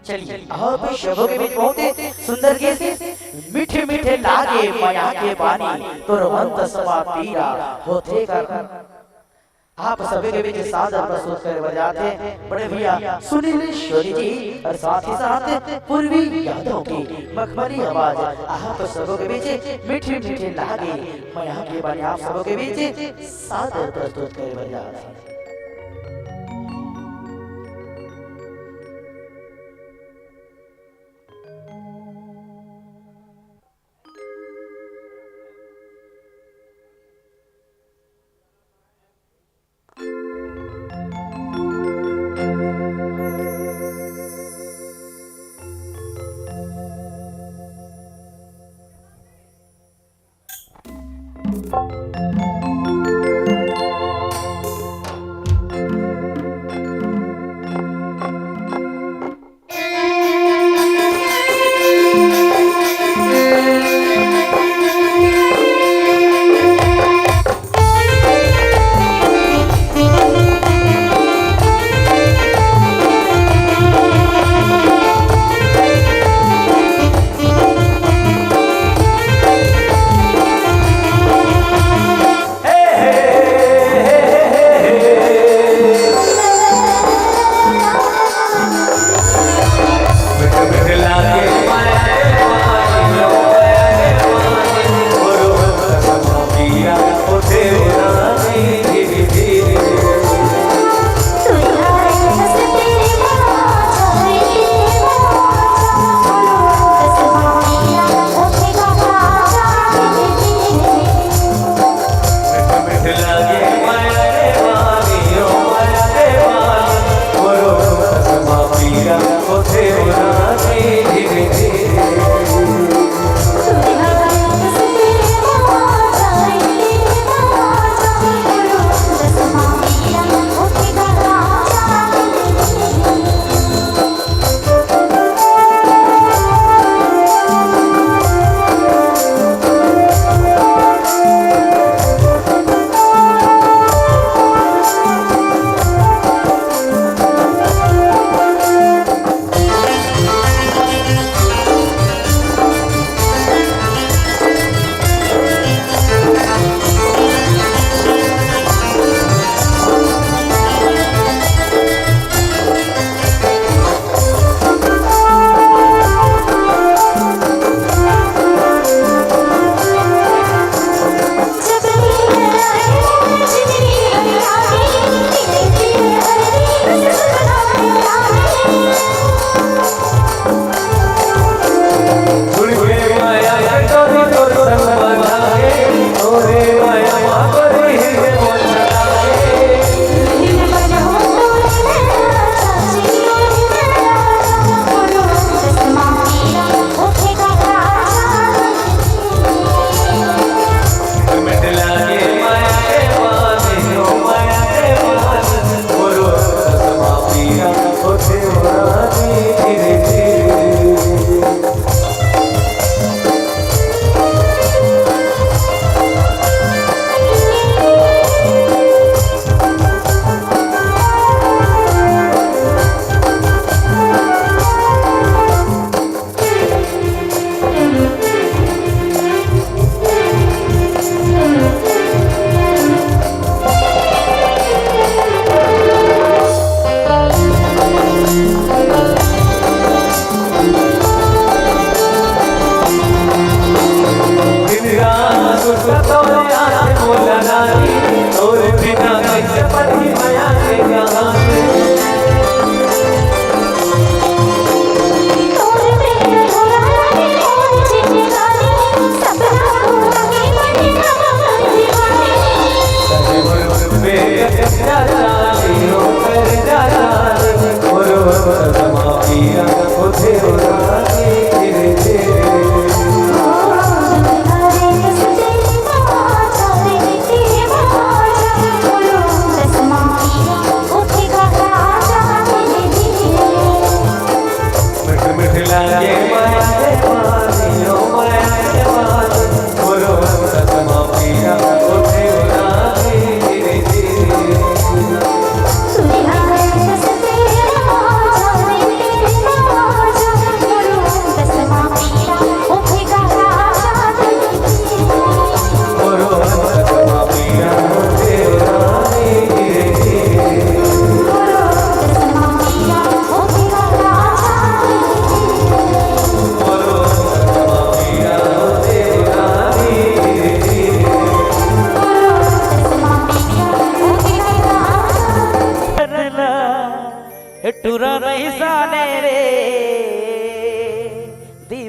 चलिए, आप सबो के बीच बहुत ही सुंदर गीत, मीठे मीठे लागे मया के बानी, तोर मन तसमा पीरा होथे कर। आप सभी के बीच सादर प्रस्तुत करे बर जाथे बड़े भैया सुनील सोनी जी और साथ ही साथ पूर्वी यादव की मखमली आवाज। आप सबो के बीच मीठे मीठे लागे मया के बानी आप सबो के बीच सादर प्रस्तुत करे बर जाथे।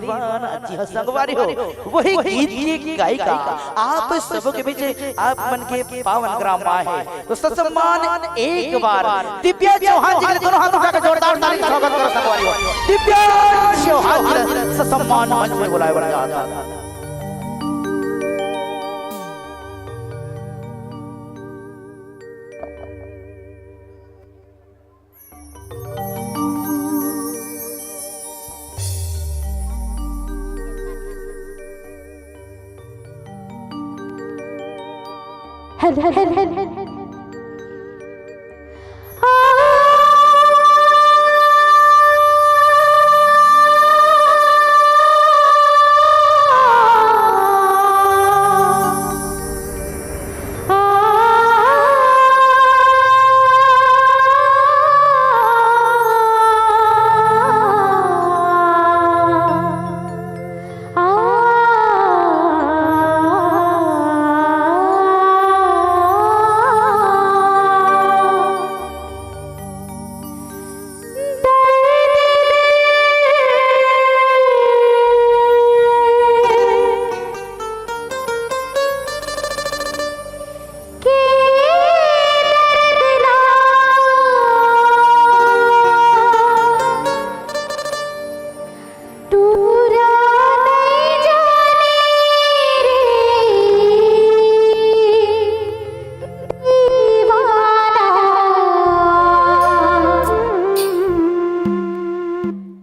दीवाना जी। हाँ संगवारी हो, वही गीत के गायिका आप सबो के बीच आप मन के पावन ग्राम माँ हे। तो ससम्मान एक बार दिव्या चौहान जी के लिए दोनों हाथ उठा के जोरदार ताली से स्वागत करो संगवारी हो। दिव्या चौहान जी के ससम्मान मंच में बुलाए बर जात हे। Hello, hello, hello, hello.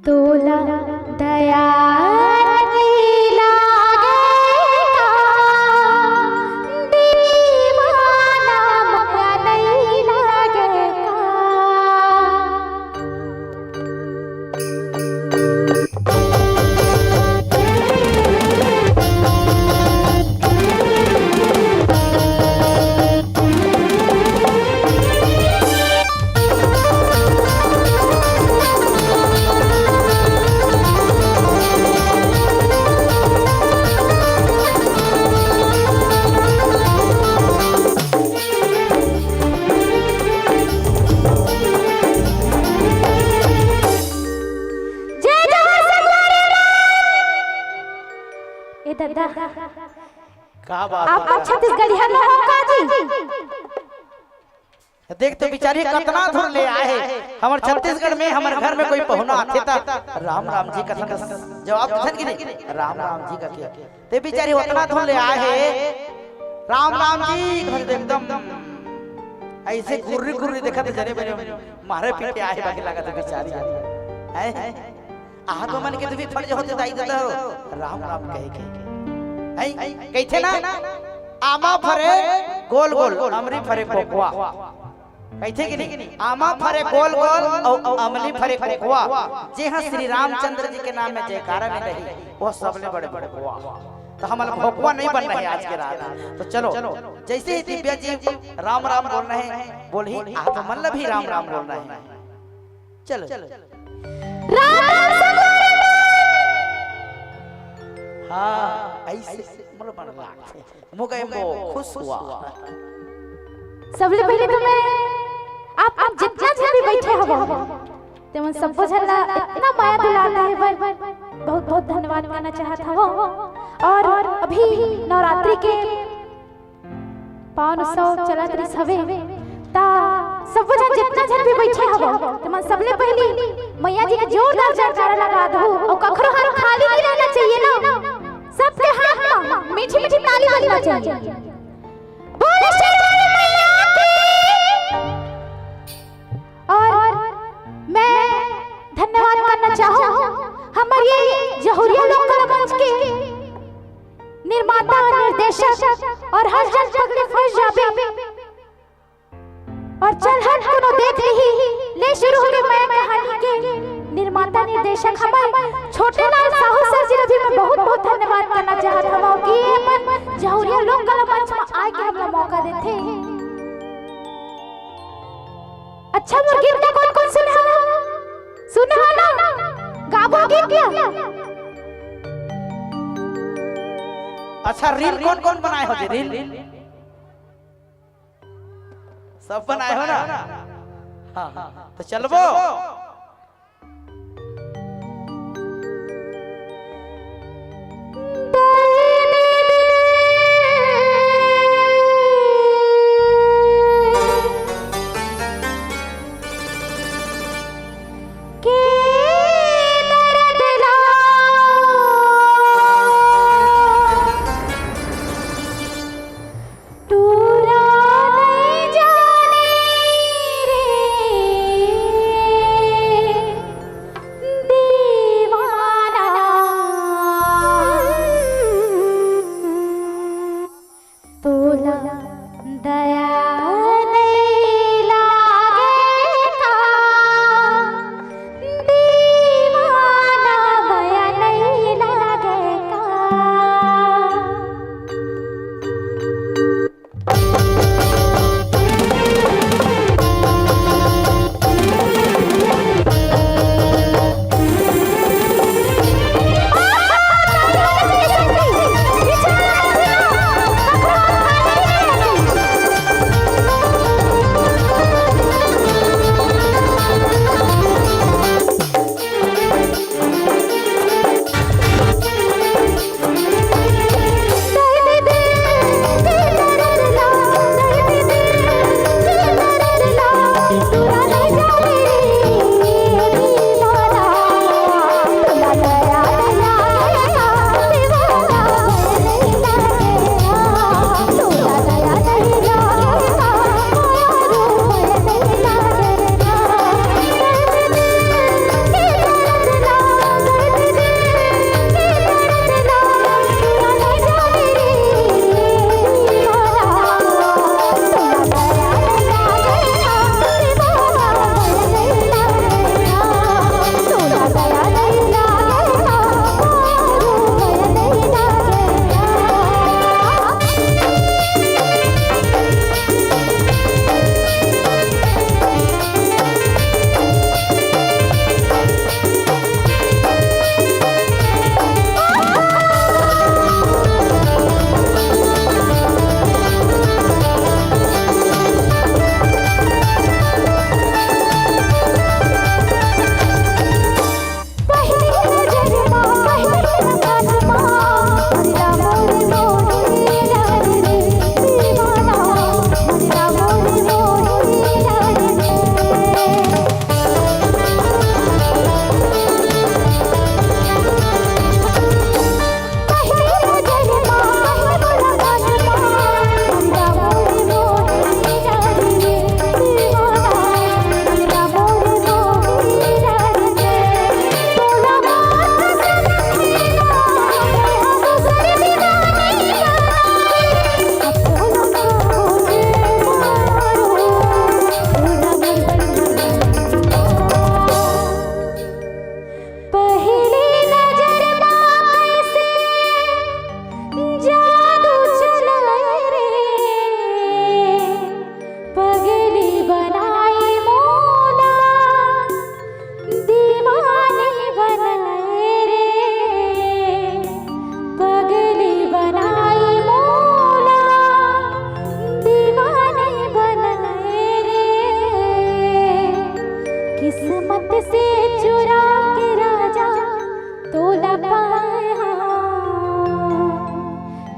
तोला दया नइ लागे का, दीवाना मया नइ लागे का। जय जोहार संगवारी हो। ए दादा, का बात आप है? छत्तीसगढ़िया में हो का जी? देख तो बिचारी कतना दूर ले आए हे। हमर छत्तीसगढ़ में हमर घर में कोई पहुना आथे त राम राम जी कथे, जवाब देथन कि नहीं? राम राम जी कथे। ते बिचारी ओतना धुन ले आए हे, राम राम जी घर एकदम ऐसे गुर्री गुर्री देखत जरे बरे मारे पीटे आए हे, बाकी लागत हे बिचारी। हैं? आहा तो मन के दुबी फट होते दाई दे तो राम राम कहे के। हैं? कहिथे ना, आमा फरे गोल गोल, अमरी फरे कोकवा। कहिथे कि नहीं? आमा फरे गोल गोल अउ अमली फरे कोकवा, जे ह श्री रामचंद्र जी के नाम में जयकारा में रही, वो सबले बड़े भोकवा। तो हमला भोकवा नहीं बनना हे आज के रात। तो चलो, जैसे ही दिव्या जी राम राम बोलना हे, बोलही, आप मन ला भी राम राम बोलना हे। चलो। राम राम संगवारी। हाँ, ऐसे मोला बड़ लागथे। मुगैम्बो खुश हुआ। सबले पहले तो मैं आप, आप जितना झन भी बैठे हवो, तेमन सब्बो झन ला इतना मया दुलार देहे बर बहुत बहुत धन्यवाद करना चाहत हवो। और अभी नवरात्रि के पावन उत्सव चलत रिस हवे, ता सब्बो झन जितना झन भी बैठे हवो, तेमन सबले पहली मैया जी के जोरदार जयकारा लगा दहू, अउ कखरो हाथ खाली नहीं रहना चाहिए ना, सबके हाथ में मीठी मीठी ताली बजना चाहिए। बोलो शेरावाली मैया की। और मैं धन्यवाद करना चाहूँ हमारे ये जहुरिया लोक कला मंच के निर्माता और निर्देशक और हर जन पगली फंस जाबे और चल हट कोनो देख लिही ले शुरू हो गए मैं कहानी के निर्माता निर्देशक हमारे छोटे लाल साहू सर जी ला भी मैं बहुत बहुत धन्यवाद करना चाहत हूँ कि ये अपन जहुरिया लोक कला मंच में आए के हमला मौका देथे। अच्छा, मोर गीत ला कौन कौन सुनहा? सुनहा ना? गाबो गीत ला। अच्छा, रील कौन कौन बनाए हो जी? रील सब बनाए हो ना? हाँ, हाँ। तो चलबो।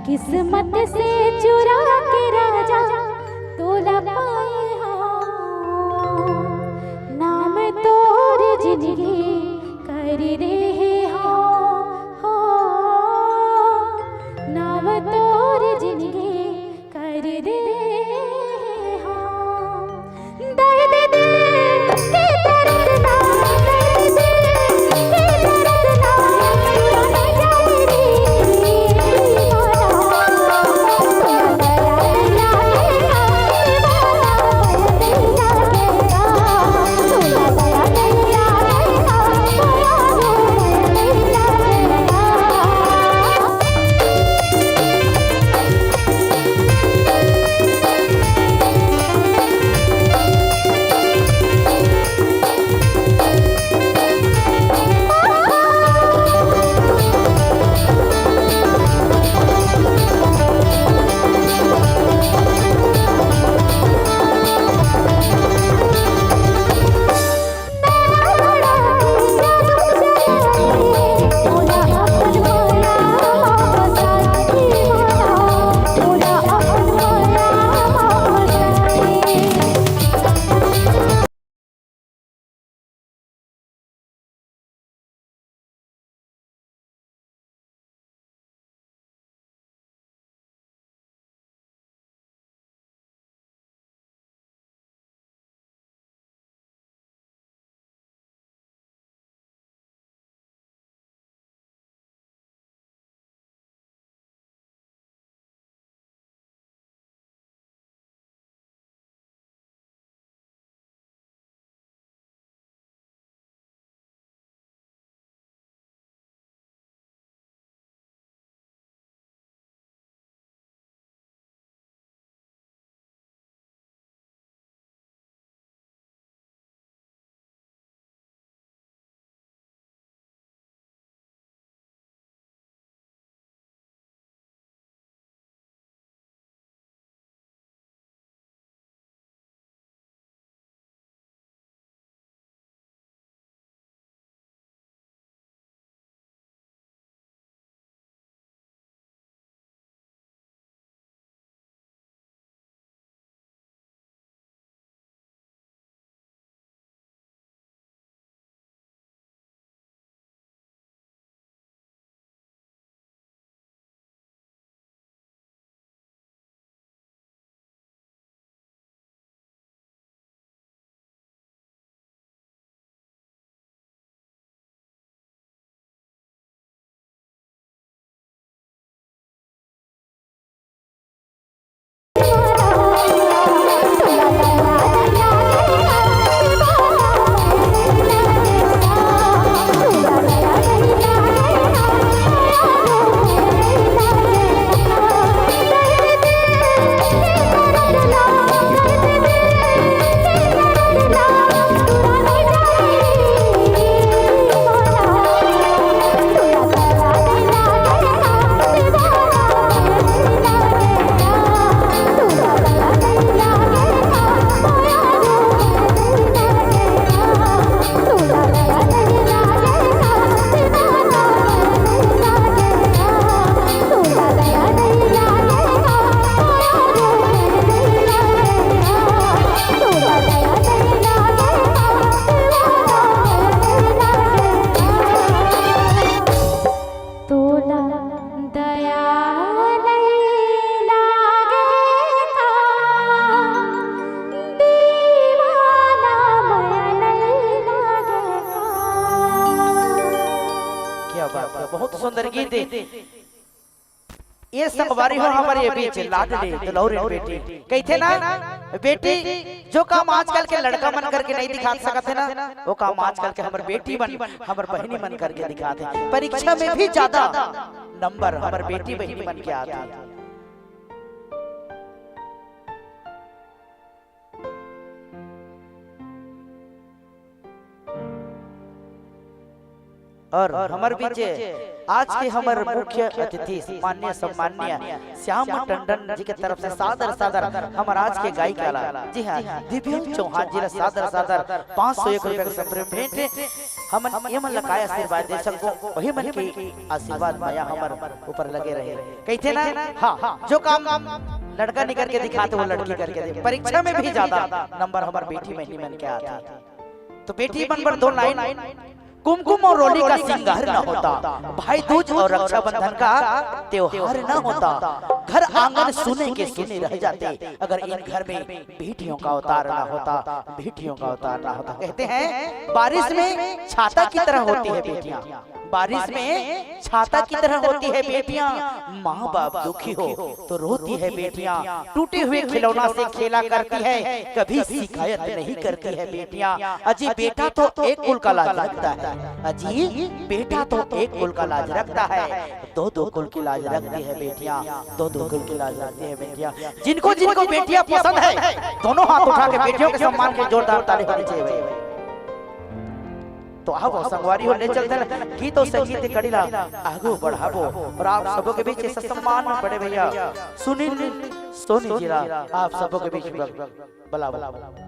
किस्मत से चुरा के राजा तोला पाए हो, नाम तोर जिंदगी कर रहे हो, हो, नाम तोर जिंदगी कर रहे हो। दर्द दिल के दर्द ना, दर्द दिल के दर्द ना, तोला दया नहीं लागे का, दीवाना मया नहीं लागे का। क्या बात है, बहुत सुंदर गीत है। ये संगवारी हो हमर ये बीच लाडली दुलौरी बेटी। कहिथे ना बेटी, जो काम आजकल के लड़का मन करके नहीं दिखा सकत हे ना, वो काम आजकल के हमर बेटी मन, हमर बहिनी मन करके दिखाथे। परीक्षा में भी ज्यादा नंबर हमर बेटी बहिनी मन के आथे। और हमर बीच आज के हमर मुख्य अतिथि माननीय सम्माननीय श्याम टंडन जी के तरफ से सादर सादर हमर आज के गायिका ला, जी हाँ, दिव्यांश चौहान जी ला सादर सादर पाँच सौ एक रुपया के सप्रे भेंट। हमन ये मन ला काय आशीर्वाद दे सकबो, वही मन के आशीर्वाद मया हमर ऊपर लगे रहे। कहिथे ना, हाँ, जो काम लड़का नहीं करके दिखाते, वो लड़की करके दे। परीक्षा में भी ज्यादा नंबर हमर बेटी बहिनी मन के आथे। तो बेटी मन बर दो लाइन। कुमकुम और रोली का सिंगार न होता, भाई दूज और रक्षाबंधन का त्योहार न होता, घर आंगन सूने के सूने रह जाते, अगर इन घर में बेटियों का अवतार ना होता, बेटियों का अवतार ना होता। कहते हैं, बारिश में छाता की तरह होती है बेटियां, बारिश में छाता की तरह होती है बेटियां। माँ बाप दुखी हो तो रोती है बेटियां, टूटे हुए खिलौना से खेला करती है, कभी शिकायत नहीं करती है बेटियां। अजी, बेटा तो एक कुल का लाज रखता है, अजी, बेटा तो एक कुल का लाज रखता है, दो दो कुल की लाज रखती है बेटियां, दो दो कुल की लाज रखती है बेटियां। जिनको जिनको बेटियां पसंद है, दोनों हाथ उठा के बेटियों के सम्मान के जोरदार ताली होनी चाहिए भाई। तो आवो संगवारी हो, ले चलते हैं गीत और संगीत कड़ी ला आगू बढ़ाबो। और आप सबों के बीच ससम्मान बड़े भैया सुनील सोनी जी ला आप सबों के बीच बुलाबो।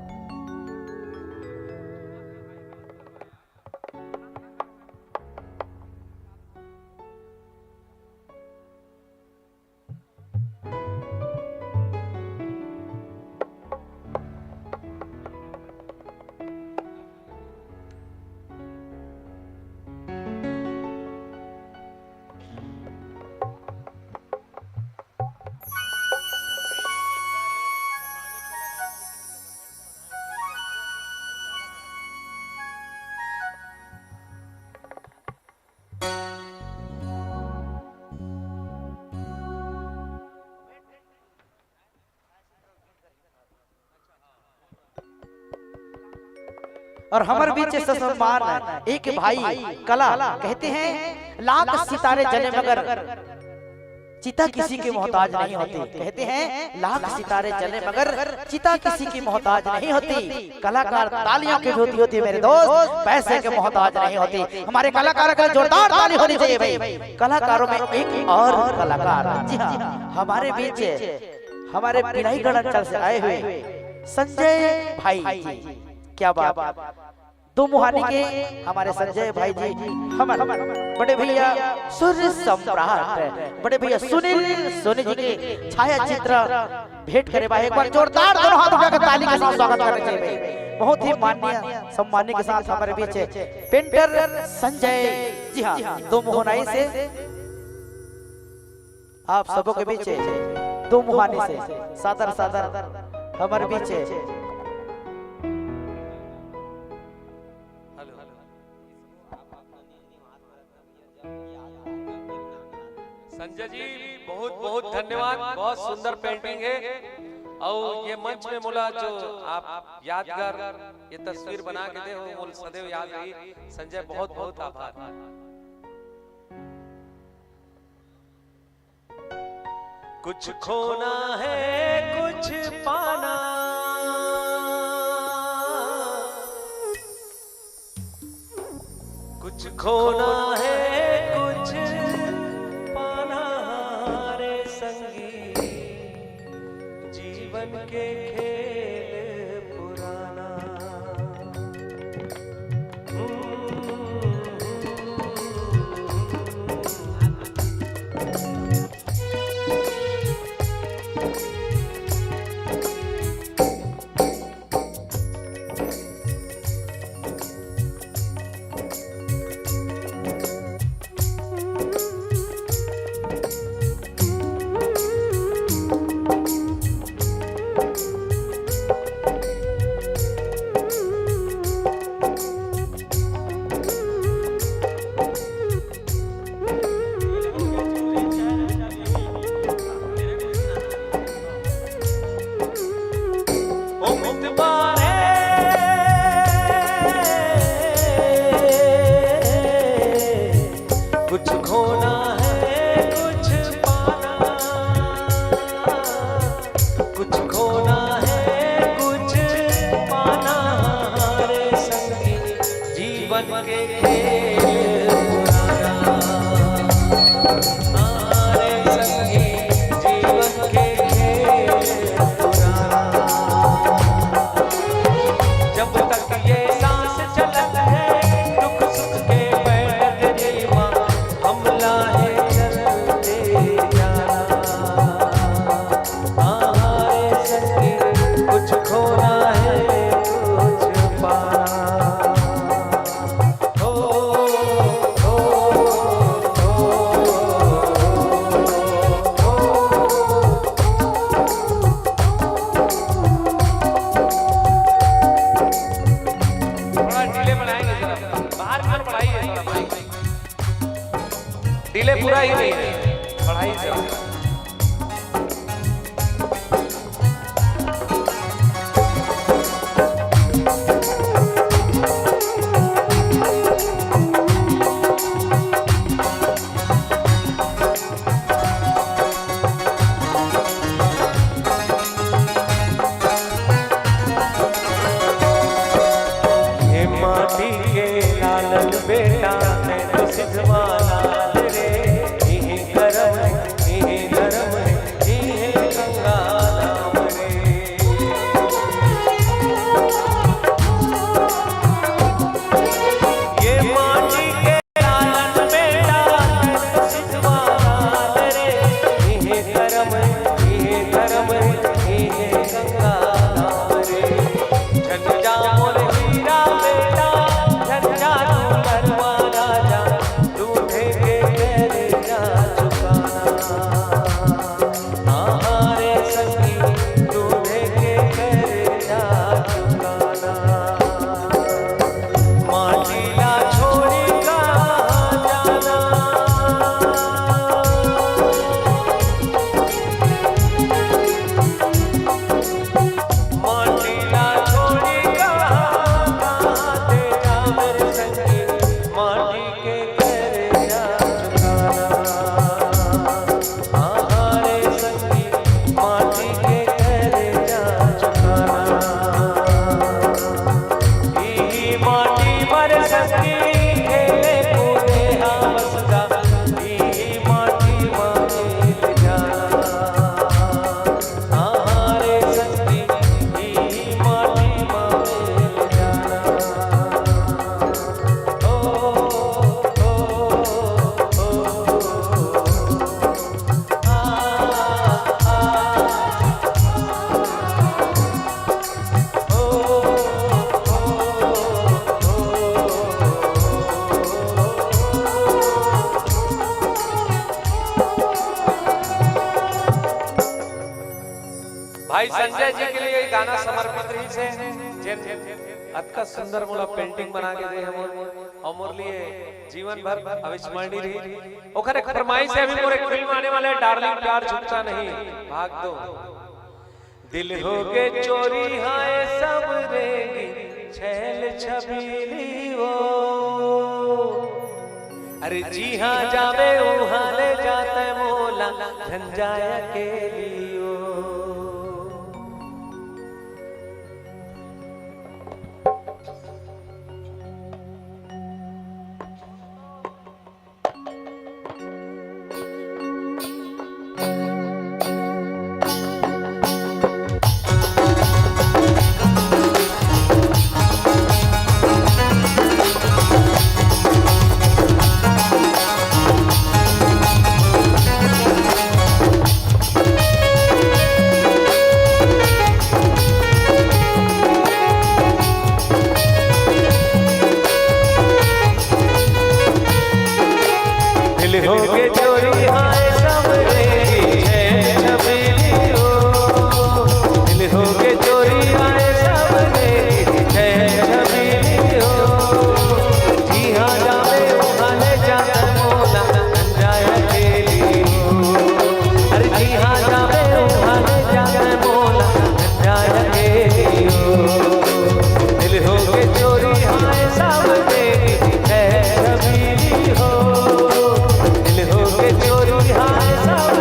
और हमर बीच ससम्मान एक भाई कला कहते हैं, लाख सितारे जले मगर चिता किसी की मोहताज नहीं होती। कहते हैं, लाख सितारे जले मगर चिता किसी की मोहताज नहीं होती। कलाकार तालियों की होती होती मेरे दोस्त, पैसे के मोहताज नहीं होती। हमारे कलाकारों के लिए जोरदार ताली होनी चाहिए भाई। कलाकारों में एक और कलाकार, जी हाँ, हमारे बीच हमारे बिलाईगढ़ अंचल से आए हुए संजय भाई जी, क्या बात। दो मुहानी के हमारे संजय भाई जी, हमर बड़े भैया सुर सम्राट, बड़े भैया सुनील सोनी जी के छाया चित्र भेंट करे बा। एक बार जोरदार दोनों हाथ उठा के ताली के साथ स्वागत करना चाहिए भाई। बहुत ही माननीय सम्माननीय के साथ हमारे बीच पेंटर संजय जी, हाँ, दो मुहानी से आप सबों के बीच दो मुहानी से सादर सादर हमारे बीच हेलो। संजय जी, बहुत बहुत धन्यवाद, बहुत सुंदर पेंटिंग है। और ये मंच में मोला जो आप यादगार ये तस्वीर बना के दे हो, मोला सदैव याद रही। संजय, बहुत बहुत आभार। कुछ खोना है, कुछ पाना, कुछ खोना है, कुछ पाना रे संगी, जीवन के खेल पुराना। कुछ खोना है, कुछ पाना, कुछ खोना है, कुछ पाना रे संगी, जीवन के खेल पुराना। हाँ रे संगी, जीवन के खेल पुराना। जब तक ये सांस चलत है, दुख डिले पूरा ही नहीं है, बढ़ाई जाए। हे माटी के लालन बेटा, मैं तो सिधवा लाल रे, इही करम, इही धरम, इही गंगा धाम रे। ये माटी के लालन बेटा, मैं तो सिधवा लाल रे, इही करम, इही धरम, इही गंगा धाम रे। झन जा मोर हीरा बेटा, झन जा तू नरवा राजा, दूधे के कर्जा चुकाना। हाँ रे संगी, दूधे के कर्जा चुकाना। माटी ला छोड़ी कहाँ जाना। माटी ला छोड़ी कहाँ, कहाँ तेरा मेरे संगी, माटी के कर्जा चुकाना। हाँ रे संगी, माटी के कर्जा चुकाना। इही माटी मर संगी, खेले कूदे हवस गा, इही माटी मा मिल जाना। हाँ रे संगी, इही माटी मा मिल जाना। ओ, ओ, ओ, ओ, आ, आ, आ, ओ, ओ, ओ, ओ। भाई संजय जी के लिए ये गाना समर्पित रहिस हे, जेन अतका सुंदर मोला painting बना के दे हवय अउ मोर लिए जीवन भर अविस्मरणीय रही। ओखर एक फरमाइश हे, अभी मोर एक फिल्म आने वाला है, डार्लिंग प्यार झुकता नहीं, भाग दो। दिल हो के चोरी हाय सब रेंगी, छैल छबीली ओ। अरे जिहाँ जाबे उहाँ ले जाते मोला, झन जाय अकेली ओ। दिल हो के चोरी हाय सब रेंगी, छैल छबीली ओ। दिल हो के चोरी हाय सब रेंगी, छैल छबीली ओ। जिहाँ जाबे उहाँ ले जाते मोला, झन जाय अकेली ओ। अरे जिहाँ जाबे उहाँ ले जाते मोला, झन जाय अकेली ओ। दिल हो के चोरी हाय सब रेंगी, छैल छबीली ओ। दिल हो के चोरी हाय सब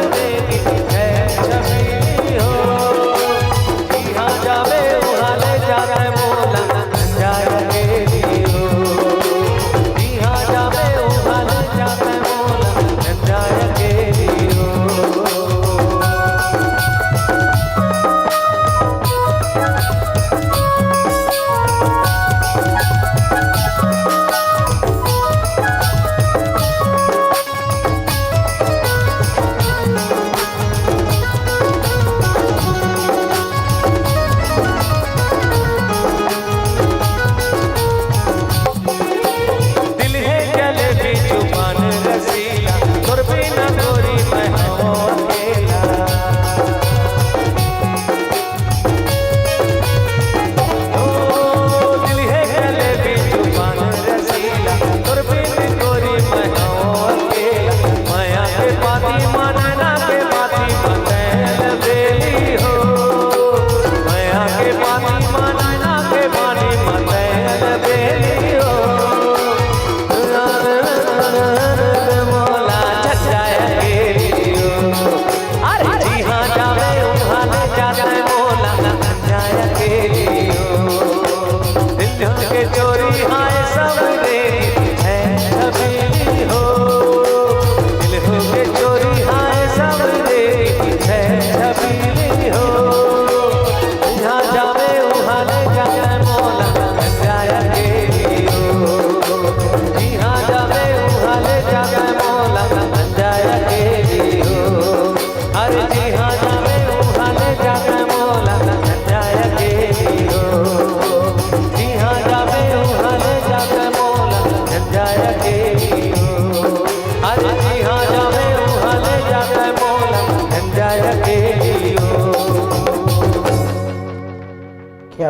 क्या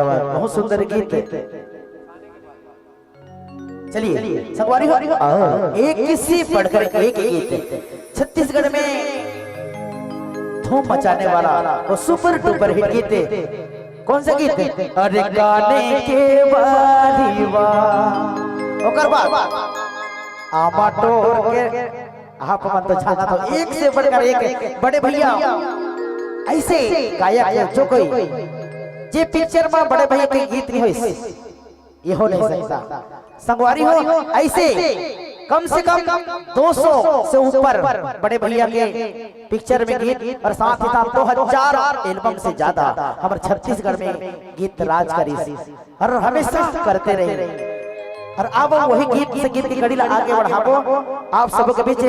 बात, बहुत सुंदर गीत। चलिए, संगवारी हो, एक से बढ़कर एक गीत। छत्तीसगढ़ में धूम मचाने वाला वो सुपर डुपर हिट गीत। कौन सा गीत? अरे काने के बाली वा। ओकर बाद आमा टोर के, आप मन तो जानत हो, एक से बढ़कर एक बड़े भैया, ऐसे गायक जो कोई, जे पिक्चर में बड़े भैया के गीत नहीं होइस, ये हो नहीं सकता। संगवारी हो, ऐसे कम से कम दो सौ से ऊपर बड़े भैया के पिक्चर में गीत और साथ ही साथ दो हज़ार एल्बम से ज्यादा हमर छत्तीसगढ़ में गीत राज करिस और हमेशा करते रहे। और अब वही गीत संगीत की कड़ी ला आगे बढ़ाबो। आप सबके बीच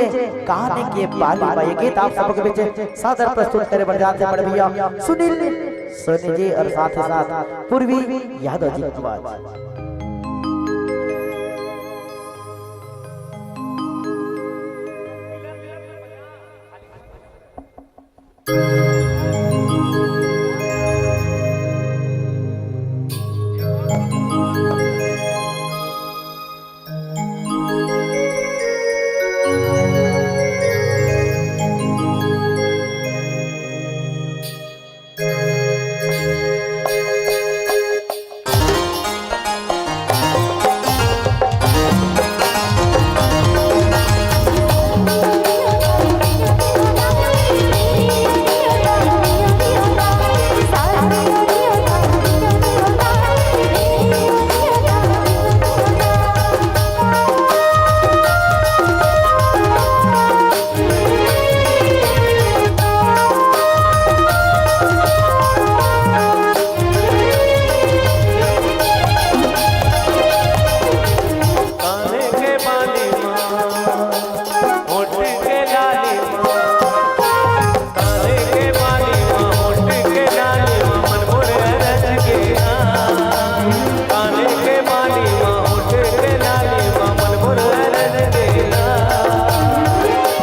काने के बाली मा ये गीत आप सबके बीच सादर प्रस्तुत करे बर जात हे बड़े भैया सुनील सोनी जी और साथ ही साथ पूर्वी यादव जी की आवाज। काने के बाली मा, होठ के लाली मा, काने के बाली मा, होठ के लाली मा, मन मोर अरज गे ना। काने के बाली मा, होठ के लाली मा, मन मोर अरज गे ना।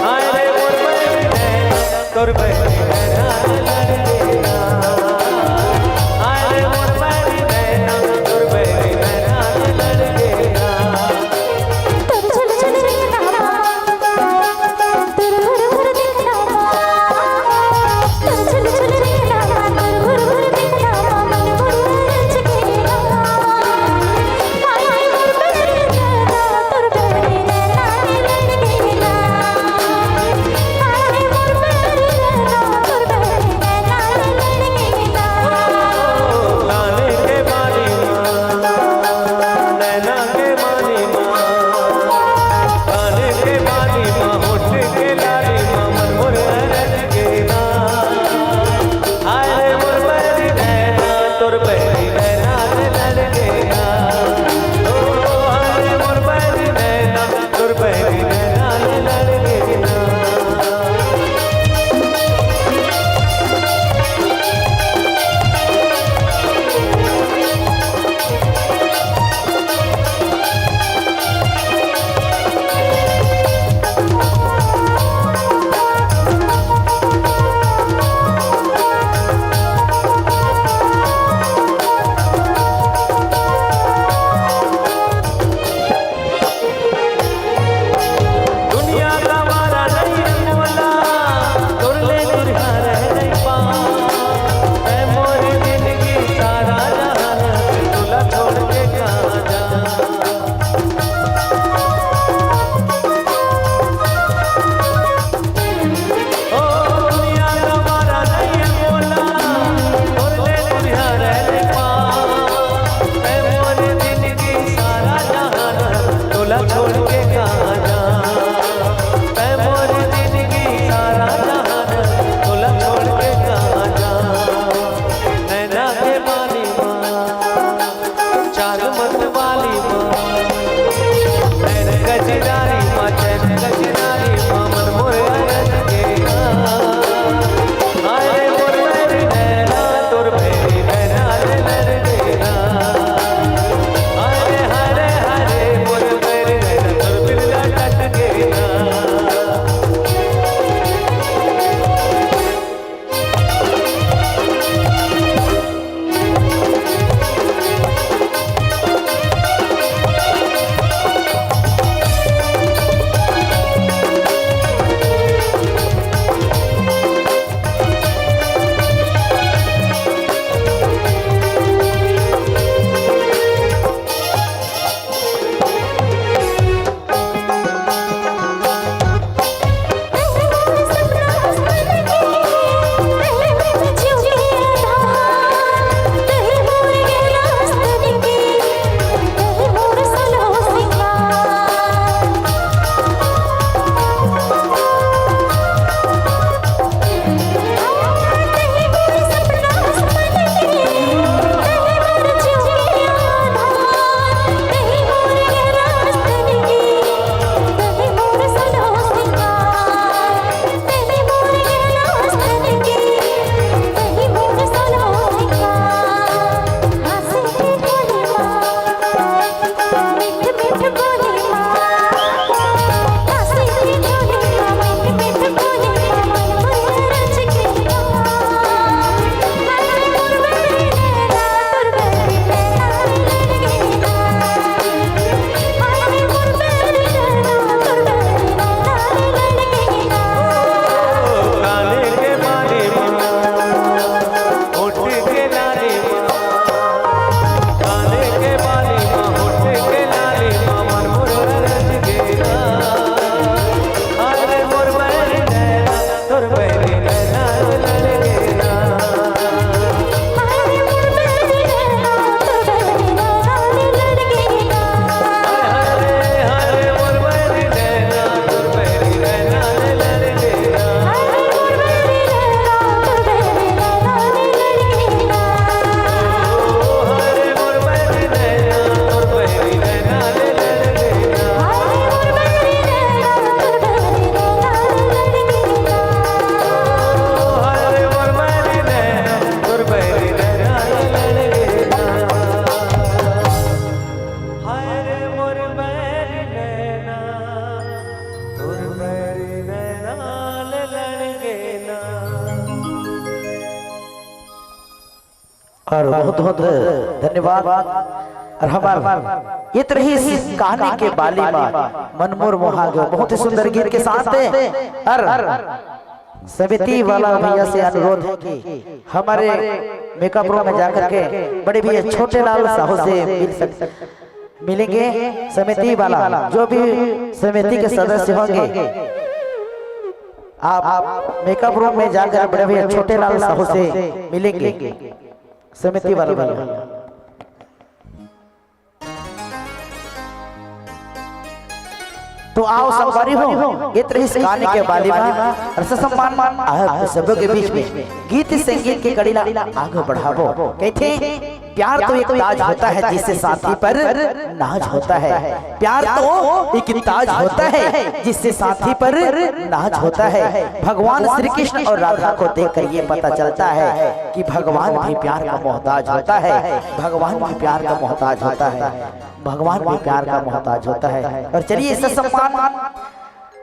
हाय रे मोर बहिनी नैना, तोर बहिनी नैना लड़ गे ना। हाय रे मोर बहिनी नैना, तोर बहिनी नैना लड़ गे ना। और बहुत बहुत धन्यवाद। और हमार ये तरह इस कहानी के बाली मा मन मोर मोहा गयो, बहुत ही सुंदर गीत के साथ है। और समिति वाला भैया से अनुरोध है कि हमारे मेकअप रूम में जाकर के बड़े भैया छोटे लाल साहू से मिल सक मिलेंगे। समिति वाला, जो भी समिति के सदस्य होंगे, आप मेकअप रूम में जाकर बड़े भैया छोटे लाल साहू से मिलेंगे। समिति वाला भैया। तो आओ संगवारी हो, ये तरह इस कहानी के बाली मा और ससम्मान आप सबो के बीच में गीत संगीत के कड़ी ला आगे बढ़ाबो। कहते, प्यार तो एक ताज होता है जिससे साथी पर नाज होता है। प्यार तो एक ताज होता है जिससे साथी पर नाज होता है। भगवान श्री कृष्ण और राधा को देखकर ये पता चलता है कि भगवान भी प्यार का मोहताज होता है। भगवान भी प्यार का मोहताज होता है। भगवान भी प्यार का मोहताज होता है। और चलिए, ससम्मान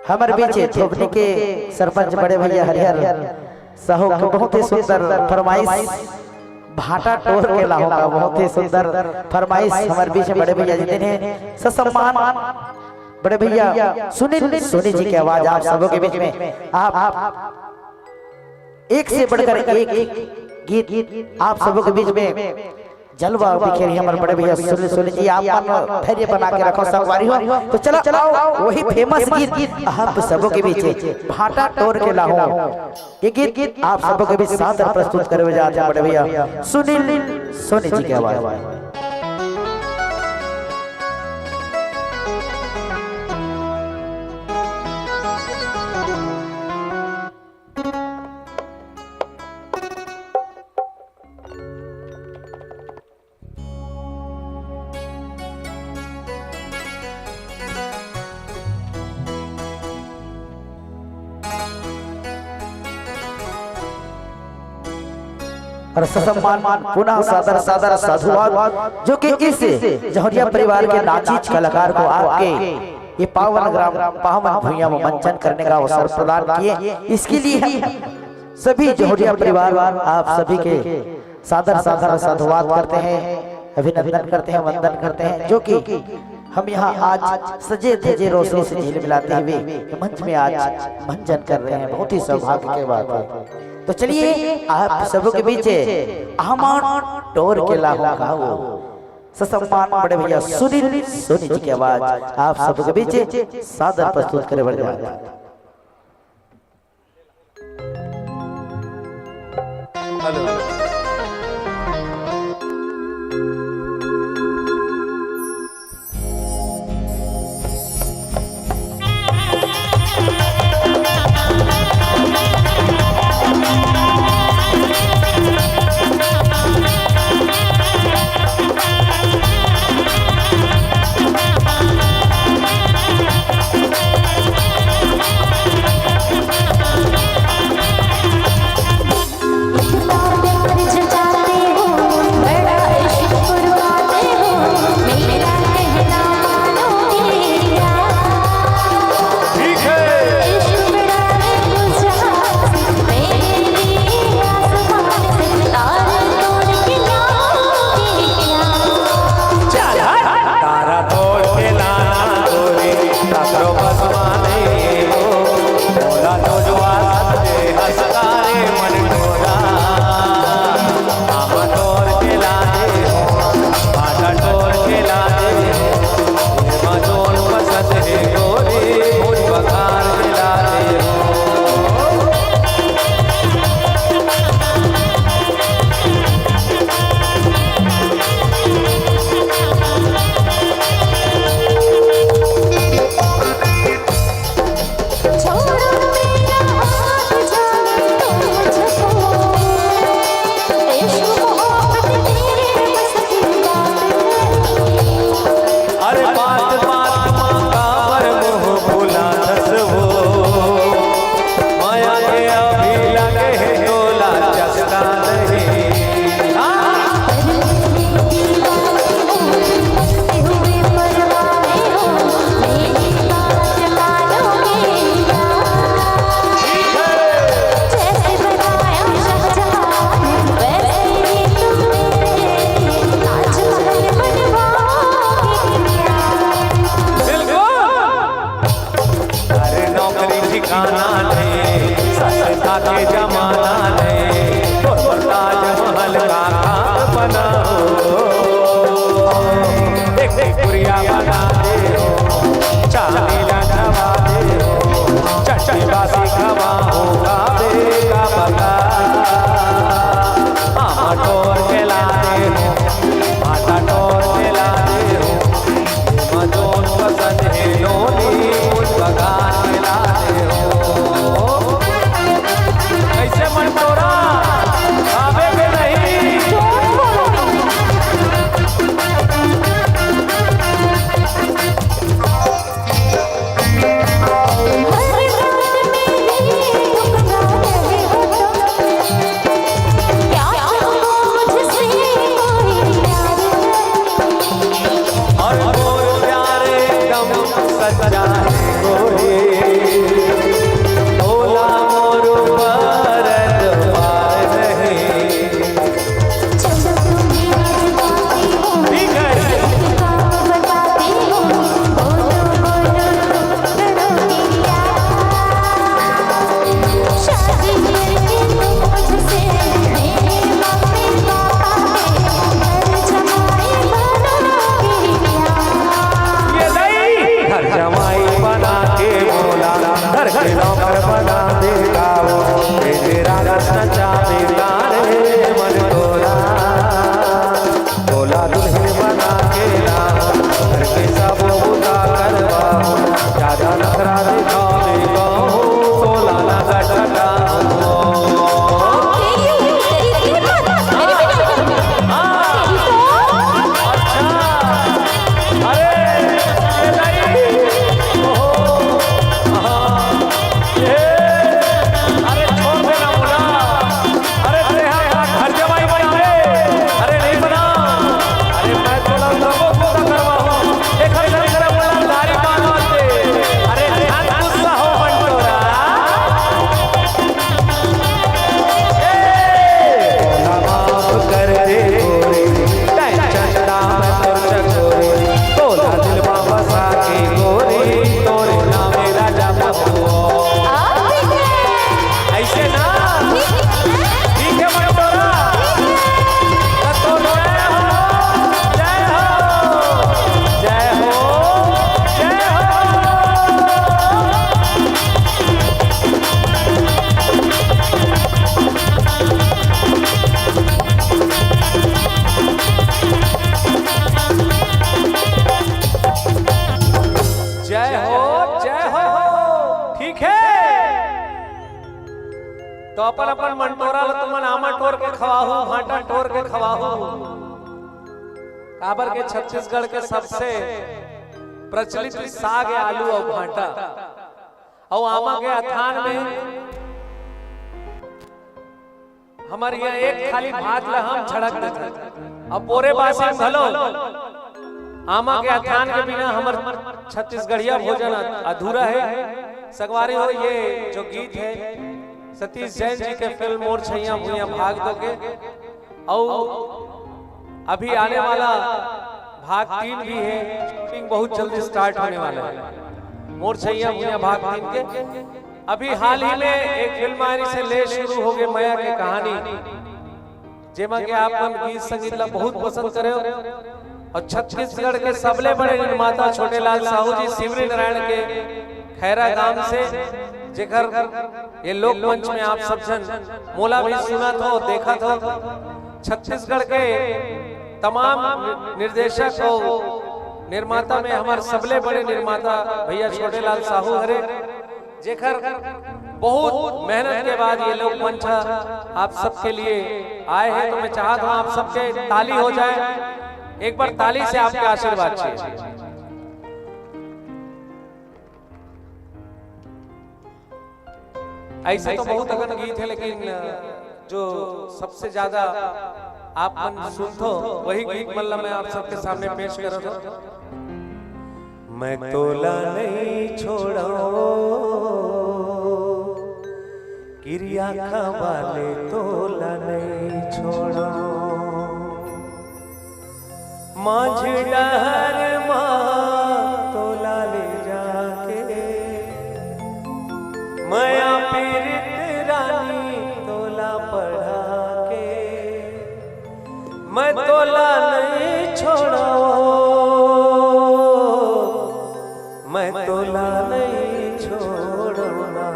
हमर बीच धोबनी के सरपंच बड़े भैया हरिहर साहू के बहुत ही सुंदर फरमाइश, भाटा टोर के लाहू का बहुत ही सुंदर फरमाइश हमर बीच में बड़े भैया जी देने। ससम्मान बड़े भैया सुनील सोनी जी की आवाज आप सबों के बीच में, आप एक से बढ़कर एक गीत आप सबों के बीच में जलवा बिखेरी हमर बड़े भैया सुनील सोनी जी, आप मन धैर्य बना के रखो संगवारी हो। तो चला, चला, वही फेमस गीत आप सबों के बीच भाटा टोर के लाहू, ये गीत आप सबों के बीच सादर प्रस्तुत करे जात हे बड़े भैया सुनील सोनी जी की आवाज। और ससम्मान पुनः सादर सादर साधुवाद, जो कि इस जौहरिया परिवार के नाचीज कलाकार को आपके ये पावन ग्राम पावन भुइयां में मंचन करने का अवसर प्रदान किए। इसके लिए सभी जौहरिया परिवार आप सभी के सादर सादर साधुवाद करते हैं, अभिनंदन करते हैं, वंदन करते हैं, जो कि हम यहाँ आज सजे धजे रोशनी से झिलमिलाते हुए ये मंच में आज मंचन कर रहे हैं। बहुत ही सौभाग्य की बात है। तो चलिए, आप सबों के बीच आमान टोर के लाहू का वो ससम्मान बड़े भैया सुनील सोनी जी की आवाज आप सबों के बीच सादर प्रस्तुत करे बड़े भैया। हेलो। बाहू का बेका बका, आमा टोर के लाने हो, आटा टोर के लाने हो, एमा जोन पसंद हे नोनी, मोर बगान के लाने हो। कैसे मन तोरा, आवे के नहीं? और मोर प्यारे दम सच्चा है गोरी, तोला मोर ऊपर एतबार नहीं। ठीक है। ये नहीं। घर जमाई बना के मोला, घर के नौकर बना दे गाओ, ए तेरा रस नचा दे तारे मन तोरा। तोला दुल्हन बना के लाहूं, घर के सब बूता करवाहूं, ज्यादा नखरा दिखावे कहूं, तोला ना गटगटाहूं। हाँ। अच्छा। अरे, ये नहीं। ओहो। हाँ। ये। अरे, छोड़ देना बोला। अरे, तेरे यहाँ घर जमाई बना रे। अरे, नहीं बना। अरे, मैं तोला सबो पूरा करवाहूँ। एक हर जन करे बोला, दाढ़ी बांधो दे। अरे, ध्यान गुस्सा हो बंटोरा। ए, माफ कर दे गोरी, तैं चंदा मैं तोर चकोरी। तोला दिल मा बसा के गोरी, तोरे नामे राजा बबुआ। ऐसे ना? ठीक है, मंटोरा। तो जय हो, जय हो, जय हो, जय हो। जय हो, जय हो। ठीक है, तो अपन अपन मंटोरा ला तुमन आमा टोर के खवाहू, भांटा टोर के खवाहू। काबर के छत्तीसगढ़ के सबसे प्रचलित साग है आलू अउ भांटा, अउ आमा के अथान में हमर यहाँ एक थाली भात ला हम झड़क देथन। अब पोरे बासी में घलो आमा के अथान के बिना हमर छत्तीसगढ़िया भोजन अ-, अधूरा है। संगवारी हो, ये जो गीत है सतीश जैन जी के फिल्म मोर छैया भुइयां भाग दो के, अउ अभी आने वाला भाग तीन भी है, शूटिंग बहुत जल्दी स्टार्ट होने वाला है मोर छैया भुइयां भाग तीन के। अभी हाल ही में एक फिल्म आने से ले शुरू हो गए मया के कहानी, जेमा के आप मन गीत संगीत ला बहुत पसंद करे हो। और छत्तीसगढ़ के सबले बड़े निर्माता छोटेलाल साहू जी शिवरी नारायण के खैरा गांव से, जेकर ये लोकमंच में आप सब झन मोला भी सुनत हो, देखत हो। छत्तीसगढ़ के तमाम निर्देशक और निर्माता में हमारे सबले बड़े निर्माता भैया छोटेलाल साहू हरे, जेकर बहुत मेहनत के बाद ये लोकमंच आप सबके लिए आए हैं। तो मैं चाहता हूँ आप सबके ताली हो जाए, एक बार ताली से आपके आशीर्वाद चाहिए। ऐसे तो बहुत अकन गीत है, लेकिन जो सबसे ज्यादा आप मन सुनथो, वही गीत मन ला मैं आप सबके सामने पेश करत हूँ। मैं तोला नहीं छोड़ो, किरिया खा वाले तोला नहीं छोड़ो। माझ डहर मा तोला ले जाके, मया पीरित रानी तोला पढ़ा के, मैं तोला नहीं छोड़ो, मैं तोला नहीं छोड़ो ना।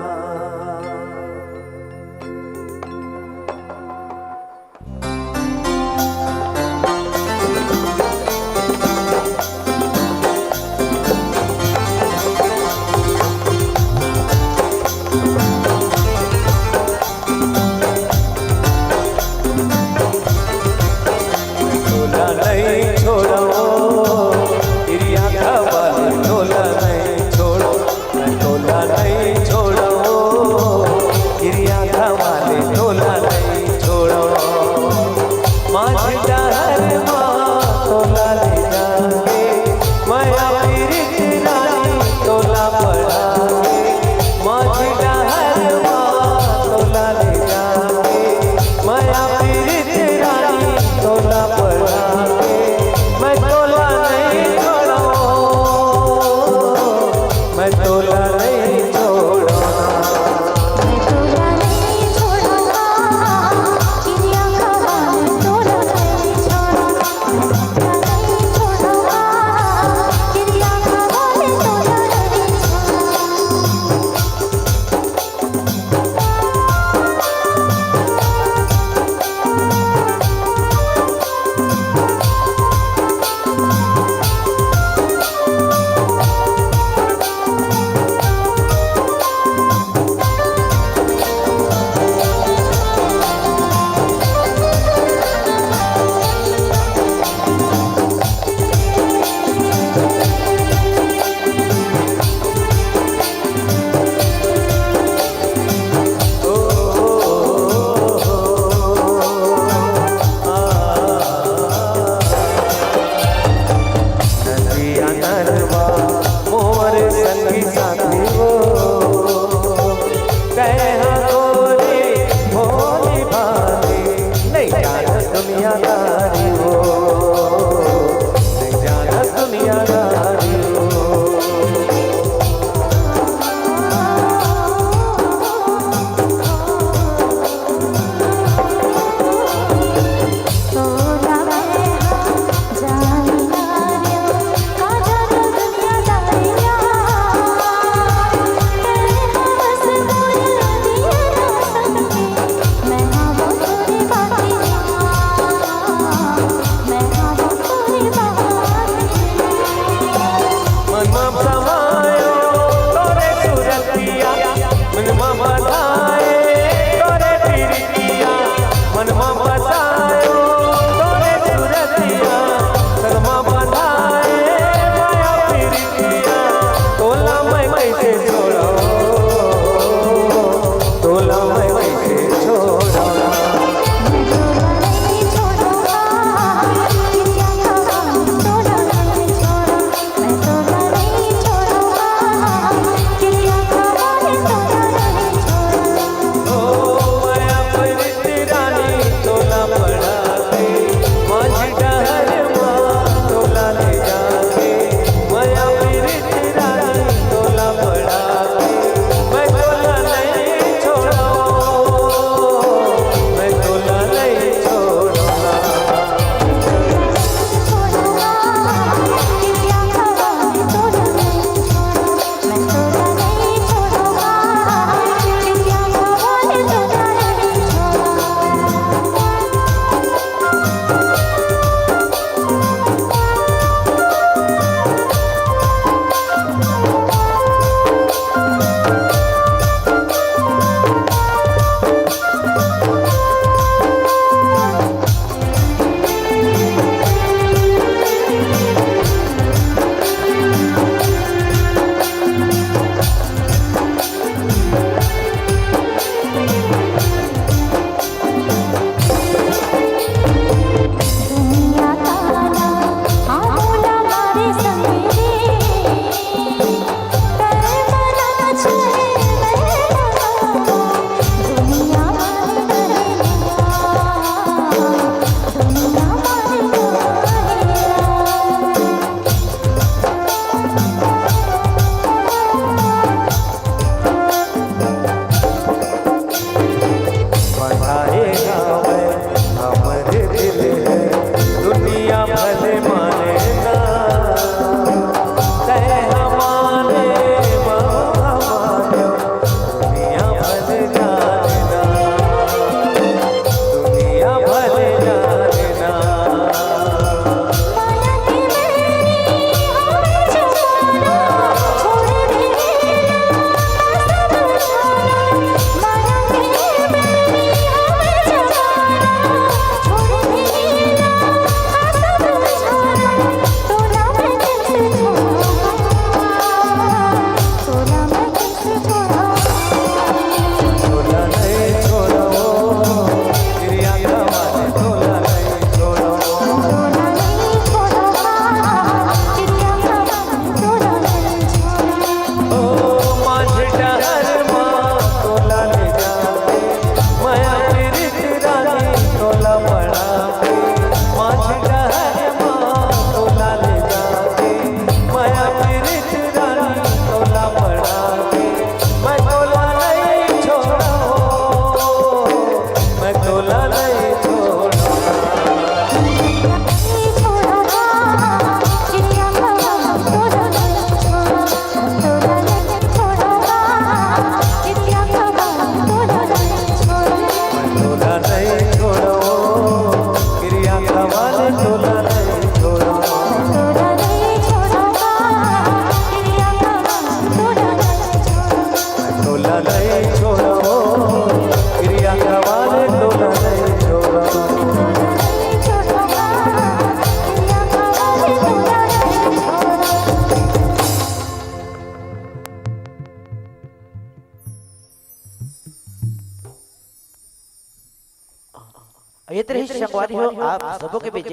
मित्र ही संगवारी हो, आप सबो के बीच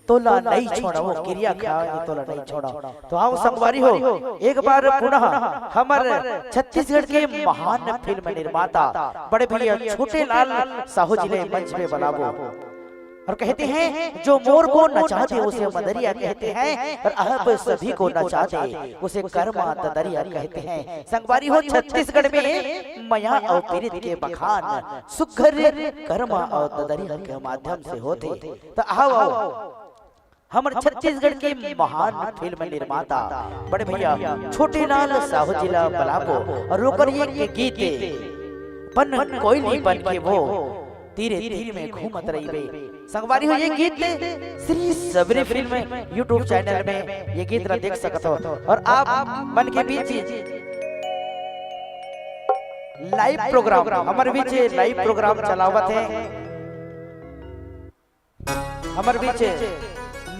तोला नइ छोड़व, किरिया खाए तोला नइ छोड़व। तो आओ संगवारी हो, एक बार पुनः हमर छत्तीसगढ़ के महान फिल्म निर्माता बड़े भैया छोटे लाल साहू जी ले मंच पे बुलाबो। और कहते हैं, जो मोर को नचा दे उसे मदरिया कहते हैं, और अब सभी को नचा दे उसे कर्मा ददरिया कहते हैं। संगवारी हो, छत्तीसगढ़ में मया और पीरित के बखान सुघर कर्मा और ददरिया के माध्यम से होथे। तो आओ, आओ, हमर छत्तीसगढ़ के महान फिल्म निर्माता बड़े भैया छोटे लाल साहू जी ला बुलाबो और ओकर ये गीत बन कोयली बन के वो तीरे तीर में घूमत रहिबे। संगवारी हो, ये गीत श्री सबरी फिल्म YouTube चैनल में ये गीत ला देख सकत हो। और आप मन के बीच लाइव प्रोग्राम, हमर बीच लाइव प्रोग्राम चलावत हे हमर बीच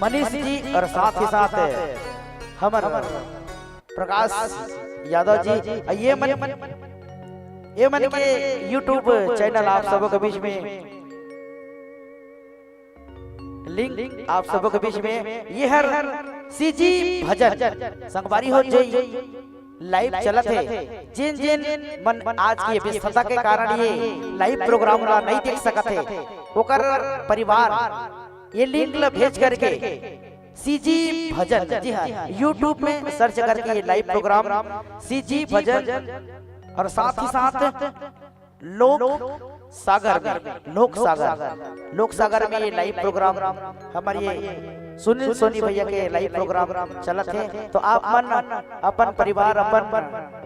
मनीष जी और साथ ही साथ हमर प्रकाश यादव जी। ये मन, ये मन के YouTube चैनल आप सबों के बीच में लिंक आप सबों के बीच में ये हर सीजी भजन संगवारी हो जई लाइव चलत हे। जिन जिन मन आज की व्यस्तता के कारण ये लाइव प्रोग्राम ला नइ देख सकत हे, ओकर परिवार ये लिंक ला भेज करके सीजी भजन, जी हाँ, YouTube में सर्च करके ये लाइव प्रोग्राम सीजी भजन और साथ ही साथ लोक सागर में, लोक सागर, लोक सागर में ये लाइव प्रोग्राम हमर ये सुनील सोनी भैया के लाइव प्रोग्राम चलत हे। तो आप मन अपन परिवार, अपन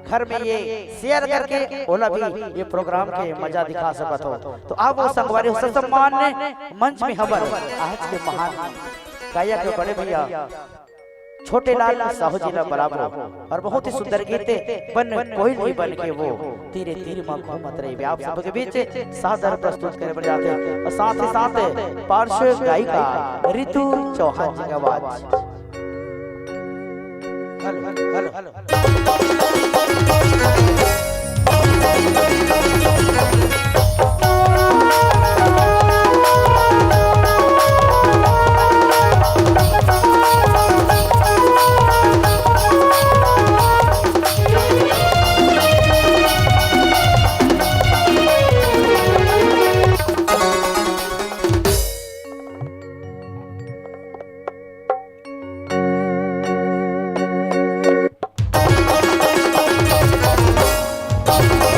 घर में ये शेयर करके ओला भी ये प्रोग्राम के मजा दिखा सकत हो। तो आप वो संगवारी हो, सम्मान मंच में हमर आज के महान गायक बड़े भैया छोटे लाल साहू जी ला बुलाबो और बहुत ही सुंदर गीत बन कोयली बन के वो तीरे तीर मा घूमत रहिबे। आप सबके बीच सादर प्रस्तुत करे बर जाथे और साथ ही साथ पार्श्व गायिका रितु चौहान जी के आवाज। Hello, hello, hello.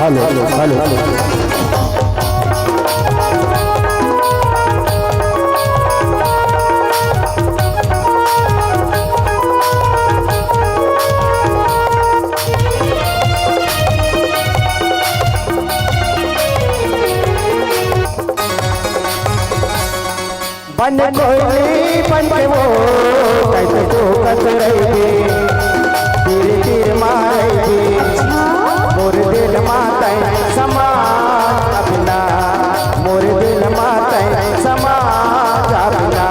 Hello, hello, hello. बन कोयली बन के वो कैसे टोकत रहिबे, तीर तीर मारैबे। मोर दिल मा तैं समा जा बिना, मोर दिल मा तैं समा जा बिना।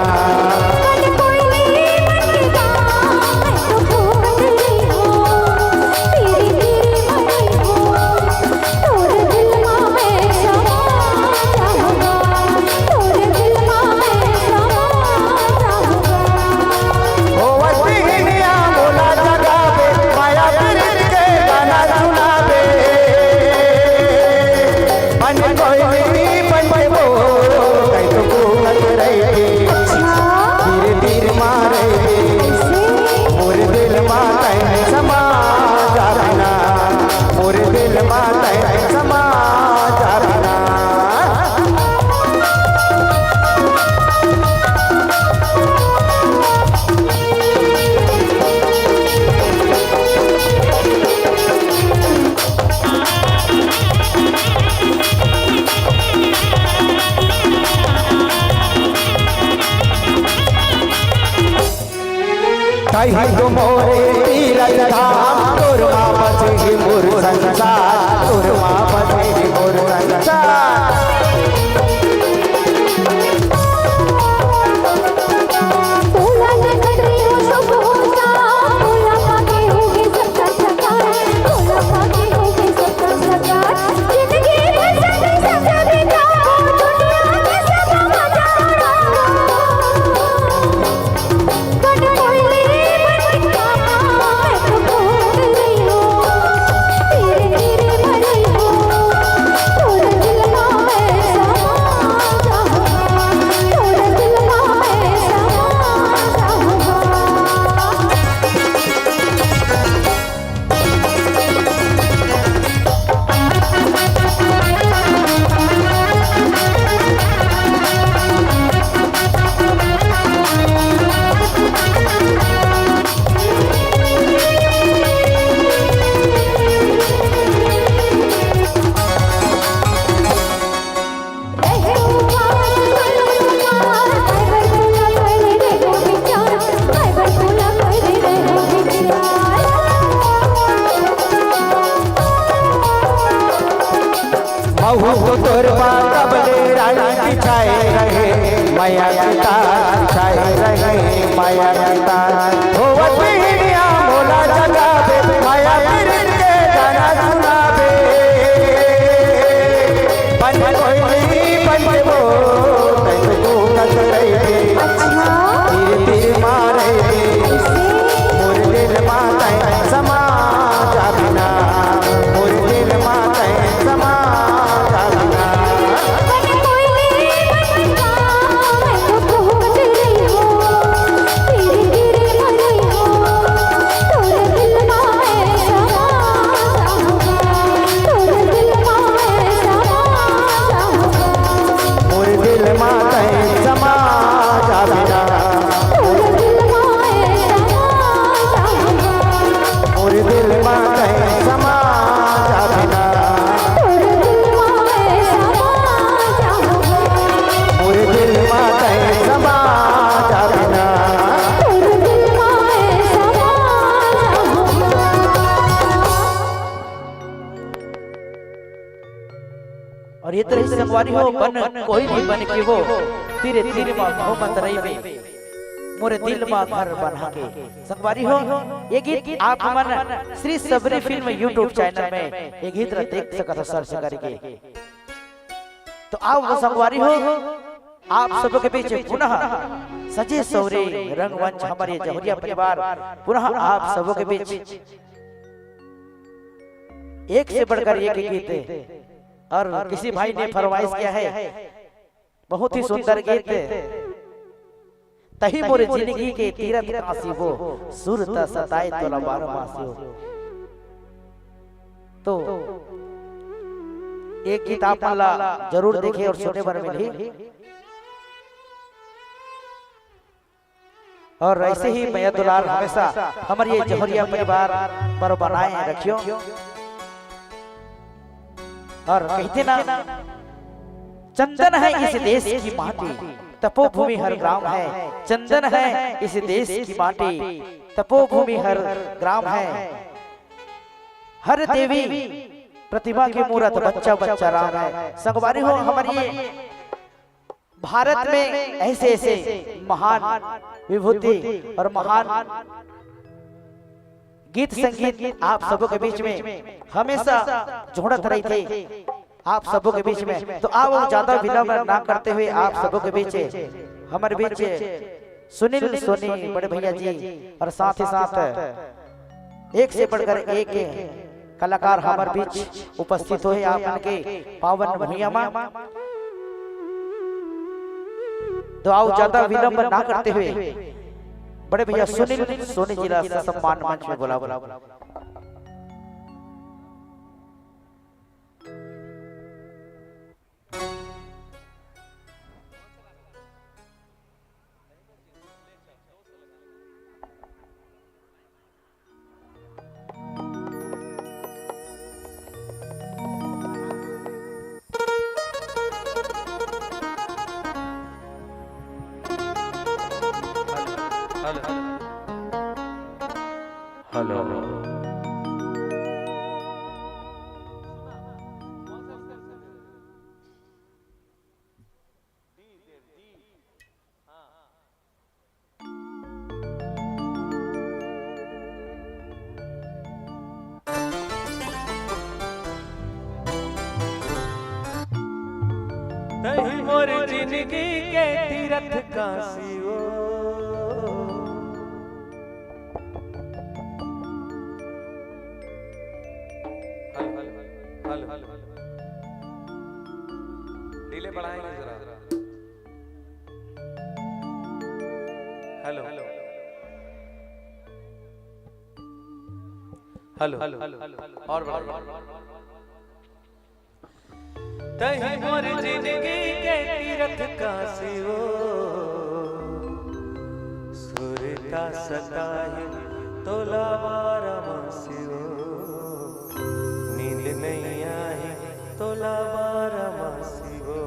कही तो मोरे तीरथ धाम, तोर मा बसे मोर संसार, तोर मा बसे मोर संसार। मया के तार बिछाए रहे, मया के तार। होवत बिहनिया मोला जगाबे, मया के रीत के गाना सुनाबे। बन कोइली बन के वो, तैसे तू कस रहिबे। अच्छा। तीर तीर मारे, कैसे? मोर दिल मा तैं समा जाबे ना, मोर दिल मा तैं समा जाबे ना। मोर दिल मा तैं समा जाबे ना। मोर दिल मा तैं समा जाबे ना। मोर दिल मा तैं समा जाबे ना। अउ ए तरह से संगवारी हो, बन कोइली बन के वो, तीर तीर मा घूमत रहिबे, मोर दिल मा घर बना के। संगवारी हो, ए गीत आप मन श्री सबरी फिल्म YouTube चैनल में ए गीत ला देख सकत हो search करके। त आओ संगवारी हो, आप सबो के बीच पुनः सजे सवरे रंगमंच हमर ए जहुरिया परिवार पुनः आप सबो के बीच एक से बढ़कर एक गीत। अउ किसी भाई ने फरमाइश किया है, बहुत ही सुंदर गीत, तहीं मोर जिनगी के तीरथ काशी वो, सुर त सताए तोला बारमासी वो। त ए गीत आप मन ला जरूर देखे अउ सुने बर मिलही। अउ ऐसे ही मया दुलार हमेशा हमर ए जहुरिया परिवार पर बनाए रखियो। अउ कहिथे ना, चंदन है इस देश की माटी, तपोभूमि हर ग्राम है। चंदन है इस देश की माटी, तपोभूमि हर ग्राम है। हर देवी प्रतिमा के मूरत बच्चा बच्चा राम है। संगवारी हो, हमर ए भारत में ऐसे ऐसे महान विभूति अउ महान गीत संगीत आप सबो के बीच में हमेशा जोड़त रहिथे, आप सबो के बीच में। त आओ, ज्यादा विलंब ना करते हुए आप सबो के बीच, हमर बीच सुनील सोनी बड़े भैया जी अउ साथ ही साथ एक से बढ़कर एक कलाकार हमर बीच उपस्थित होए आप मन के पावन भुइयां मा। त आओ, ज्यादा विलंब ना करते हुए बड़े भैया सुनील सोनी जी ला सम्मान मंच में बुलाओ। Hello, hello. तहीं मोर जिनगी के तीरथ काशी वो। Hello, hello, hello. डिले बढ़ाएंगे जरा। हेलो, हेलो, और बढ़ाइए। तहीं मोर जिनगी के तीरथ काशी वो, सुरता सताही तोला वाराणसी वो, नींद नइ आही तोला वाराणसी वो।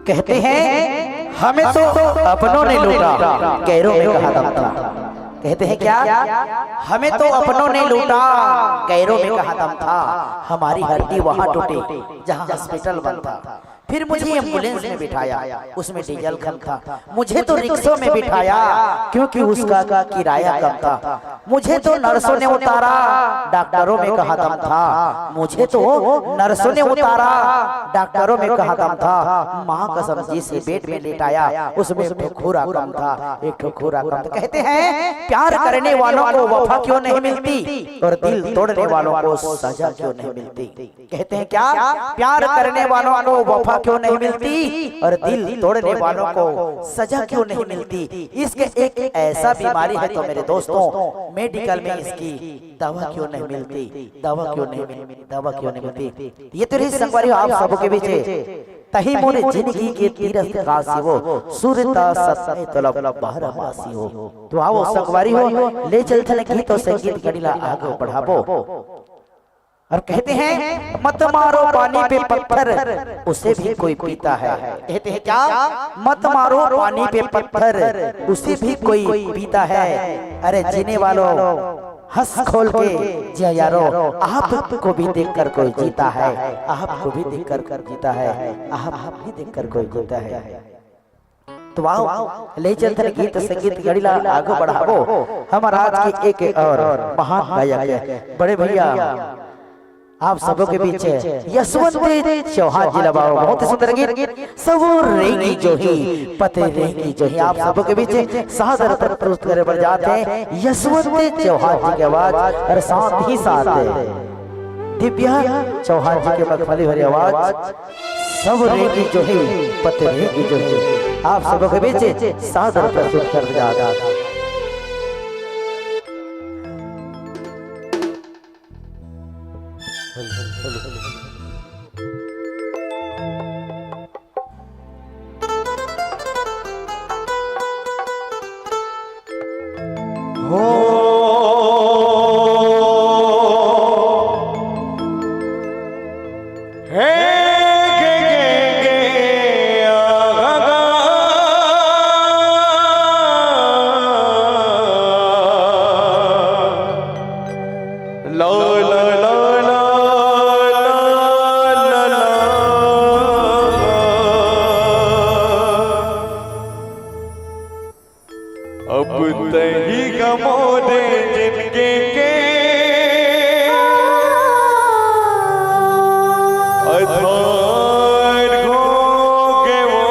कहते हैं, हमें तो अपनों ने लूटा, गैरों में कहाँ दम था। कहते हैं क्या? हमें तो अपनों ने लूटा, गैरों में कहाँ दम था। हमारी हड्डी वहां टूटी, जहां हॉस्पिटल बंद था। फिर मुझे एम्बुलेंस में बिठाया, उसमें डीजल कम था। मुझे तो रिक्शों में बिठाया, क्योंकि उसका किराया कम था। मुझे तो नर्सों ने उतारा, डॉक्टरों में कहाँ दम था। मुझे तो नर्सों ने उतारा, डॉक्टरों में कहाँ दम था। माँ कसम, जिस बेड में लेटाया, उसमें एक ठो खूरा कम था, एक ठो खूरा कम था। कहते हैं, प्यार करने वालों को वफा क्यों नहीं मिलती और दिल तोड़ने वालों को सजा क्यों नहीं मिलती। कहते हैं क्या, प्यार करने वालों को वफा क्यों नहीं मिलती और दिल तोड़ने वालों को सजा क्यों नहीं मिलती। इश्क एक ऐसा बीमारी है, तो मेरे दोस्तों, मेडिकल में इसकी दवा क्यों नहीं मिलती, दवा क्यों नहीं मिलती, दवा क्यों नहीं मिलती। ये तो रही संगवारी हो आप सबों के बीच, तही मोरे जिंदगी के तीरथ काशी हो, सूरता सतने तलब बहर मासी हो। तो आओ संगवारी हो, ले चलथन गीत और संगीत कड़ी ला आगे बढ़ाबो। और कहते हैं, मत मारो पानी पे पत्थर, उसे भी कोई पीता है। कहते हैं क्या? मत मारो पानी पे पत्थर, उसे भी कोई पीता है। अरे जीने वालों, हंस खोल के जिया यारो, आपको भी देखकर कोई जीता है, आपको भी देखकर कोई जीता है, आपको भी देखकर कोई जीता है। तो आओ, ले चलथन गीत संगीत कड़ी ला आगू बढ़ाबो। हमर आज के एक और महान गायक है, बड़े भैया, आप सबों के बीच यशवंत चौहान जी ला बुलाबो। बहुत ही सुंदर गीत, सब रेंगी जो ही, पते रेंगी जो ही। आप सबों के बीच सादर प्रस्तुत करे बर जात हे यशवंत चौहान जी के आवाज और साथ ही साथ दिव्या चौहान जी के मखमली भरी आवाज, सब रेंगी जो ही, पते रेंगी जो ही। आप सबों के बीच सादर प्रस्तुत कर दिया जाता। हो। हे गे गे गे आ गा गा। लो लो लो लो लो लो। अब तही गा मोरे जिनगी के आधार हो गे वो।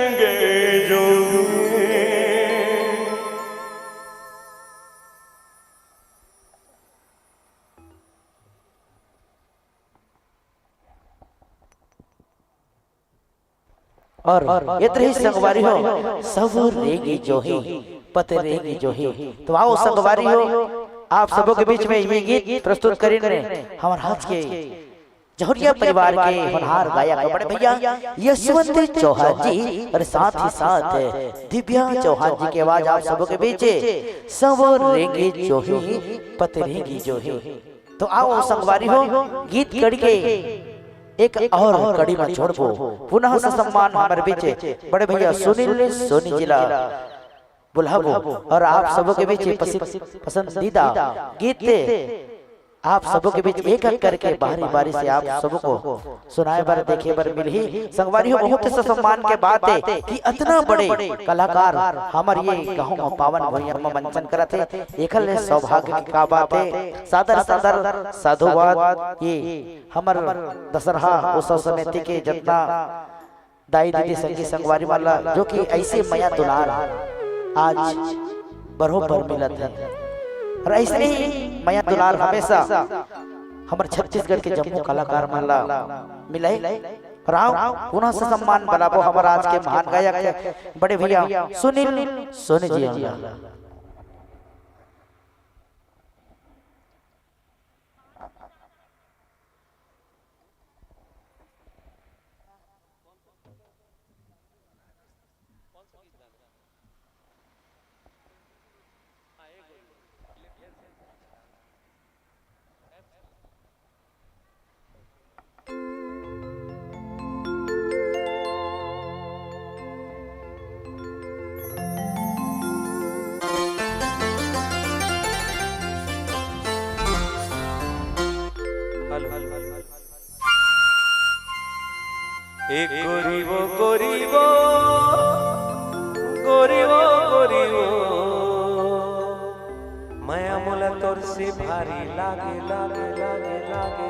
पतरेंगे जो और एतरे ही संगवारी हो, सब रेंगी जोही, पतरेंगी जोही। तो आओ संगवारी हो, आप सबों के बीच में ये गीत प्रस्तुत करिन हमर हाथ के जहुरिया परिवार के होनहार गायक बड़े भैया यशवंत चौहान जी और साथ ही साथ दिव्या चौहान जी के आवाज आप सबों के बीच सब रेंगी जोही, पतरेंगी जोही। तो आओ संगवारी हो, गीत कड़ी के एक और कड़ी में छोड़बो। पुनः ससम्मान हमर बीच बड़े भैया सुनील सोनी जी ला बुलाबो और आप सबों के बीच पसि-, पसंदीदा गीत आप सबों के बीच एक एक करके बारी बारी से आप सबों को सुनाए बर, देखे बर मिलही। संगवारी हो, बहुत ससम्मान के बात है कि अतना बड़े कलाकार हमर ये गाँव में पावन भुइयां में मंचन करत हे। एखर ले सौभाग्य के का बात है। सादर सादर साधुवाद ये हमर दशहरा उत्सव समिति के जतना दाई दीदी संगी संगवारी मन ला, जो कि ऐसे मया दुलार आज बरोबर मिलत है और ऐसे ही मया दुलार हमेशा हमर छत्तीसगढ़ के जम्मो कलाकार मन ला मिले। राव पुनः ससम्मान बलाबो हमर आज के महान गायक बड़े भैया सुनील सोनी जी ला। Hello, hello, hello. ए गोरी वो, गोरी वो, गोरी वो, गोरी वो, मया मोला तोर से भारी लागे, लागे, लागे, लागे।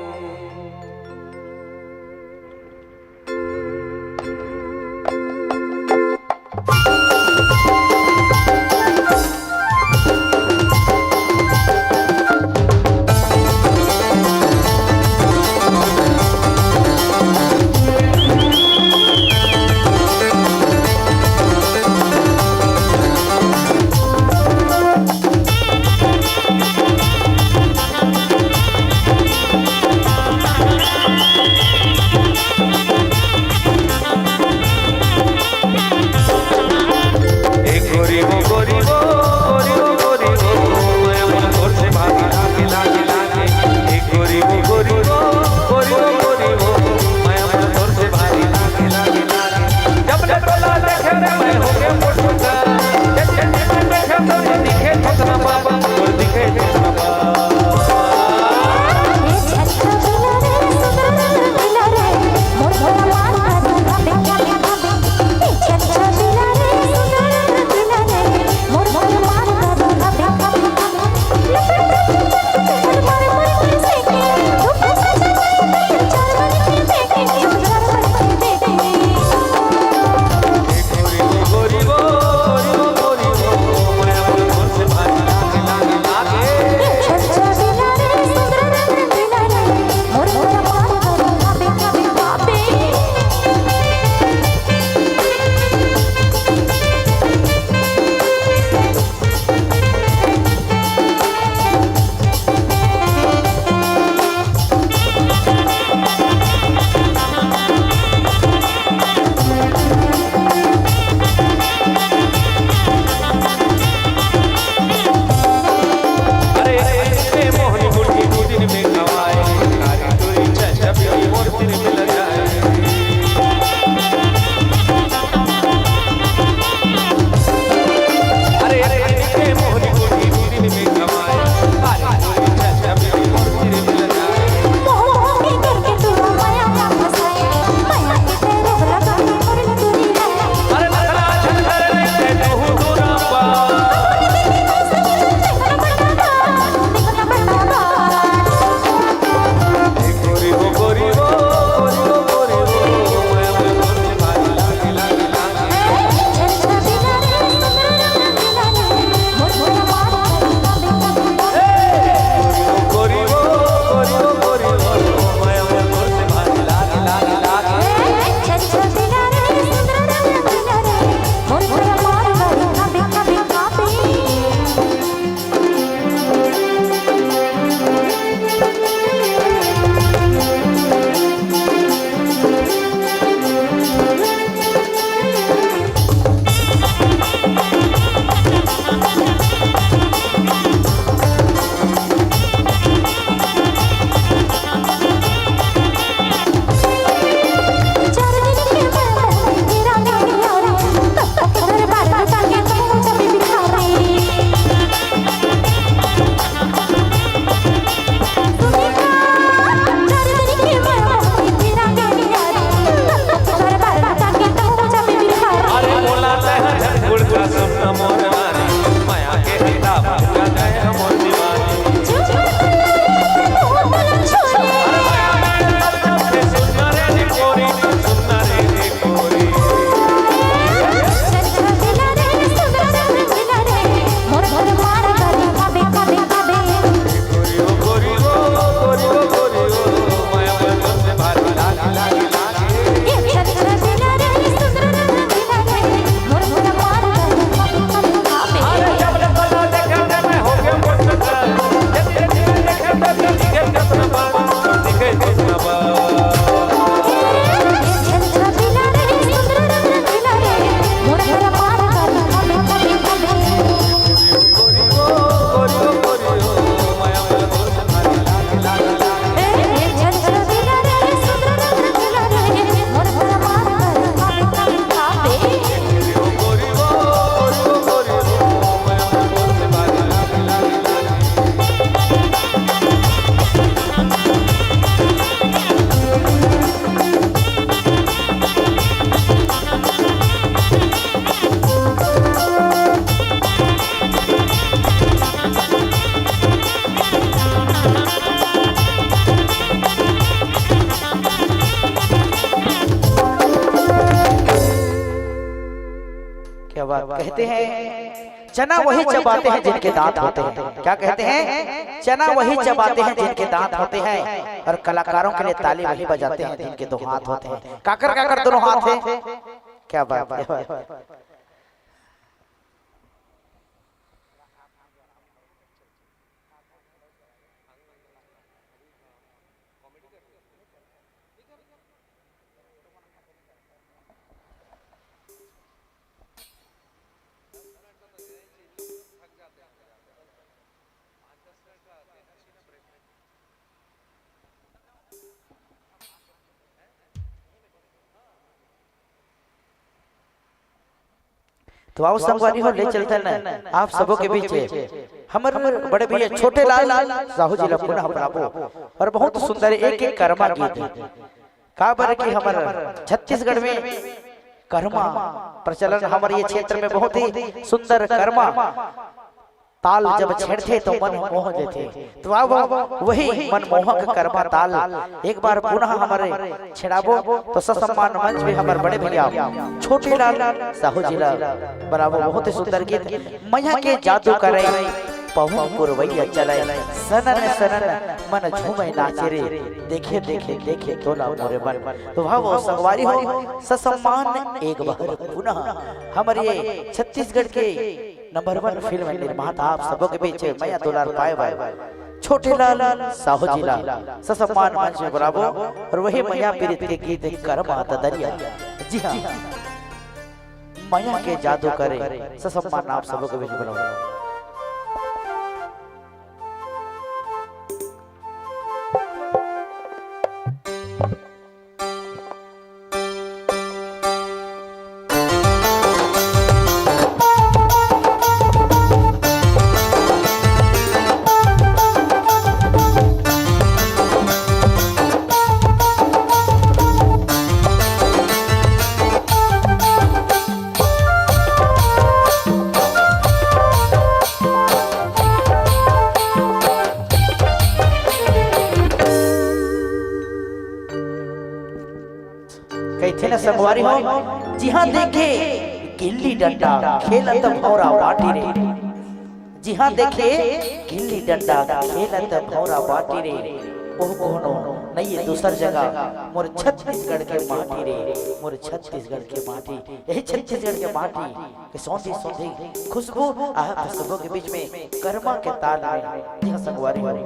कहते हैं, चना वही चबाते हैं जिनके दांत होते हैं। क्या कहते हैं? चना वही चबाते हैं जिनके दांत होते हैं, और कलाकारों के लिए ताली वही बजाते हैं जिनके दो हाथ होते हैं। काकर काकर दोनों हाथ है। क्या बात है। तो आओ संगवारी हो, ले चलते हैं आप सबों के बीच हमर बड़े भैया छोटे लाल साहू जी ला पुनः बुलाबो। और बहुत सुंदर एक एक करमा गीत है। काबर कि हमर छत्तीसगढ़ में करमा प्रचलन, हमर ये क्षेत्र में बहुत ही सुंदर करमा ताल जब छेड़थे तो मन मोह लेथे। तो अब वही मनमोहक करमा ताल एक बार पुनः हमर छेड़ाबो। तो ससम्मान मंच में हमर बड़े भैया छोटे लाल साहू जी ला बुलाबो। बहुत ही सुंदर गीत। मया के जादू करे पहुन पुरवैया चले, सनन सनन मन झूमे नाचे रे, देखे देखे देखे तोला मोरे मन। तो भाव संगवारी हो, ससम्मान एक बार पुनः हमर ये छत्तीसगढ़ के नंबर वन फिल्म निर्माता आप सबों के बीच मया दुलार पाए वाले छोटे लाल साहू जी ला ससम्मान मंच में बुलाबो। और वही मया पीरित के गीत करमा ददरिया। जी हाँ, मया के जादू करे ससम्मान आप सबों के बीच बुलाबो। कहिथे न संगवारी हो, जिहाँ देखे गिल्ली डंडा खेलत भौरा बाटी रे। जिहाँ देखे गिल्ली डंडा खेलत भौरा बाटी रे। ओह कोनो नइये दूसर जगह, मोर छत्तीसगढ़ के माटी रे, मोर छत्तीसगढ़ के माटी। यही छत्तीसगढ़ के माटी के सौंधी सौंधी खुशबू आप सबों के बीच में करमा के ताल में यह संगवारी हो।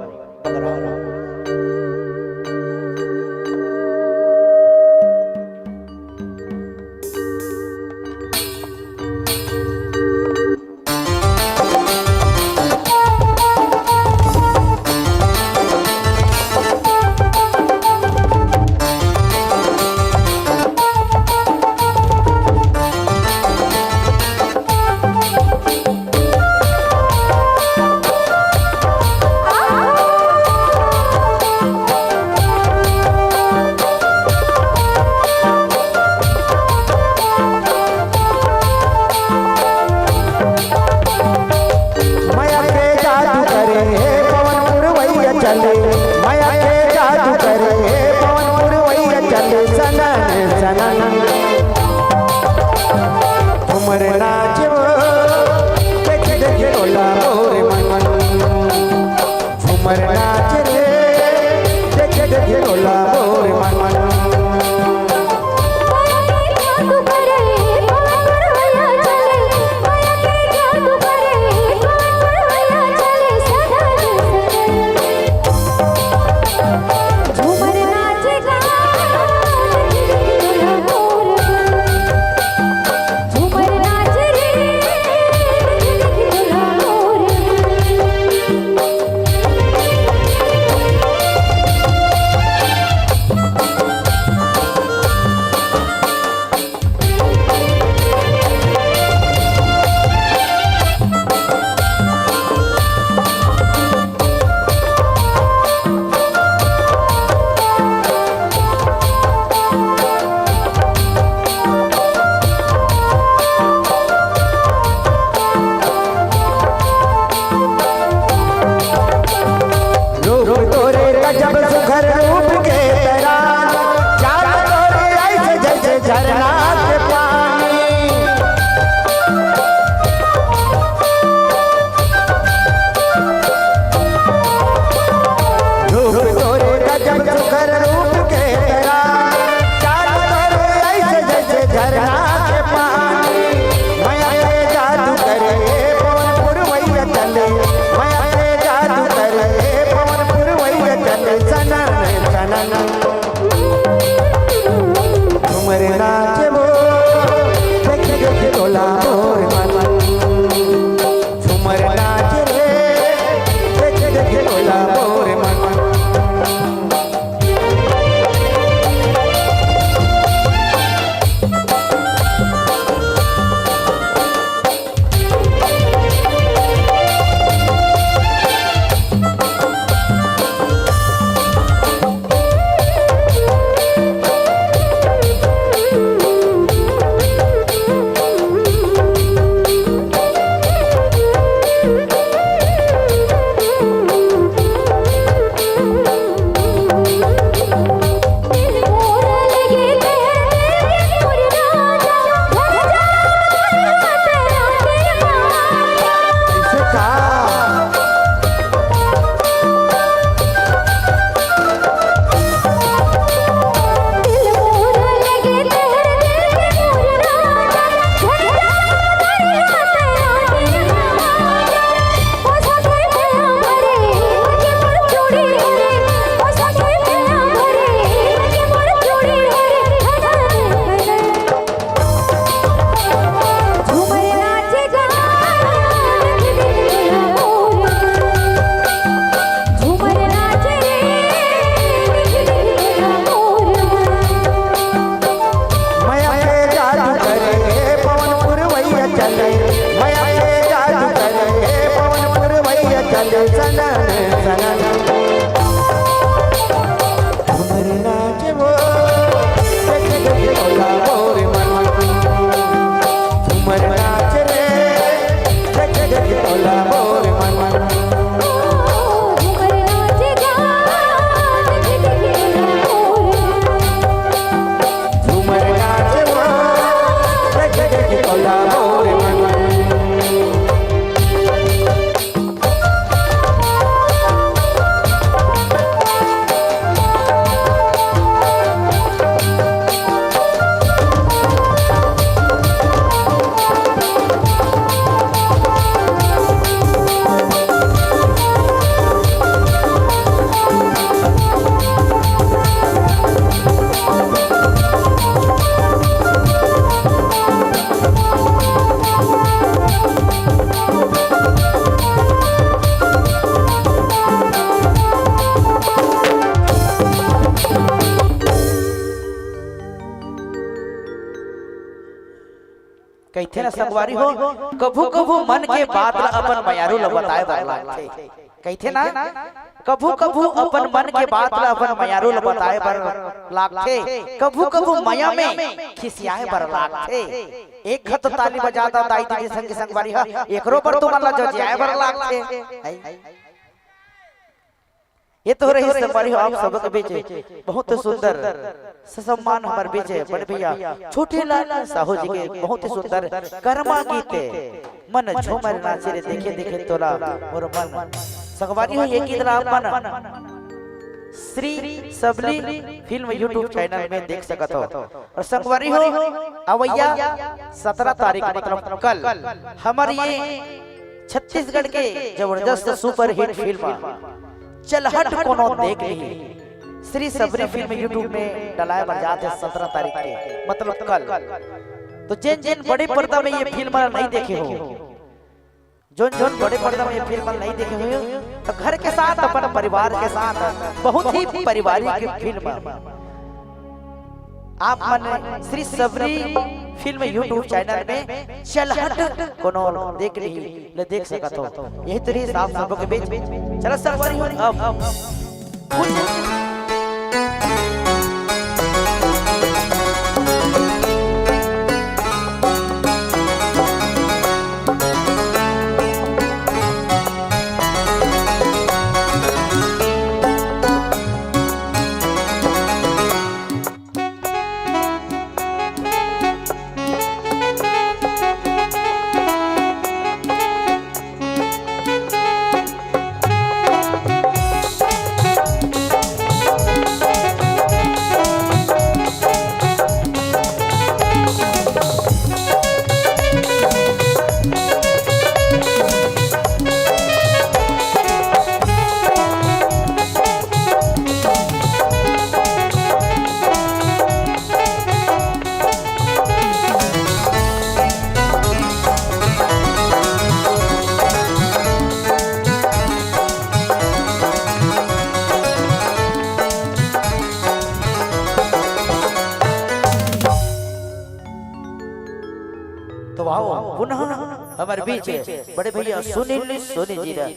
सनन सनन झूमर नाचे वो, देख देख तोला मोर मन। झूमर नाचे रे, देख देख तोला मोर मन। झूमर नाचे वो, देख देख तोला मोर मन। कहिथे ना संगवारी हो, कभू कभू मन के बात ला अपन मयारू ला बताए बर लागथे। कहिथे ना, कभू कभू अपन मन के बात ला अपन मयारू ला बताए बर लागथे, कभू कभू मया में खिसियाए बर लागथे। एक घत ताली बजा दा दाई दीदी संगी संगवारी हा, एकरो पर तुमन ला जजियाए बर लागथे। है? ये तो रही संगवारी हो आप सबके बीच बहुत सुंदर ससम्मान हमर बीच बड़े भैया छोटे लाल साहू जी के बहुत ही सुंदर कर्मा गीत मन झूमर नाचे रे देखे देखे तोला मोर मन। संगवारी हो ये गीत ला आप मन श्री सबरी फिल्म YouTube चैनल में देख सकत हो। और संगवारी हो अवैया सतरा तारीख मतलब कल हमर ये छत्तीसगढ़ के जबरदस्त सुपरहिट फिल्म चलहट कोनो देख लिही श्री सबरी फिल्म YouTube में डलाए बर जात हे सतरा तारीख के मतलब कल। तो जेन जेन बड़े पर्दा में ये फिल्म नहीं देखे हो, जोन जोन बड़े पर्दा में ये फिल्म नहीं देखे हो तो घर के साथ अपन परिवार के साथ बहुत ही पारिवारिक फिल्म आप मन श्री सबरी फिल्म YouTube चैनल में चलहट कोनो देख लिही ले देख सकत हो। यही तरी साफ सबके बीच चला संगवारी हो अब कुछ तो आओ पुनः हमर बीच बड़े भैया सुनील सोनी जी ला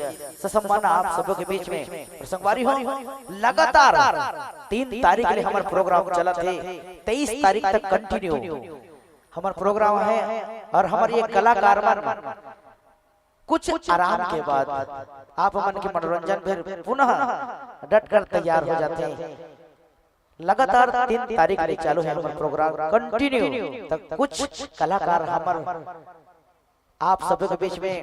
ससम्मान आप सबो के बीच में। और संगवारी हो लगातार तीन तारीख ले हमर प्रोग्राम चलत हे, तेईस तारीख तक कंटिन्यू हमर प्रोग्राम है। और हमर ये कलाकार मन कुछ आराम के बाद आप मन के मनोरंजन बर पुनः डट कर तैयार हो जाथे। लगातार तीन तारीख ले चालू है हमर प्रोग्राम कंटिन्यू। तक कुछ कलाकार हमर आप सबके बीच में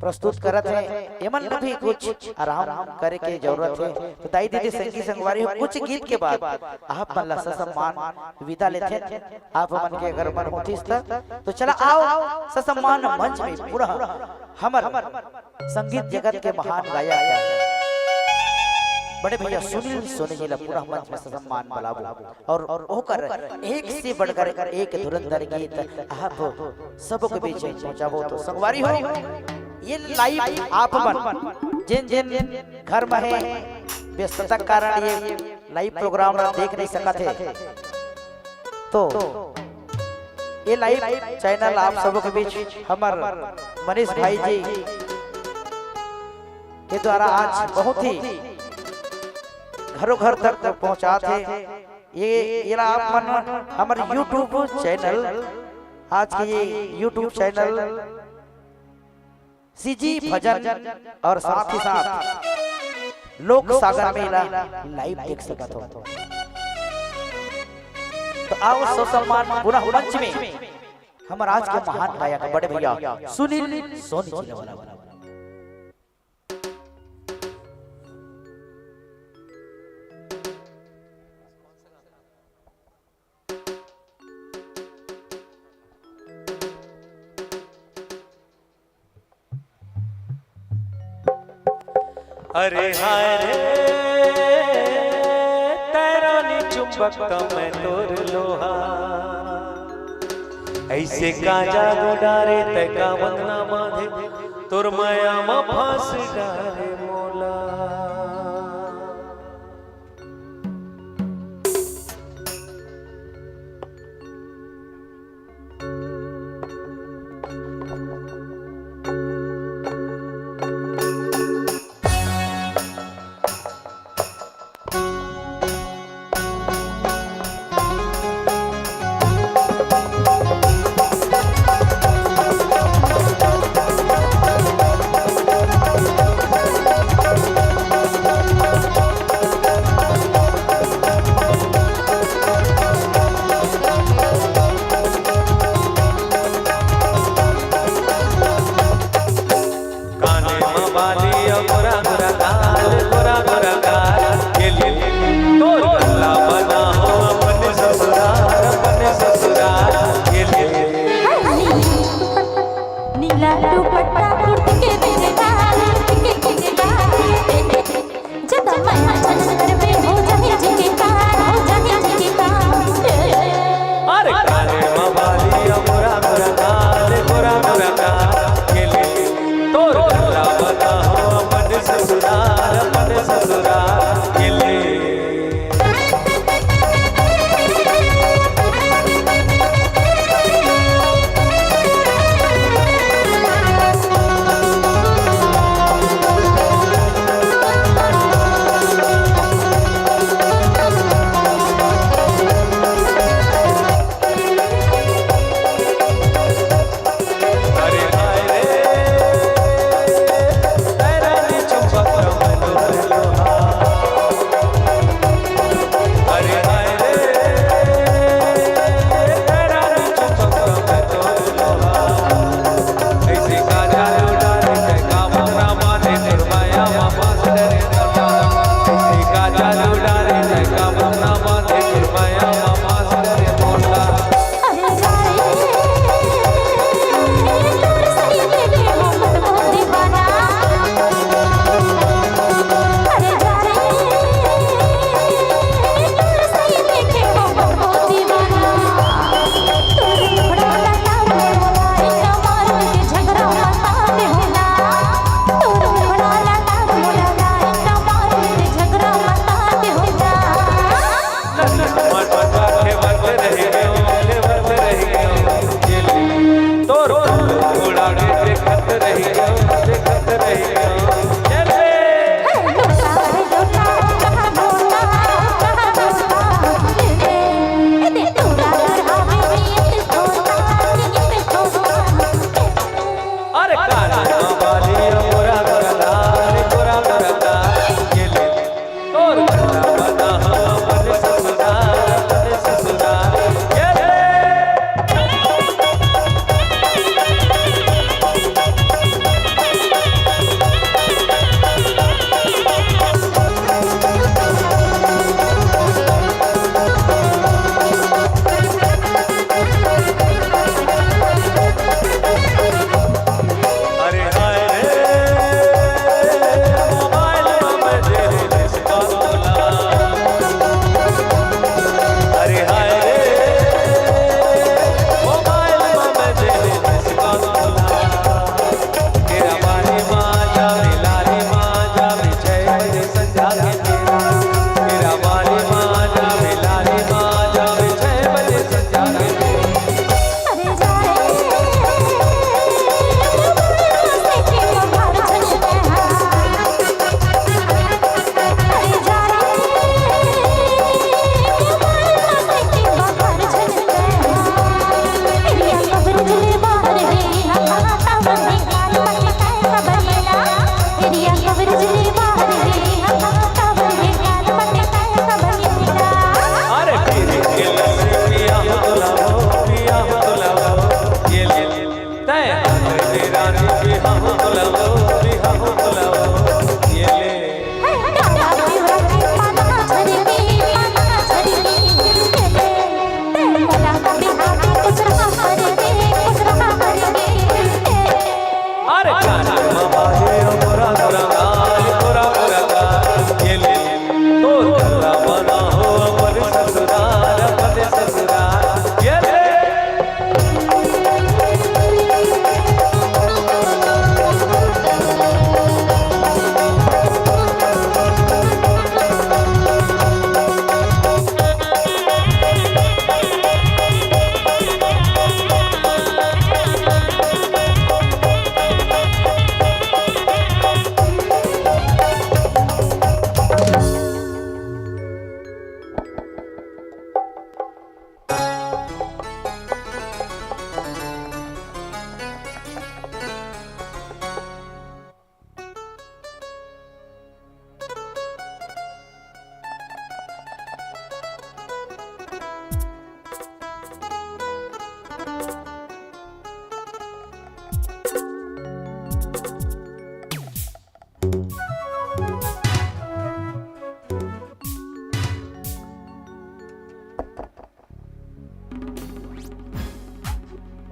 प्रस्तुत करत हे, एमन ला भी कुछ आराम करे के जरूरत हे। तो दाई दीदी संगी संगवारी हो कुछ गीत के बाद आप मन ला ससम्मान विदा लेथे। आप मन के अगर मन होतिस त तो चला आओ ससम्मान मंच में पुनः हमर संगीत जगत के महान गायक बड़े भैया सुनील सोनी जी ला पुनः मंच में ससम्मान बुलाबो और ओकर एक से बढ़कर एक धुरंधर गीत आप सबके बीच में पहुंचाबो। तो संगवारी हो ये लाइव आप मन जेन जेन घर में है व्यस्तता के कारण ये लाइव प्रोग्राम ला देख नहीं सकत हे तो ये लाइव चैनल आप सबके बीच हमर मनीष भाई जी के द्वारा आज बहुत ही घरों घर तक पहुंचात हे। ये, एला आप मन हमर YouTube चैनल, आज के ये YouTube चैनल सीजी भजन और साथ ही साथ लोक सागर में एला live देख सकत हो। तो आओ, ससम्मान पुनः मंच में हमर आज के महान गायक बड़े भैया सुनील सोनी जी ला बुलाओ। अरे हाय रे, तैं रानी चुंबक त मैं तोर लोहा। अइसे का जादू डारे तैं का बंधना बांधे, तोर मया म फांस डारे मोला। काने म बाली अउ गोरा गोरा गाल, गोरा गोरा गाल, ये ले तोर गला बना हो अपन ससुराल, अपन ससुराल, ये ले। नीला दुपट्टा कुर्ती के बिना, कुर्ती के बिना। जब मैं मचन करबे हो जाही जिंदगी का, हो जाही जिंदगी का। अरे काने म बाली अउ गोरा गोरा गाल, गोरा गोरा गाल, ये ले तोर गला बना हो अपन ससुराल, अपन ससुराल, ये ले।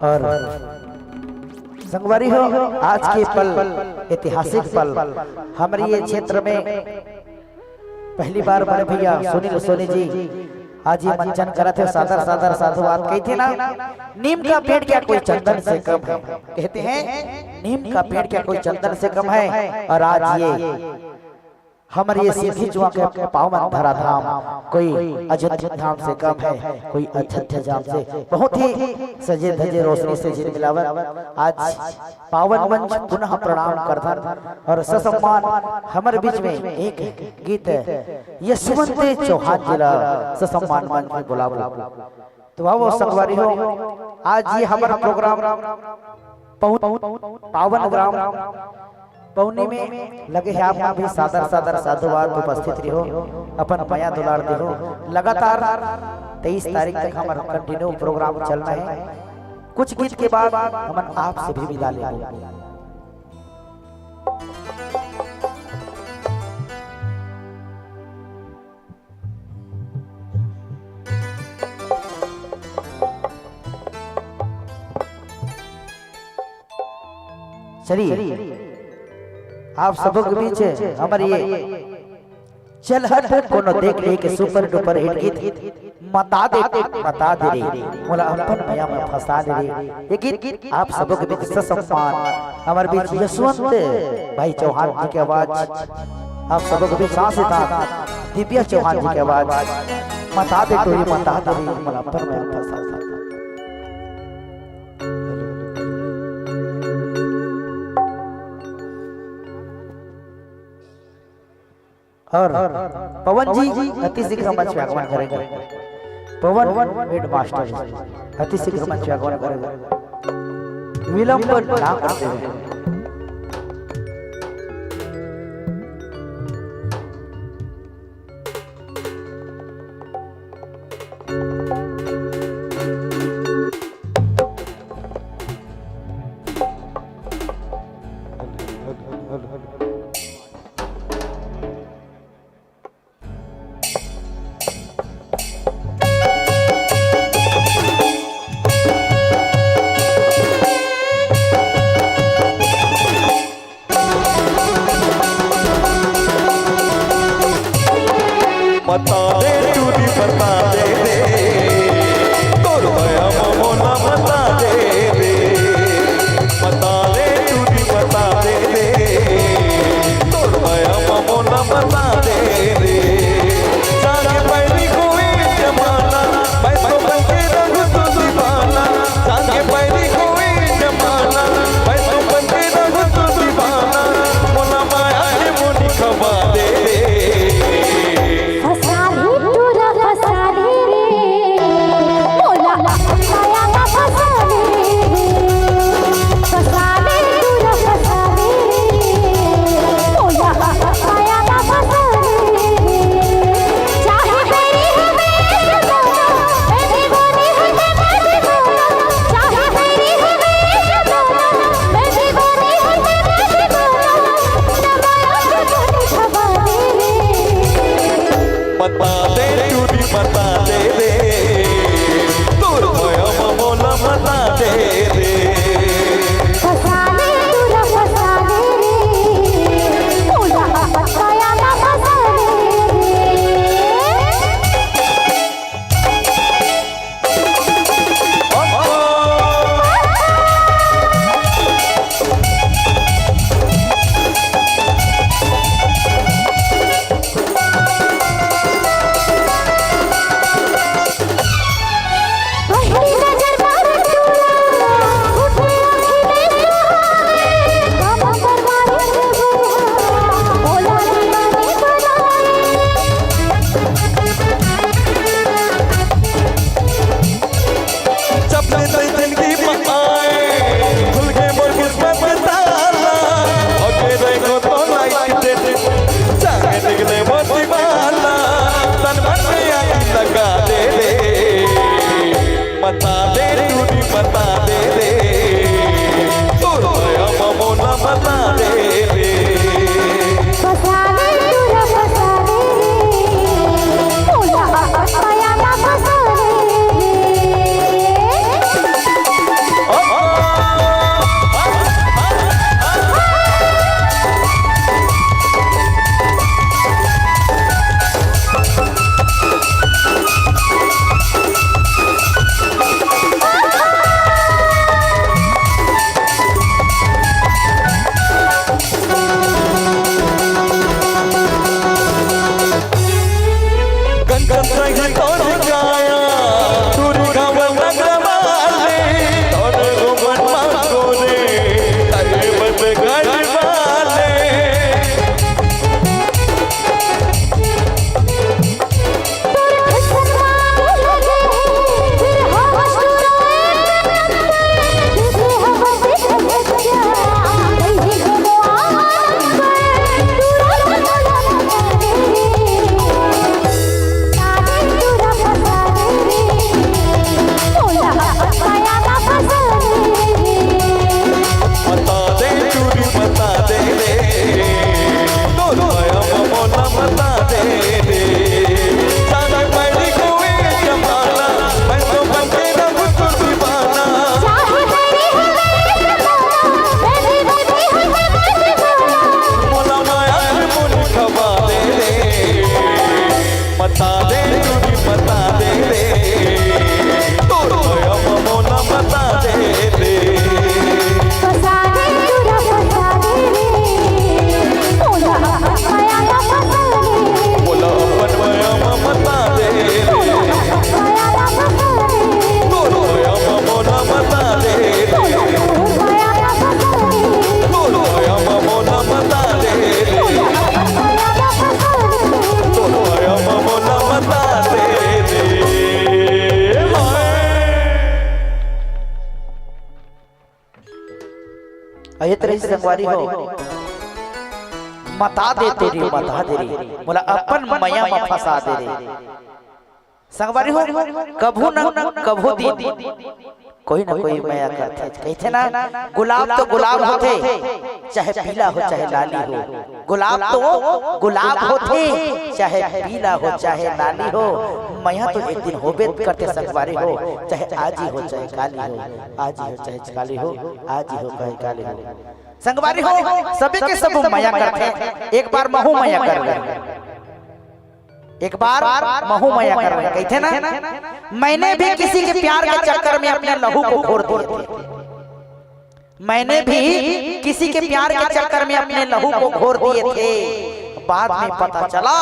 और संगवारी हो, आज के पल, ऐतिहासिक पल, हमर ये क्षेत्र में पहली बार बड़े भैया सुनील सोनी जी आज ये मंचन करत हे। सादर सादर साधुवाद। कहते ना, नीम का पेड़ क्या कोई चंदन से कम है, कहते हैं नीम का पेड़ क्या कोई चंदन से कम है। और आज ये हमर ये सिंधी चुआ के पावन धरा धाम कोई अयोध्या धाम से कम है, कोई अयोध्या धाम से। बहुत ही सजे धजे रोशनी से जिन मिलावत आज पावन मंच पुनः प्रणाम करथन और ससम्मान हमर बीच में एक गीत यशवंत चौहान जी ला ससम्मान मंच में बुलावत। तो आओ संगवारी हो, आज ये हमर प्रोग्राम पहुं-, पावन ग्राम पौनी में लगे हे। आप मन भी सादर सादर साधुवाद, उपस्थित रहो, अपन मया दुलार देहो। लगातार तेईस तारीख तक हमर कंटिन्यू प्रोग्राम चलना है। कुछ गीत के बाद हमन आपसे भी विदा लेबो। चलिए, आप सबो के बीच हमर ये चल हट कोनो देख ले के सुपर डुपर हिट गीत मता दे, मता दे रे, मोला अपन मया में फंसा दे रे। ये गीत आप सबो के बीच ससम्मान हमर बीच यशवंत भाई चौहान जी के आवाज, आप सबो के बीच साथ ही साथ दिव्या चौहान जी के आवाज, मता दे टोरी मता दे रे, मोला अपन मया में फंसा दे। और पवन जी अति शीघ्र मंच पे आगमन करेंगे। पवन हेडमास्टर जी अति शीघ्र मंच पे आगमन करेंगे, विलंब ना करते हुए। बता दे टूरी, बता दे रे, तोर मया मोला बता दे रे। बता दे टूरी, बता दे रे, तोर मया मोला बता दे रे। जागे पैरी कोई जमाना, मैं तो बन के रहूं तो दीवाना। जागे पैरी कोई जमाना, मैं तो बन के रहूं तो दीवाना। मोला माया के मोनी खवा दे रे। फसाले टूरा फसाले रे, मोला माया मा फसाले रे। फसाले टूरा फसाले रे, मोला माया मा फसाले रे। चाहे बैरी हो मैं दीवाना, मैं दीवानी हूँ मैं दीवाना। चाहे बैरी हो मैं दीवाना, मैं दीवानी हूँ मैं दीवाना। ना माया के मोनी खवा दे रे। बता दे टूरी, बता दे रे, तोर मया मोला बता दे रे। फसाले टूरा फसाले रे, मोला माया मा फसाले रे। अहे तरह से संगवारी हो, मता दे तोरी, मता दे रे, मोला अपन मया म फंसा दे रे। संगवारी हो, कभू न कभू दिन कोई न कोई मया करथे। कहिथे ना, गुलाब तो गुलाब होथे, चाहे पीला हो, चाहे लाली हो। गुलाब तो गुलाब होथे, चाहे पीला हो, चाहे लाली हो। मया तो एक दिन होबे करथे संगवारी हो, चाहे आज ही हो, चाहे काली हो, आज ही हो, चाहे काली हो, आज ही हो, चाहे काली हो। संगवारी हो, सबे के सबो मया करथे, एक बार महू मया कर ले। एक बार महू मया करवय, कहिथे ना, मैंने भी किसी के प्यार के चक्कर में अपने लहू को घोर दिए थे। मैंने भी किसी के प्यार के चक्कर में अपने लहू को घोर दिए थे। बाद में पता चला,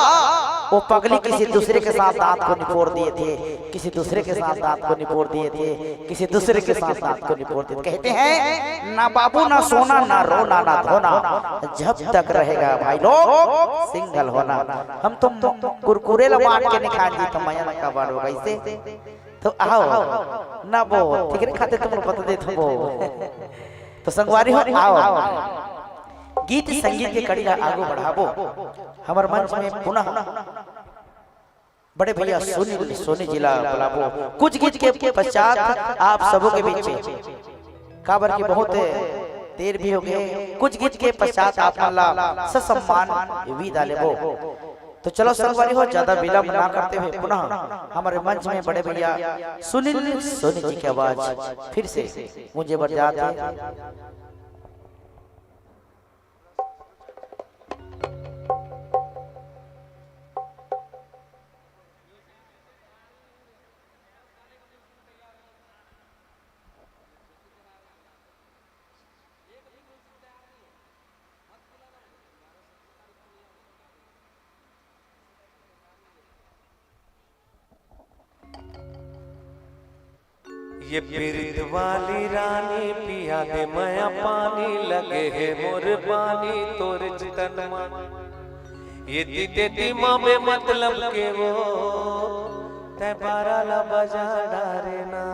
वो पगली किसी दूसरे के साथ दांत को निपोर दिए थे, किसी दूसरे के साथ दांत को निपोर दिए थे, किसी दूसरे के साथ दांत को निपोर दिए थे। कहते हैं, ना बाबू, ना सोना, ना रोना, ना धोना, जब तक रहेगा भाई लोग, सिंगल होना। हम तो कुरकुरे ला बांट के निकाल दी, तो मया का बांट होगा इसे। तो आओ ना बो, ठीक रे, खाते तुम लोग बता दे तुम बो। तो संगवारी हो, आओ, गीत संगीत के कड़ी ला आगू बढ़ाबो। हमर मंच में पुनः बड़े भैया सुनील सोनी जी ला बुलाबो। कुछ गीत के पश्चात आप सबों के बीच, काबर के बहुत देर भी हो गए, कुछ गीत के पश्चात आप मन ला ससम्मान विदा लेबो। तो चलो संगवारी हो, ज्यादा विलंब ना करते हुए पुनः हमारे मंच में बड़े भैया सुनील सोनी जी की आवाज फिर से गूंजे बर जात हे। ये पीरित वाली रानी, पिया दे मया पानी, लगे हे मोर पानी तोर चितन मा। ये तीते तीमा बे मतलब के वो, तै बारा ला बजा डारे ना।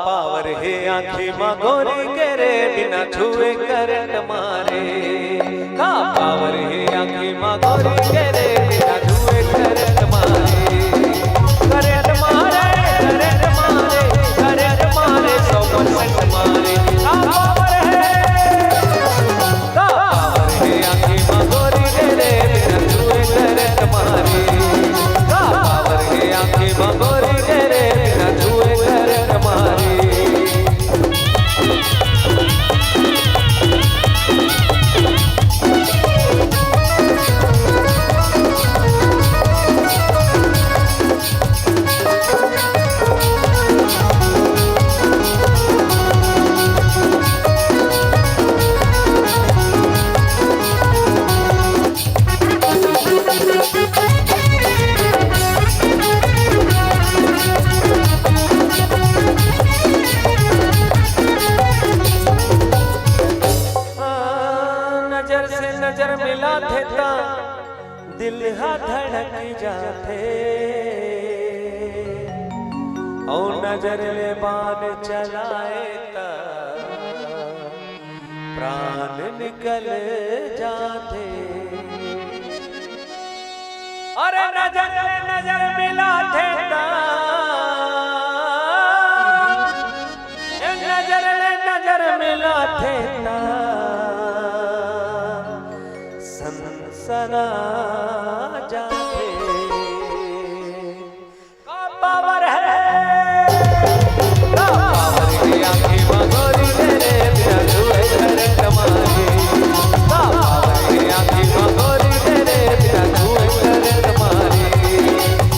पावर हे आँखी मा गोरी के रे, बिना छुए करंट मारे। का पावर हे आँखी मा गोरी के रे, बिना छुए करंट मारे। करंट मारे, करंट मारे, करंट मारे, सौ परसेंट मारे। का पावर हे? का पावर हे आँखी मा गोरी के रे, बिना छुए करंट मारे। का पावर हे आँखी मा गोरी के रे, बिना छुए करंट मारे। नजर से नजर मिलाथे ता दिल हा धड़क जाथे, अउ नजर ले बाण चलाए ता प्राण निकल जाथे। अरे नजर ले नजर मिलाथे ता, ए नजर ले नजर मिलाथे ता, सनसना जाथे। का पावर हे? का पावर हे आँखी मा गोरी के रे, बिना छुए करंट मारे। का पावर हे आँखी मा गोरी के रे, बिना छुए करंट मारे।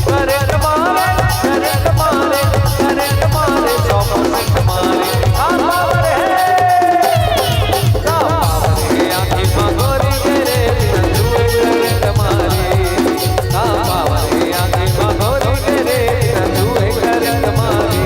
करंट मारे, करंट मारे, करंट मारे, सौ परसेंट मारे। का पावर हे? का पावर हे आँखी मा गोरी के रे, बिना छुए करंट मारे। का पावर हे आँखी मा गोरी के रे, बिना छुए करंट मारे।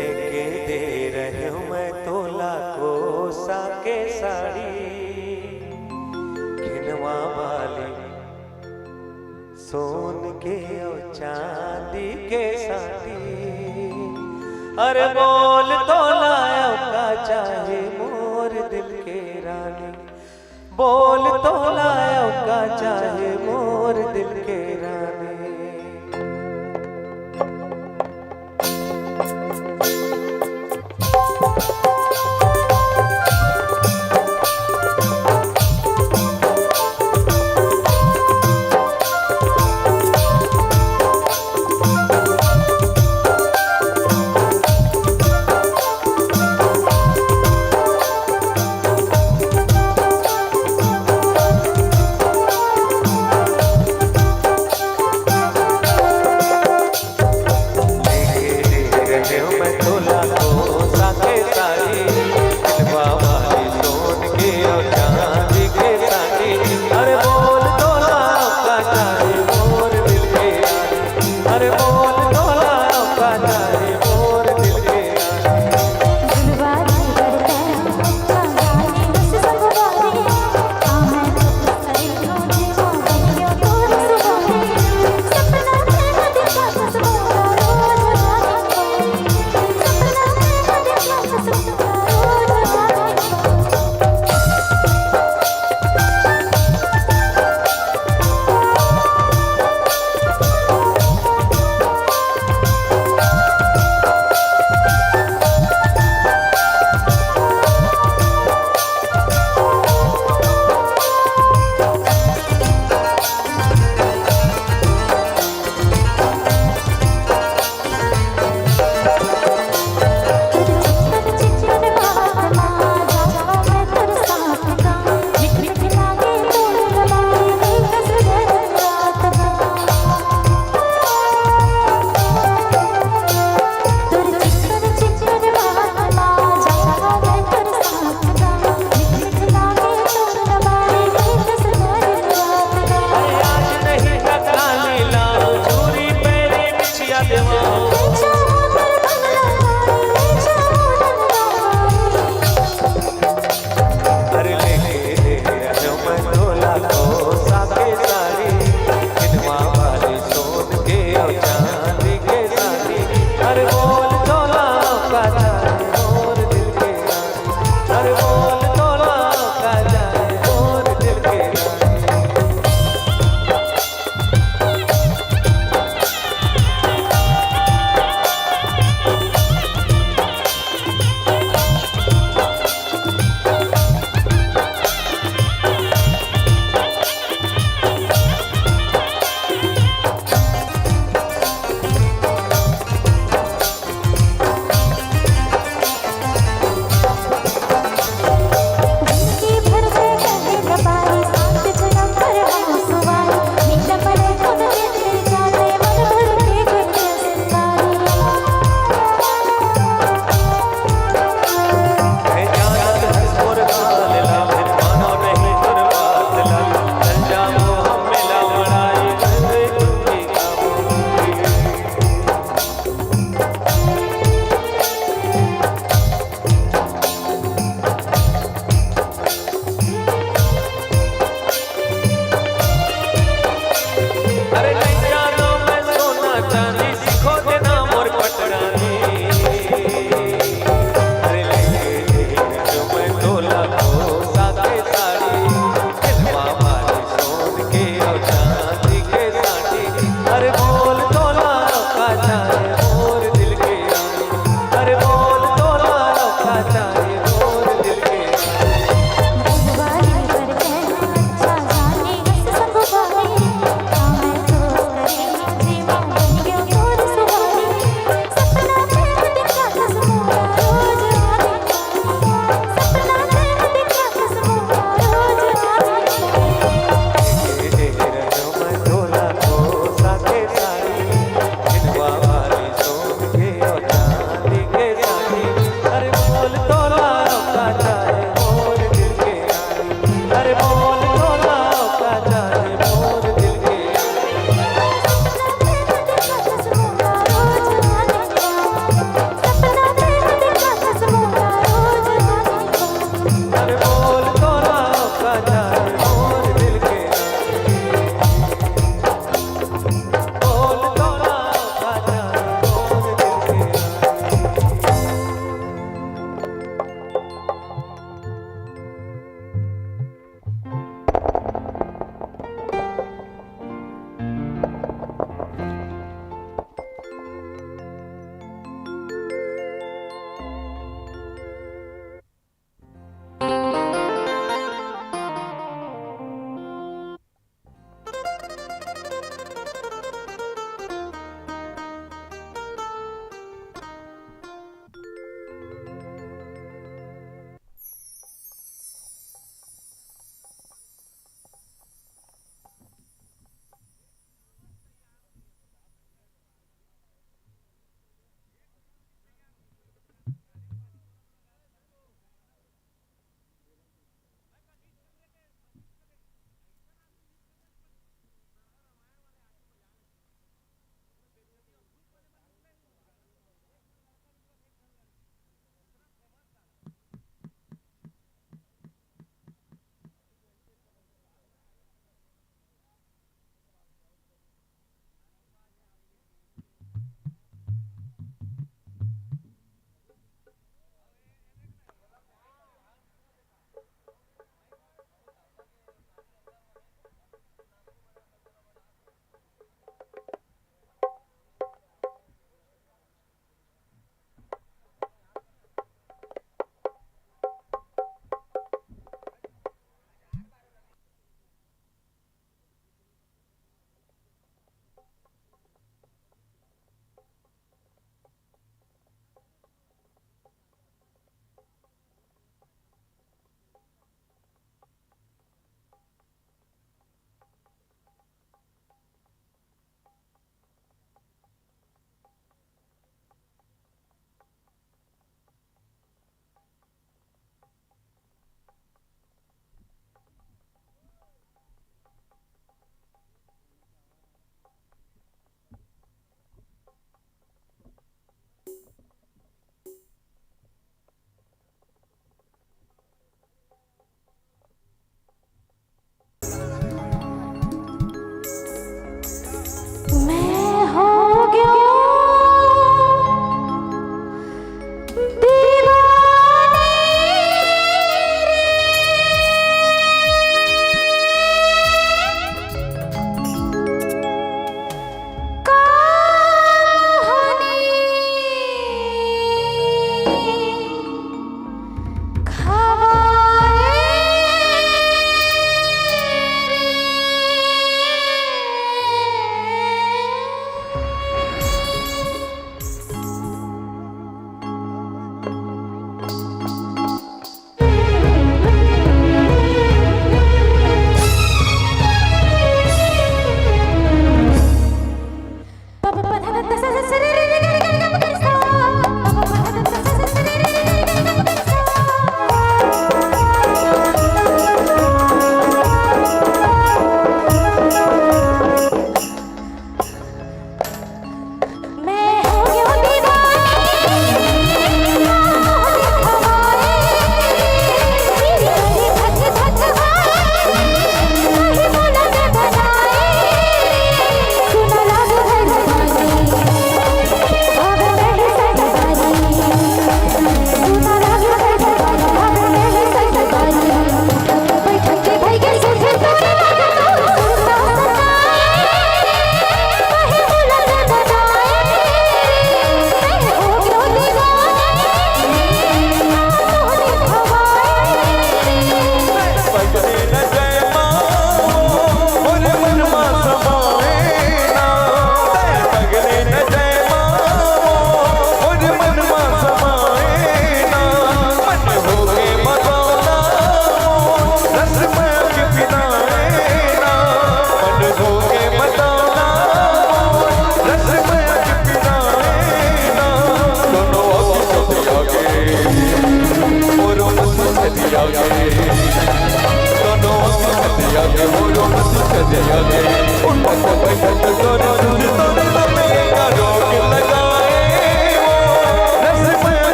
लेके दे रहेंव मैं तोला कोसा के साड़ी, खिनवा वाली सोन के अउ चांदी के साटी। अरे बोल तोला अउ का चाहे मोर दिल के रानी, बोल तोला अउ का चाहे मोर दिल के रानी।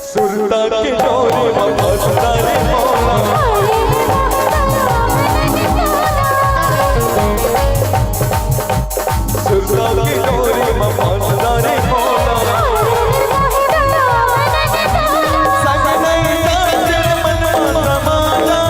सुरता के डोरी म फंसना रे मोला। सुरता के डोरी म फंसना रे मोला। संग नहीं जान मन मन माला।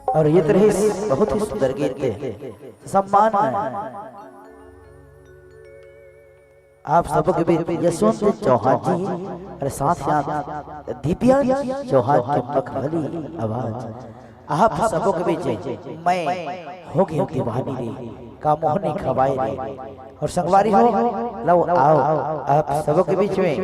और ये तो रहिस बहुत ही सुंदर गीत के सम्मान में आप सबों के बीच यशवंत चौहान जी और साथ साथ दिव्या चौहान के मखमली आवाज। आप सबों के बीच मैं हो गया दीवानी रे, का मोहनी खवाए रे। और संगवारी हो, लो आओ आप सबों के बीच में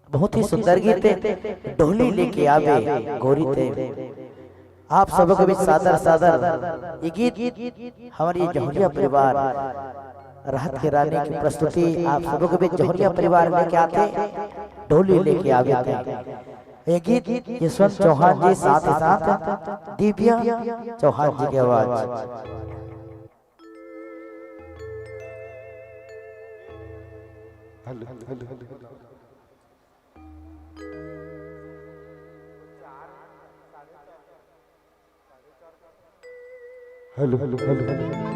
बहुत ही सुंदर गीत है, डोली लेके आवे गोरी ते। आप सबों के बीच सादर सादर ये गीत हमारी जौहरिया परिवार राहत के रानी के प्रस्तुति आप सबो के बीच जौहरिया परिवार लेके आथे, डोली लेके आवे थे। ये गीत यशवंत चौहान जी, साथ ही साथ दिव्या चौहान जी की आवाज। Hello, hello, hello, hello.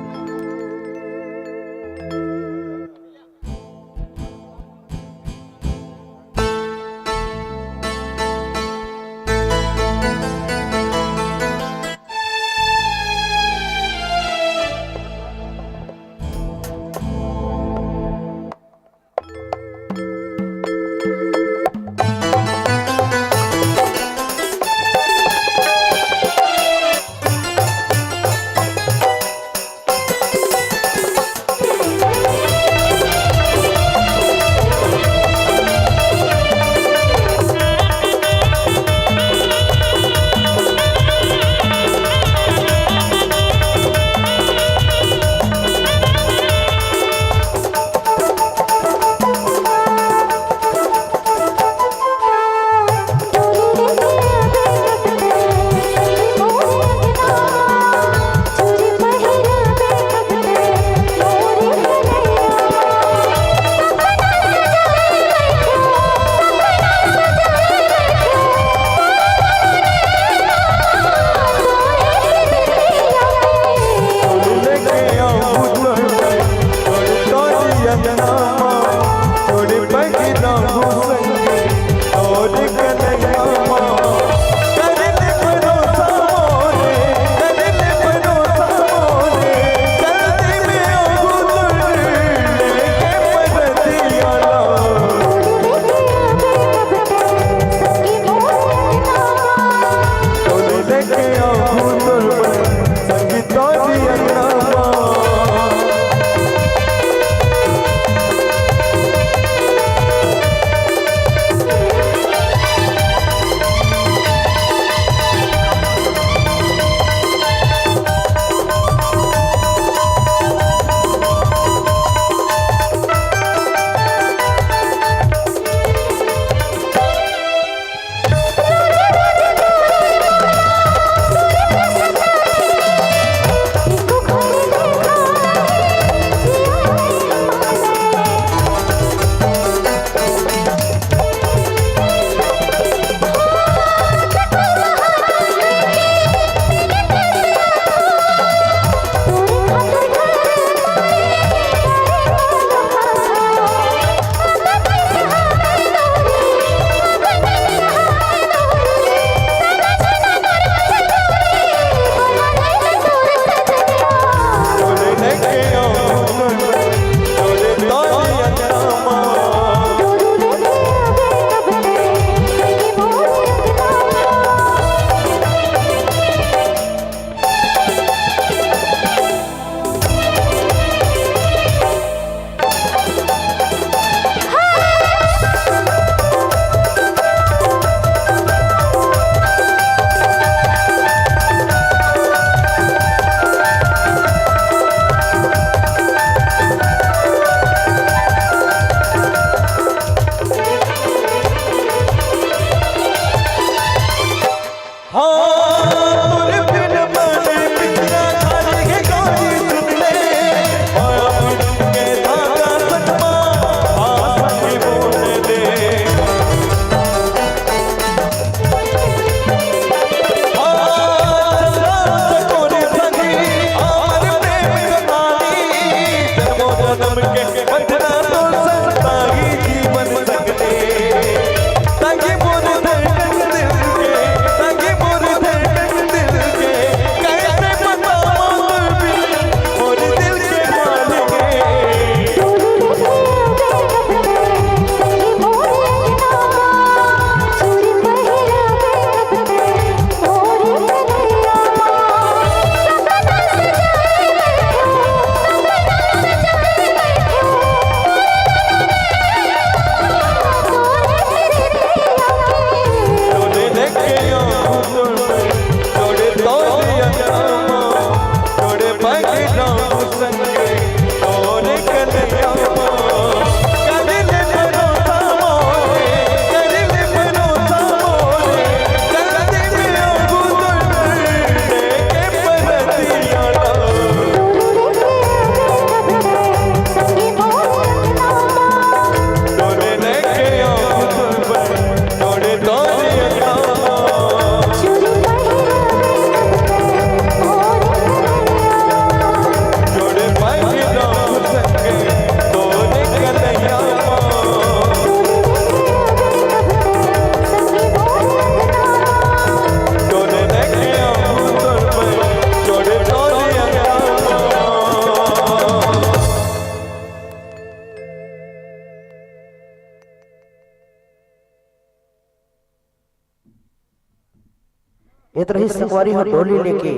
ए तरह ही संगवारी हो डोली लेके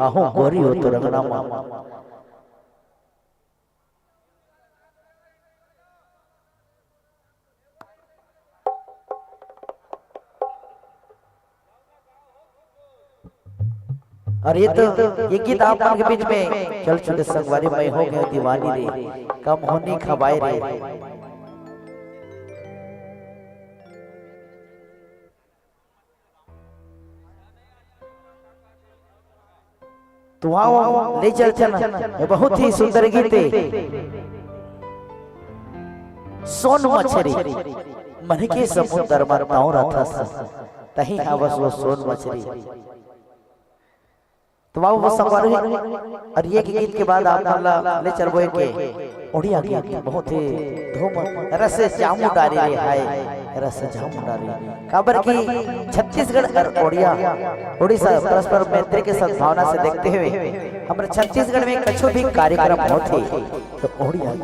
आहूं गोरी हो तो रंगना मा। और ये तो, ये गीत आप मन के बीच में चल चुके संगवारी, मैं हो गया दीवानी रे, कम होनी खवाए रे। तो आओ, ले चलथन। ये बहुत ही सुंदर गीत हे। सोन मछरी, मन के समुंदर म तौं रथस, तहीं हवस वो सोन मछरी। तो आओ वो संगवारी, और ये गीत के बाद आप मन ला ले चलबो एक ओड़िया गीत, बहुत ही धूम, रस जामू डारी रे हाय, रस जामू डारी। काबर कि छत्तीसगढ़ और ओड़िया, उड़ीसा परस्पर मैत्री के सद्भावना से देखते हुए हमर छत्तीसगढ़ में कछु भी कार्यक्रम होथे तो ओड़िया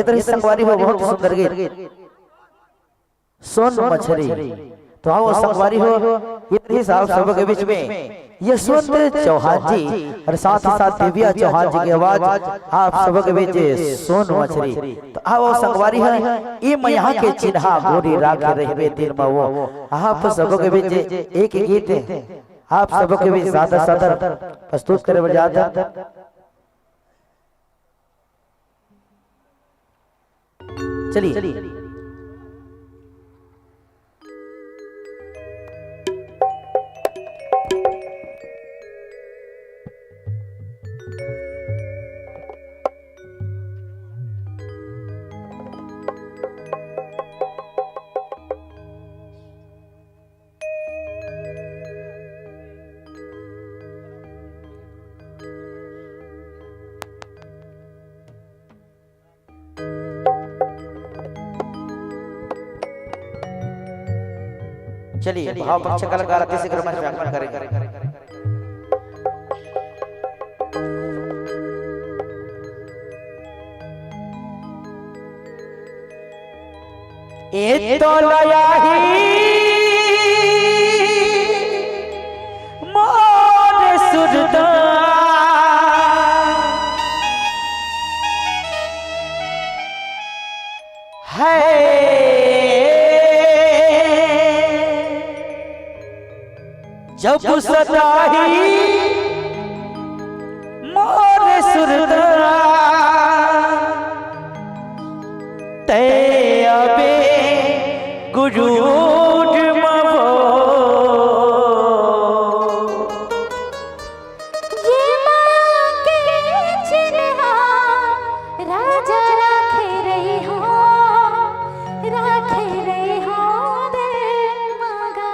ये तरह से संगवारी हो, बहुत ही सुंदर गीत। सोन मछरी। तो आओ संगवारी हो, ये तरह से आप सबों के बीच में यशवंत चौहान जी और साथ ही साथ दिव्या चौहान जी की आवाज आप सबों के बीच सोन मछरी। तो आओ संगवारी हो, ई मइया के चिन्हा गोरी राखे रहिबे दिल म वो। आप सबों के बीच एक गीत आप सबों के बीच सादर सादर प्रस्तुत करे बर जात हे। चलिए। चलिए, भाव पक्ष कलाकार अति शीघ्र मंच में आगमन करेंगे। ए तोला आही मोर सुरता है। जब सताही मोर सुरता, तै अबे गुरूर मवो। ये माँ के चिन्हा राजा राखे रही हो, राखे रही हो दे मगा।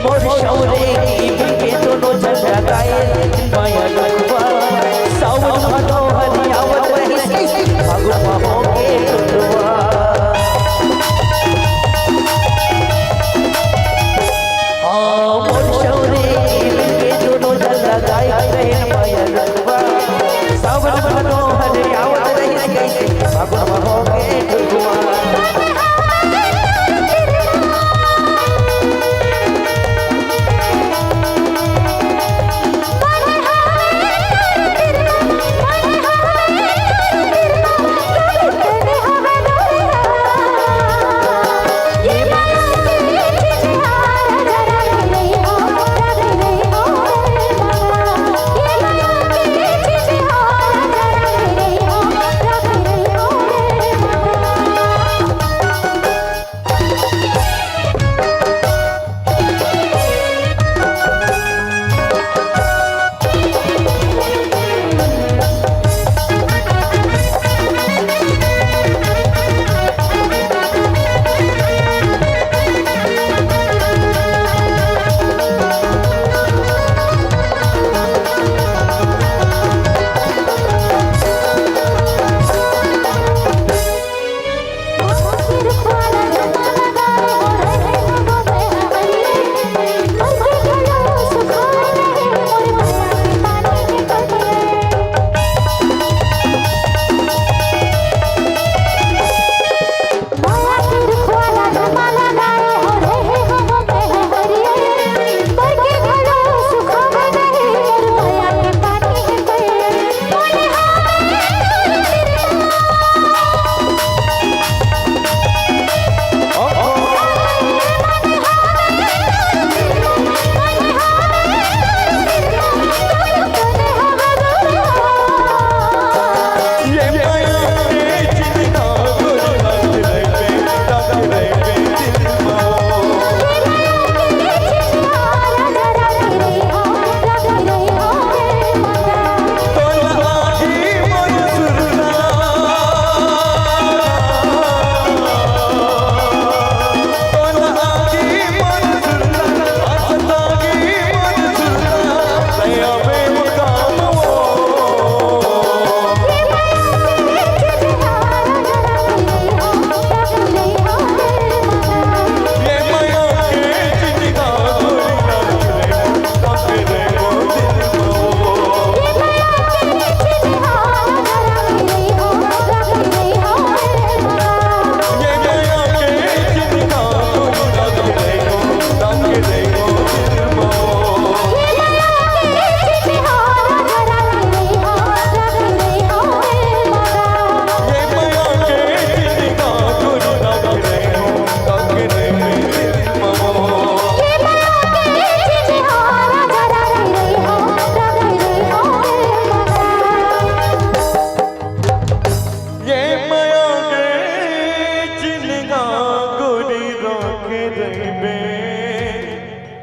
मोर सौरे की बिके दोनों झंडा गाए, माया लखवा, सावन भदो हरियावत रहिस, फागुन मा होके टुटवा। हाँ, मोर सौरे की बिके दोनों झंडा गाए, माया लखवा, सावन भदो हरियावत रहिस, फागुन मा होके टुटवा।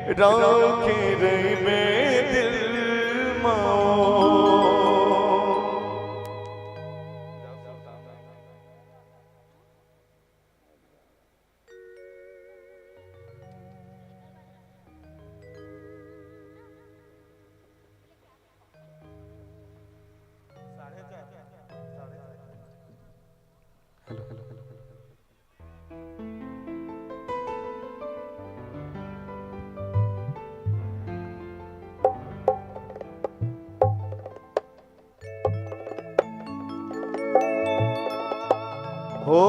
राखे रहिबे दिल मा। हो।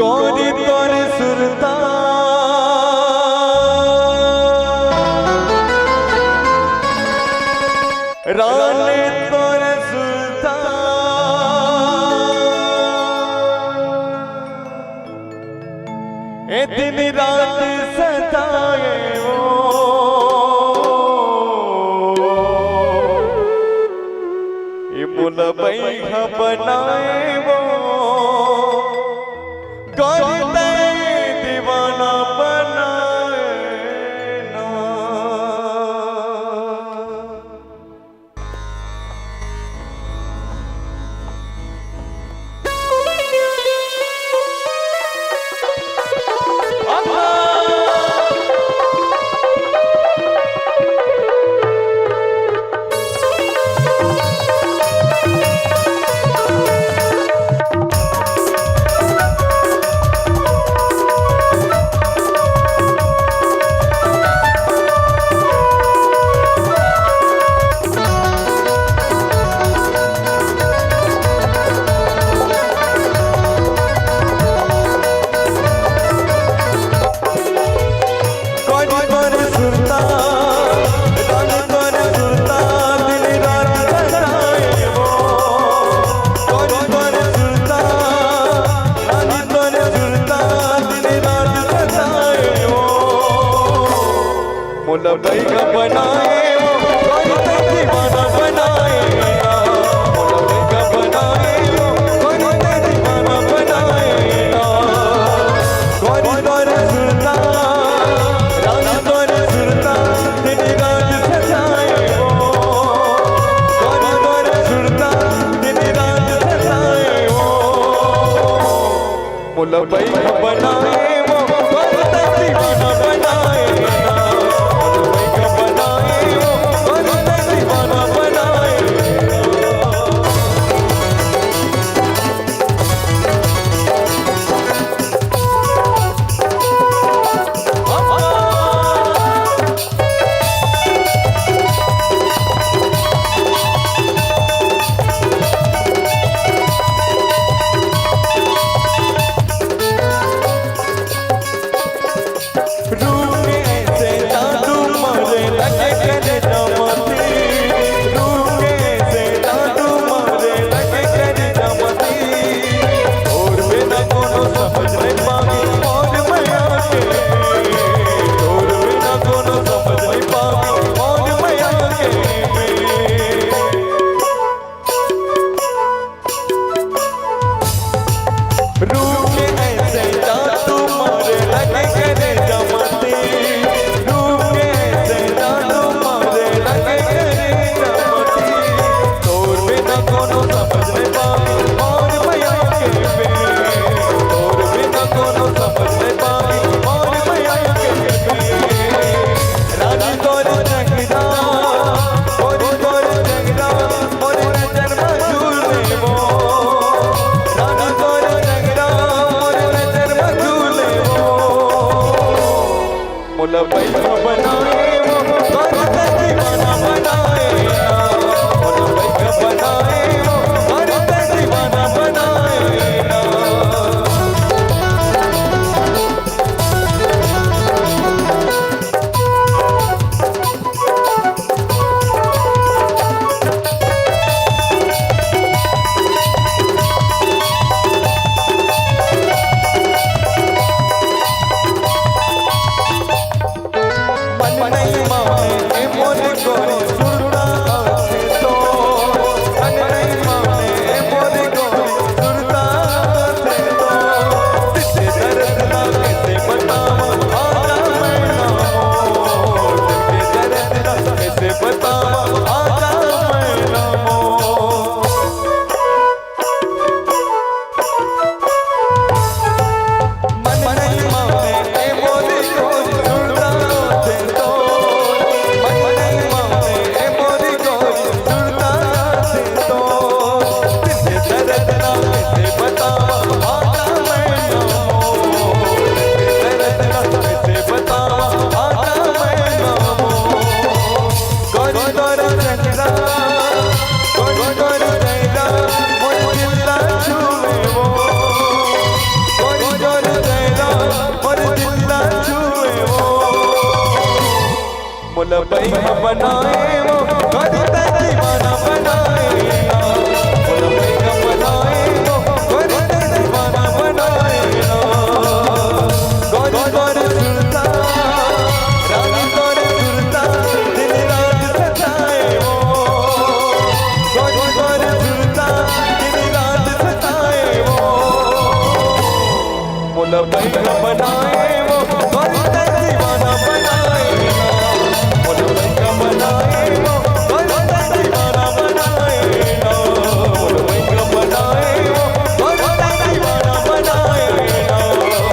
गोरी तोर सुरता, रानी तोर सुरता, ए दिन रात सताए वो। ए मोला बइहा बनाए वो, कर दे दीवाना बनाए ना। मोला बइहा बनाए वो, कोई तो दीवाना बनाए ना। मोला बइहा बनाए वो, कोई तो दीवाना बनाए ना। गोरी तोर सुरता, रानी तोर सुरता, दिन रात सताए वो। गोरी तोर सुरता, दिन रात सताए वो। मोला बइहा बनाए वो, कर दे दीवाना बनाए ना। मोला बइहा बनाए वो, कर दे दीवाना बनाए ना। कैसे बतावा आका मैं नामो, दर्द ला कैसे बतावा आका मैं नामो। गोरी तोर चेहरा, गोरी तोर चेहरा, मोर दिल ला छुए वो। गोरी तोर चेहरा, मोर दिल ला छुए वो। मोला बैगा बनाए वो, करी तैं दीवाना बनाए ना। मोला बैगा बनाए वो, करी तैं दीवाना बनाए ना। गोरी तोर सुरता, रानी तोर सुरता, दिन रात सताए वो। गोरी तोर सुरता, दिन रात सताए वो। मोला बैगा बनाए वो, करी तैं दीवाना बनाए ना। मोला बैगा बनाए वो, करी तैं दीवाना बनाए ना। मोला बैगा बनाए वो, करी तैं दीवाना बनाए ना।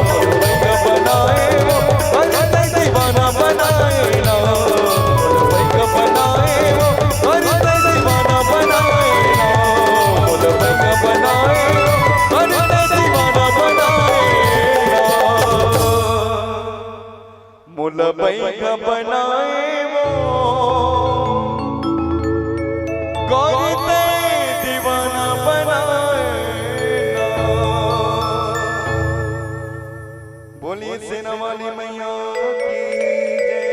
मोला बैगा बनाए वो, करी तैं दीवाना बनाए ना। मोला बैगा बनाए वो, करी तैं दीवाना बनाए ना। मोला बैगा बनाए वो, करी तैं दीवाना बनाए ना। मोला बैगा बनाए वो, करी तैं दीवाना बनाए ना। बोलिए सेना वाली मैया की जय।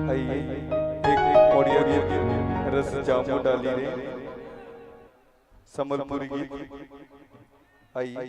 आइए, एक, एक मोड़िया के रस जामू डाली रे, संबलपुरी गीत। आइए।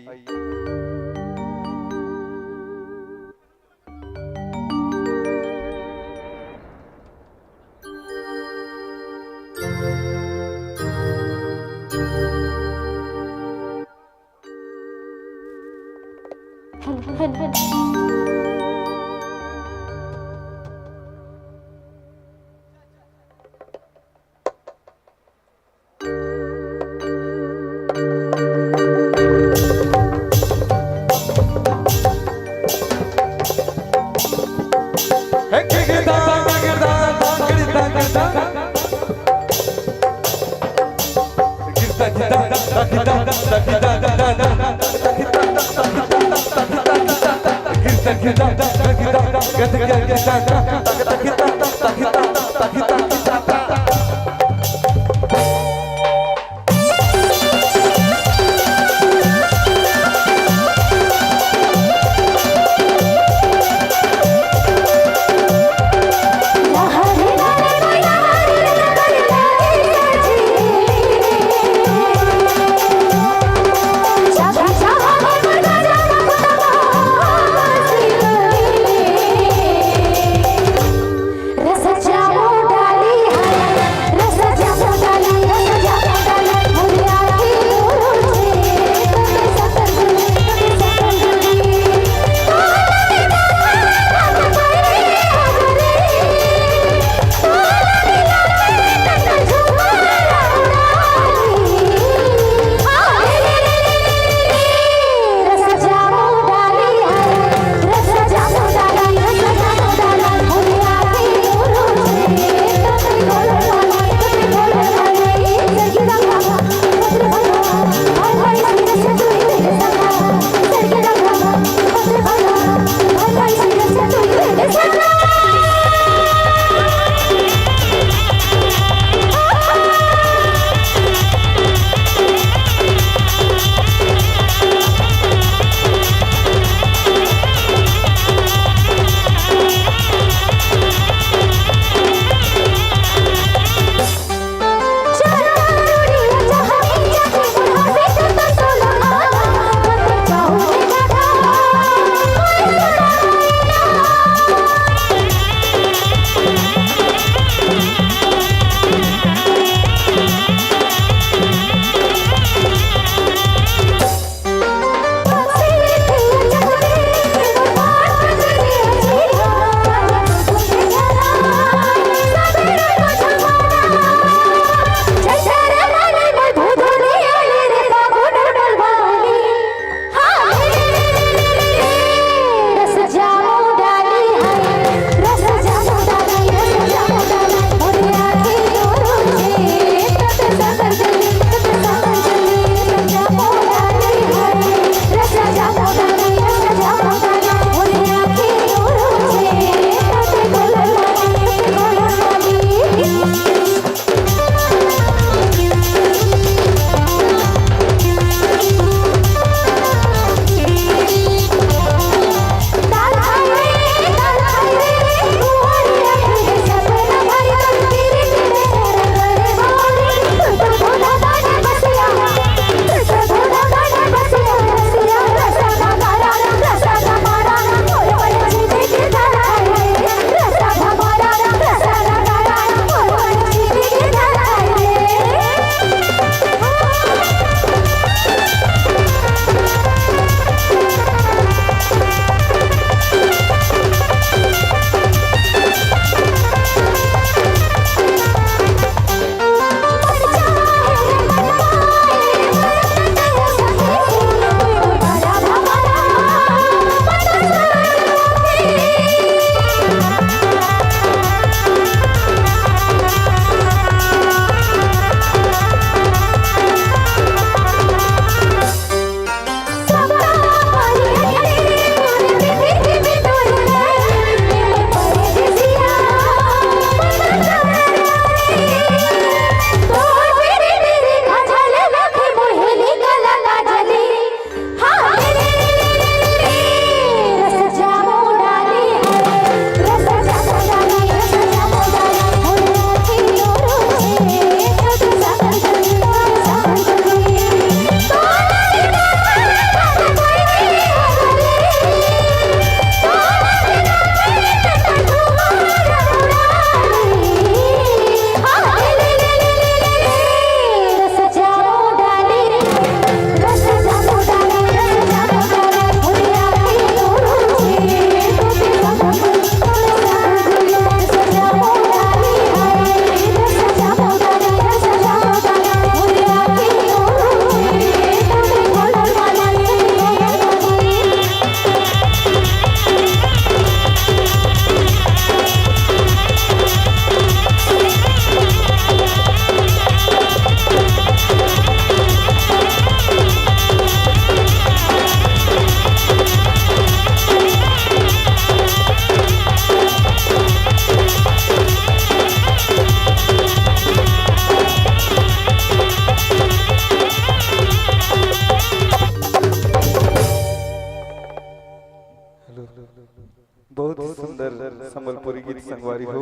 संगवारी हो,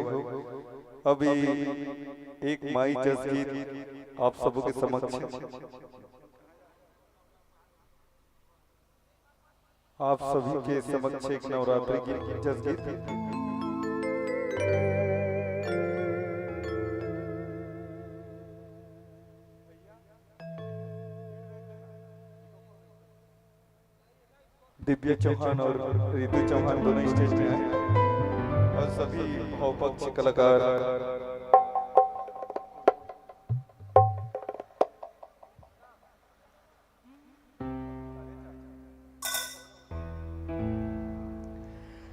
अभी एक माई जस गीत आप सबों के समक्ष। आप सभी के समक्ष एक नवरात्रि गीत, जस गीत। दिव्या चौहान और रितु चौहान दोनों स्टेज में आए और सभी भाव पक्ष कलाकार।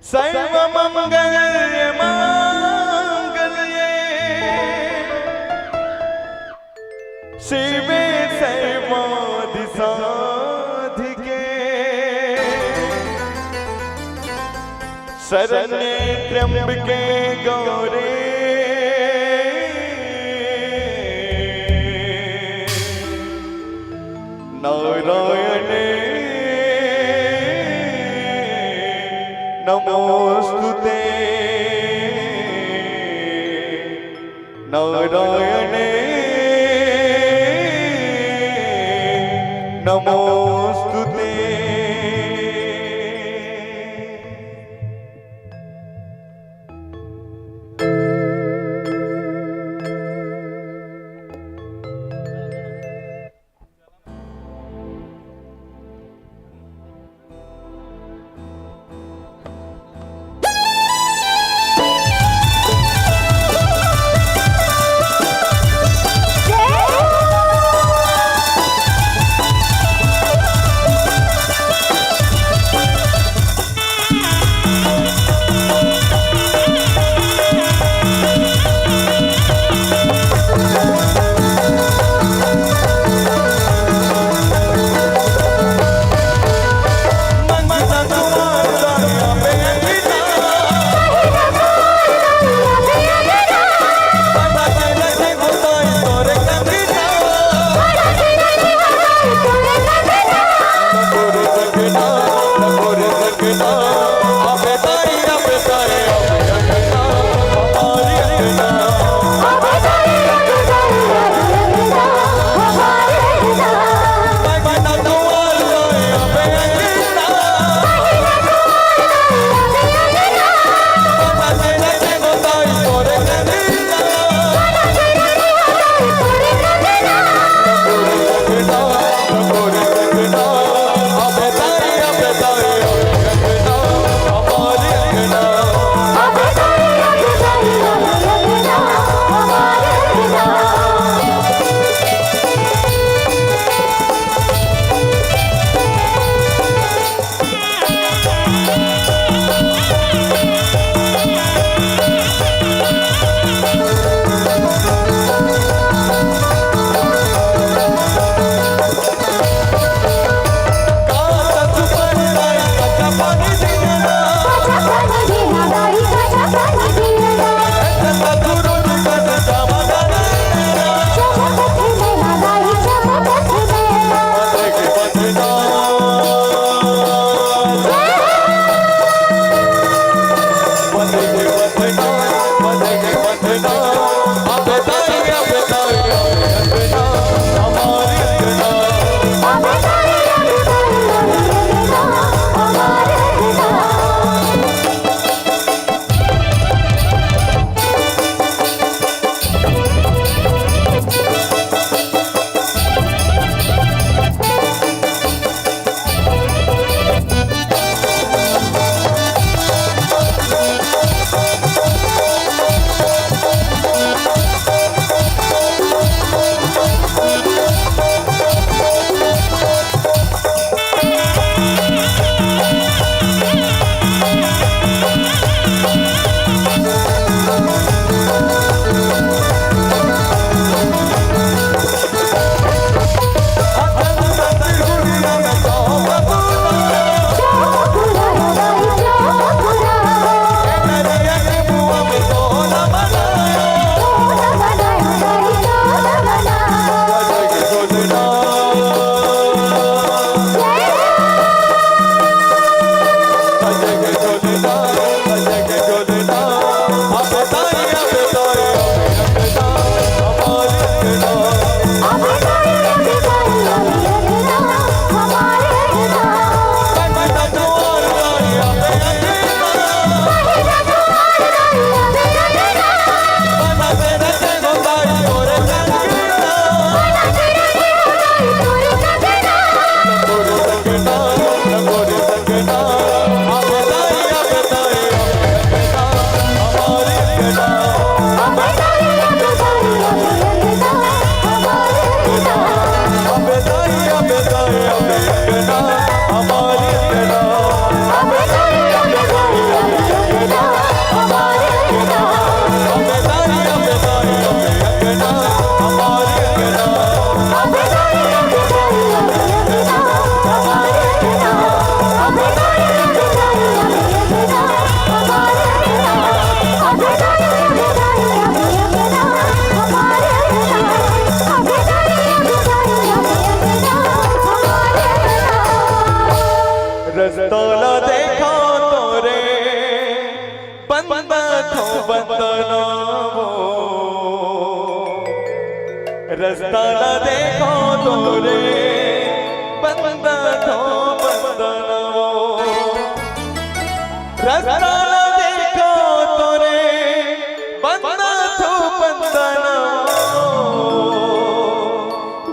सर्वमंगल मांगल्ये शिवे सर्वादि साधिके शरण्ये त्र्यंबके गौरे नारायणे नमोस्तुते। नारायणे नमोस्तुते। थो बंदना वो, रस्ता ला देखो तोरे, बंदा थो बंदना वो। रस्ता ला देखो तोरे, बंदा थो बंदना वो।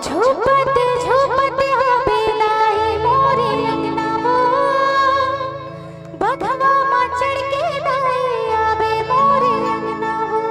झूपत झूपत आबे दाई मोरे अंगना वो। बघवा मा चढ़ के दाई आबे मोरे अंगना वो।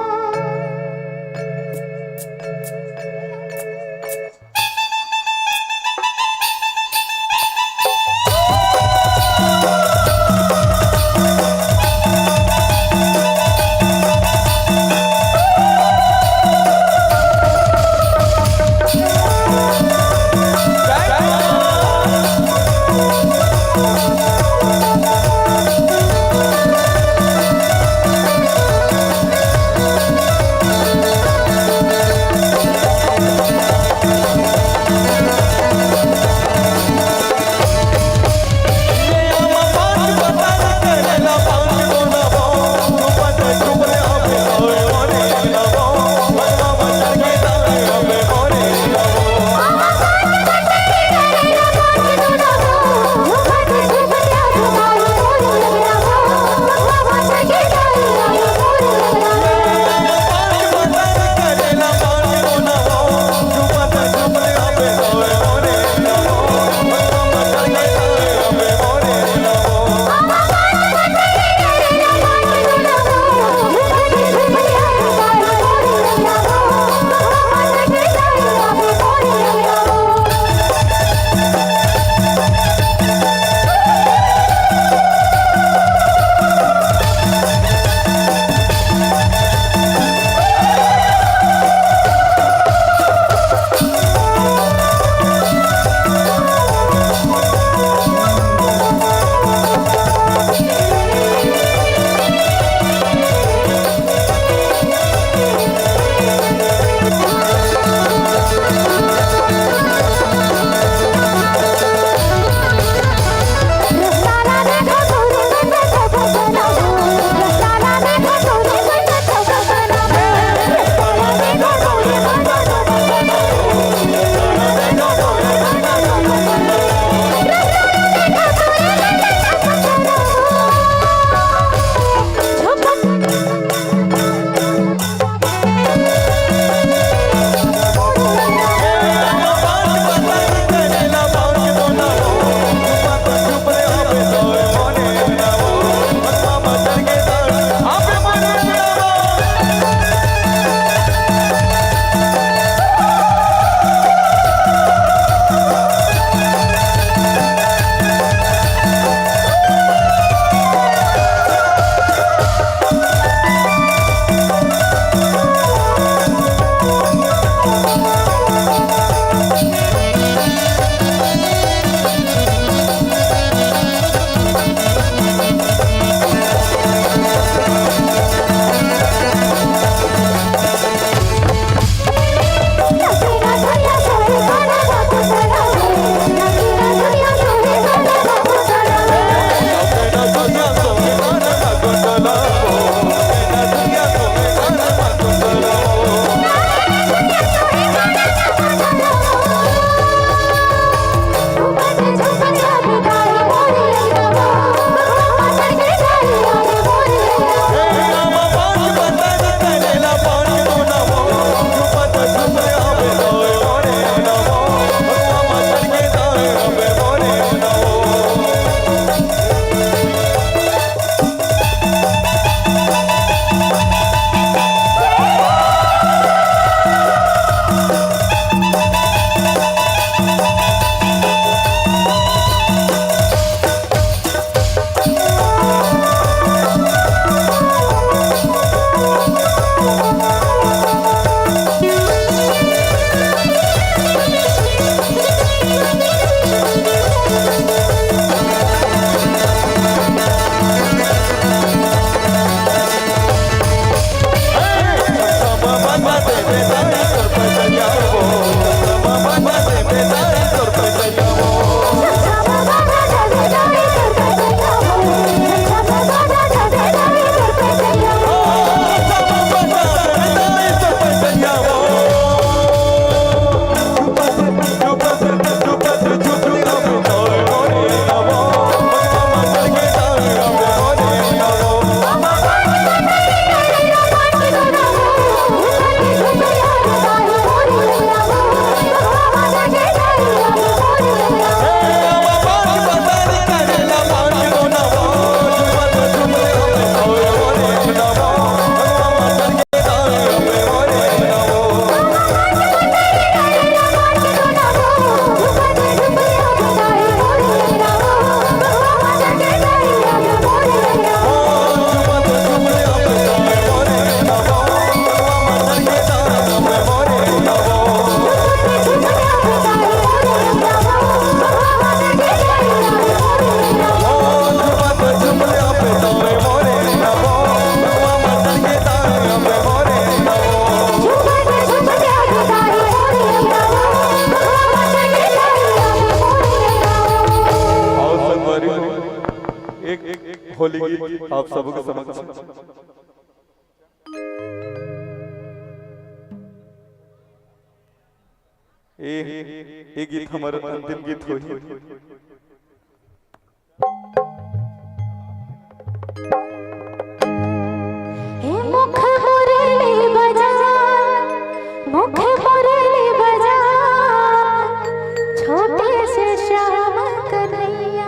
आप सबके समक्ष। ए, ए गीत हमर अंतिम गीत होही। हे मुख मुरली बजा, मुख मुरली बजा, छोटे से श्याम कन्हैया।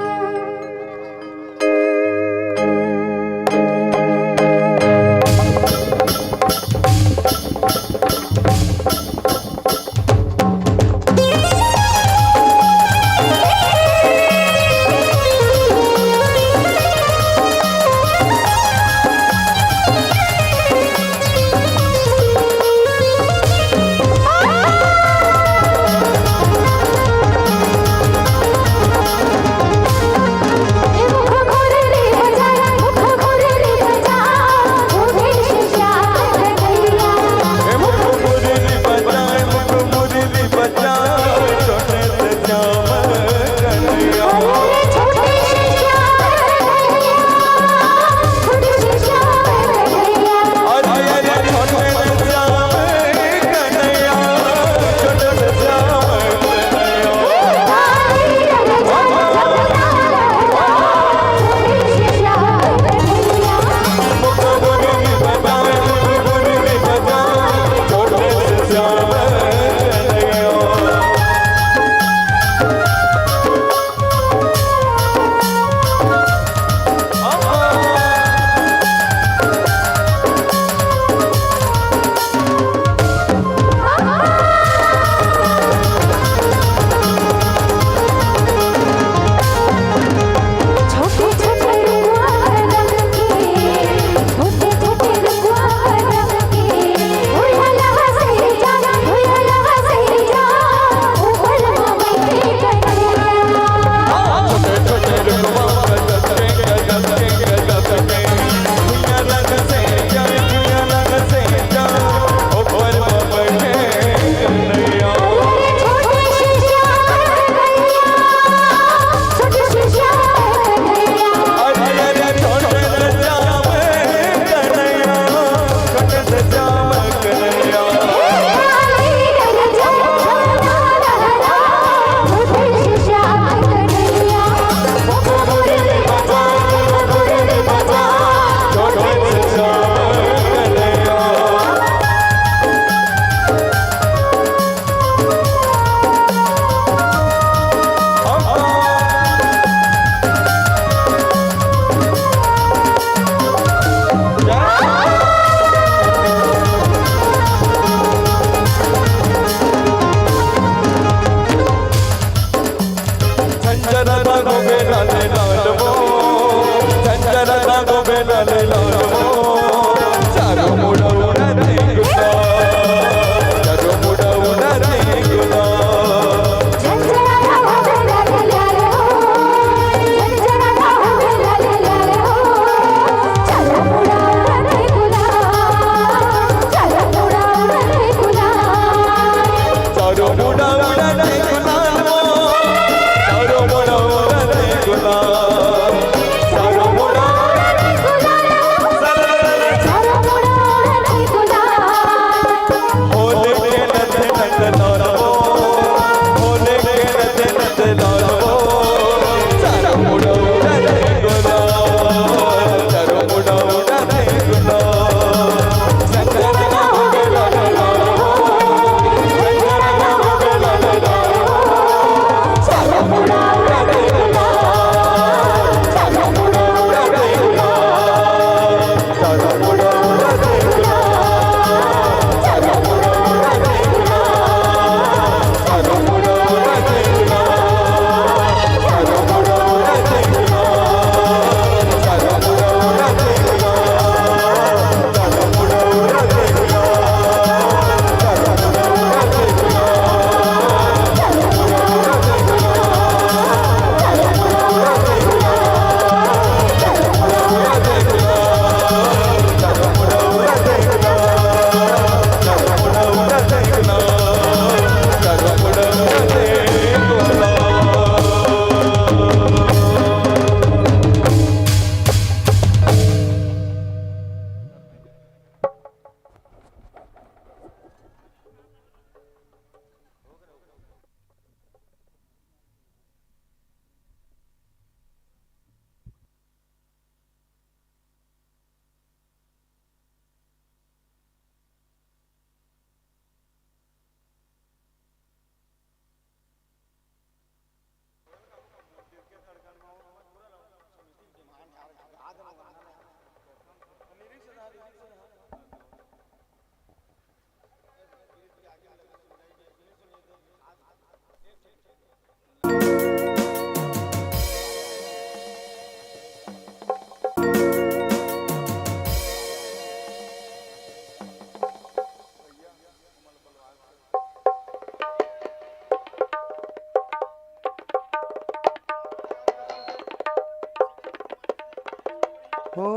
हो।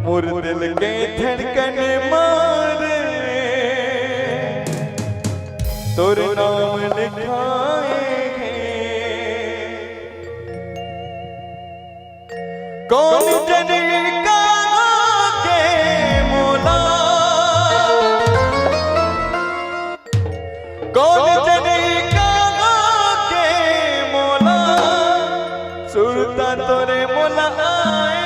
मोर दिल के धड़कन मारे, तोर नाम लिखाए हे। कौन जनी कहाँ के मोला, कौन जनी कहाँ के मोला, सुरता तोरे मोला आए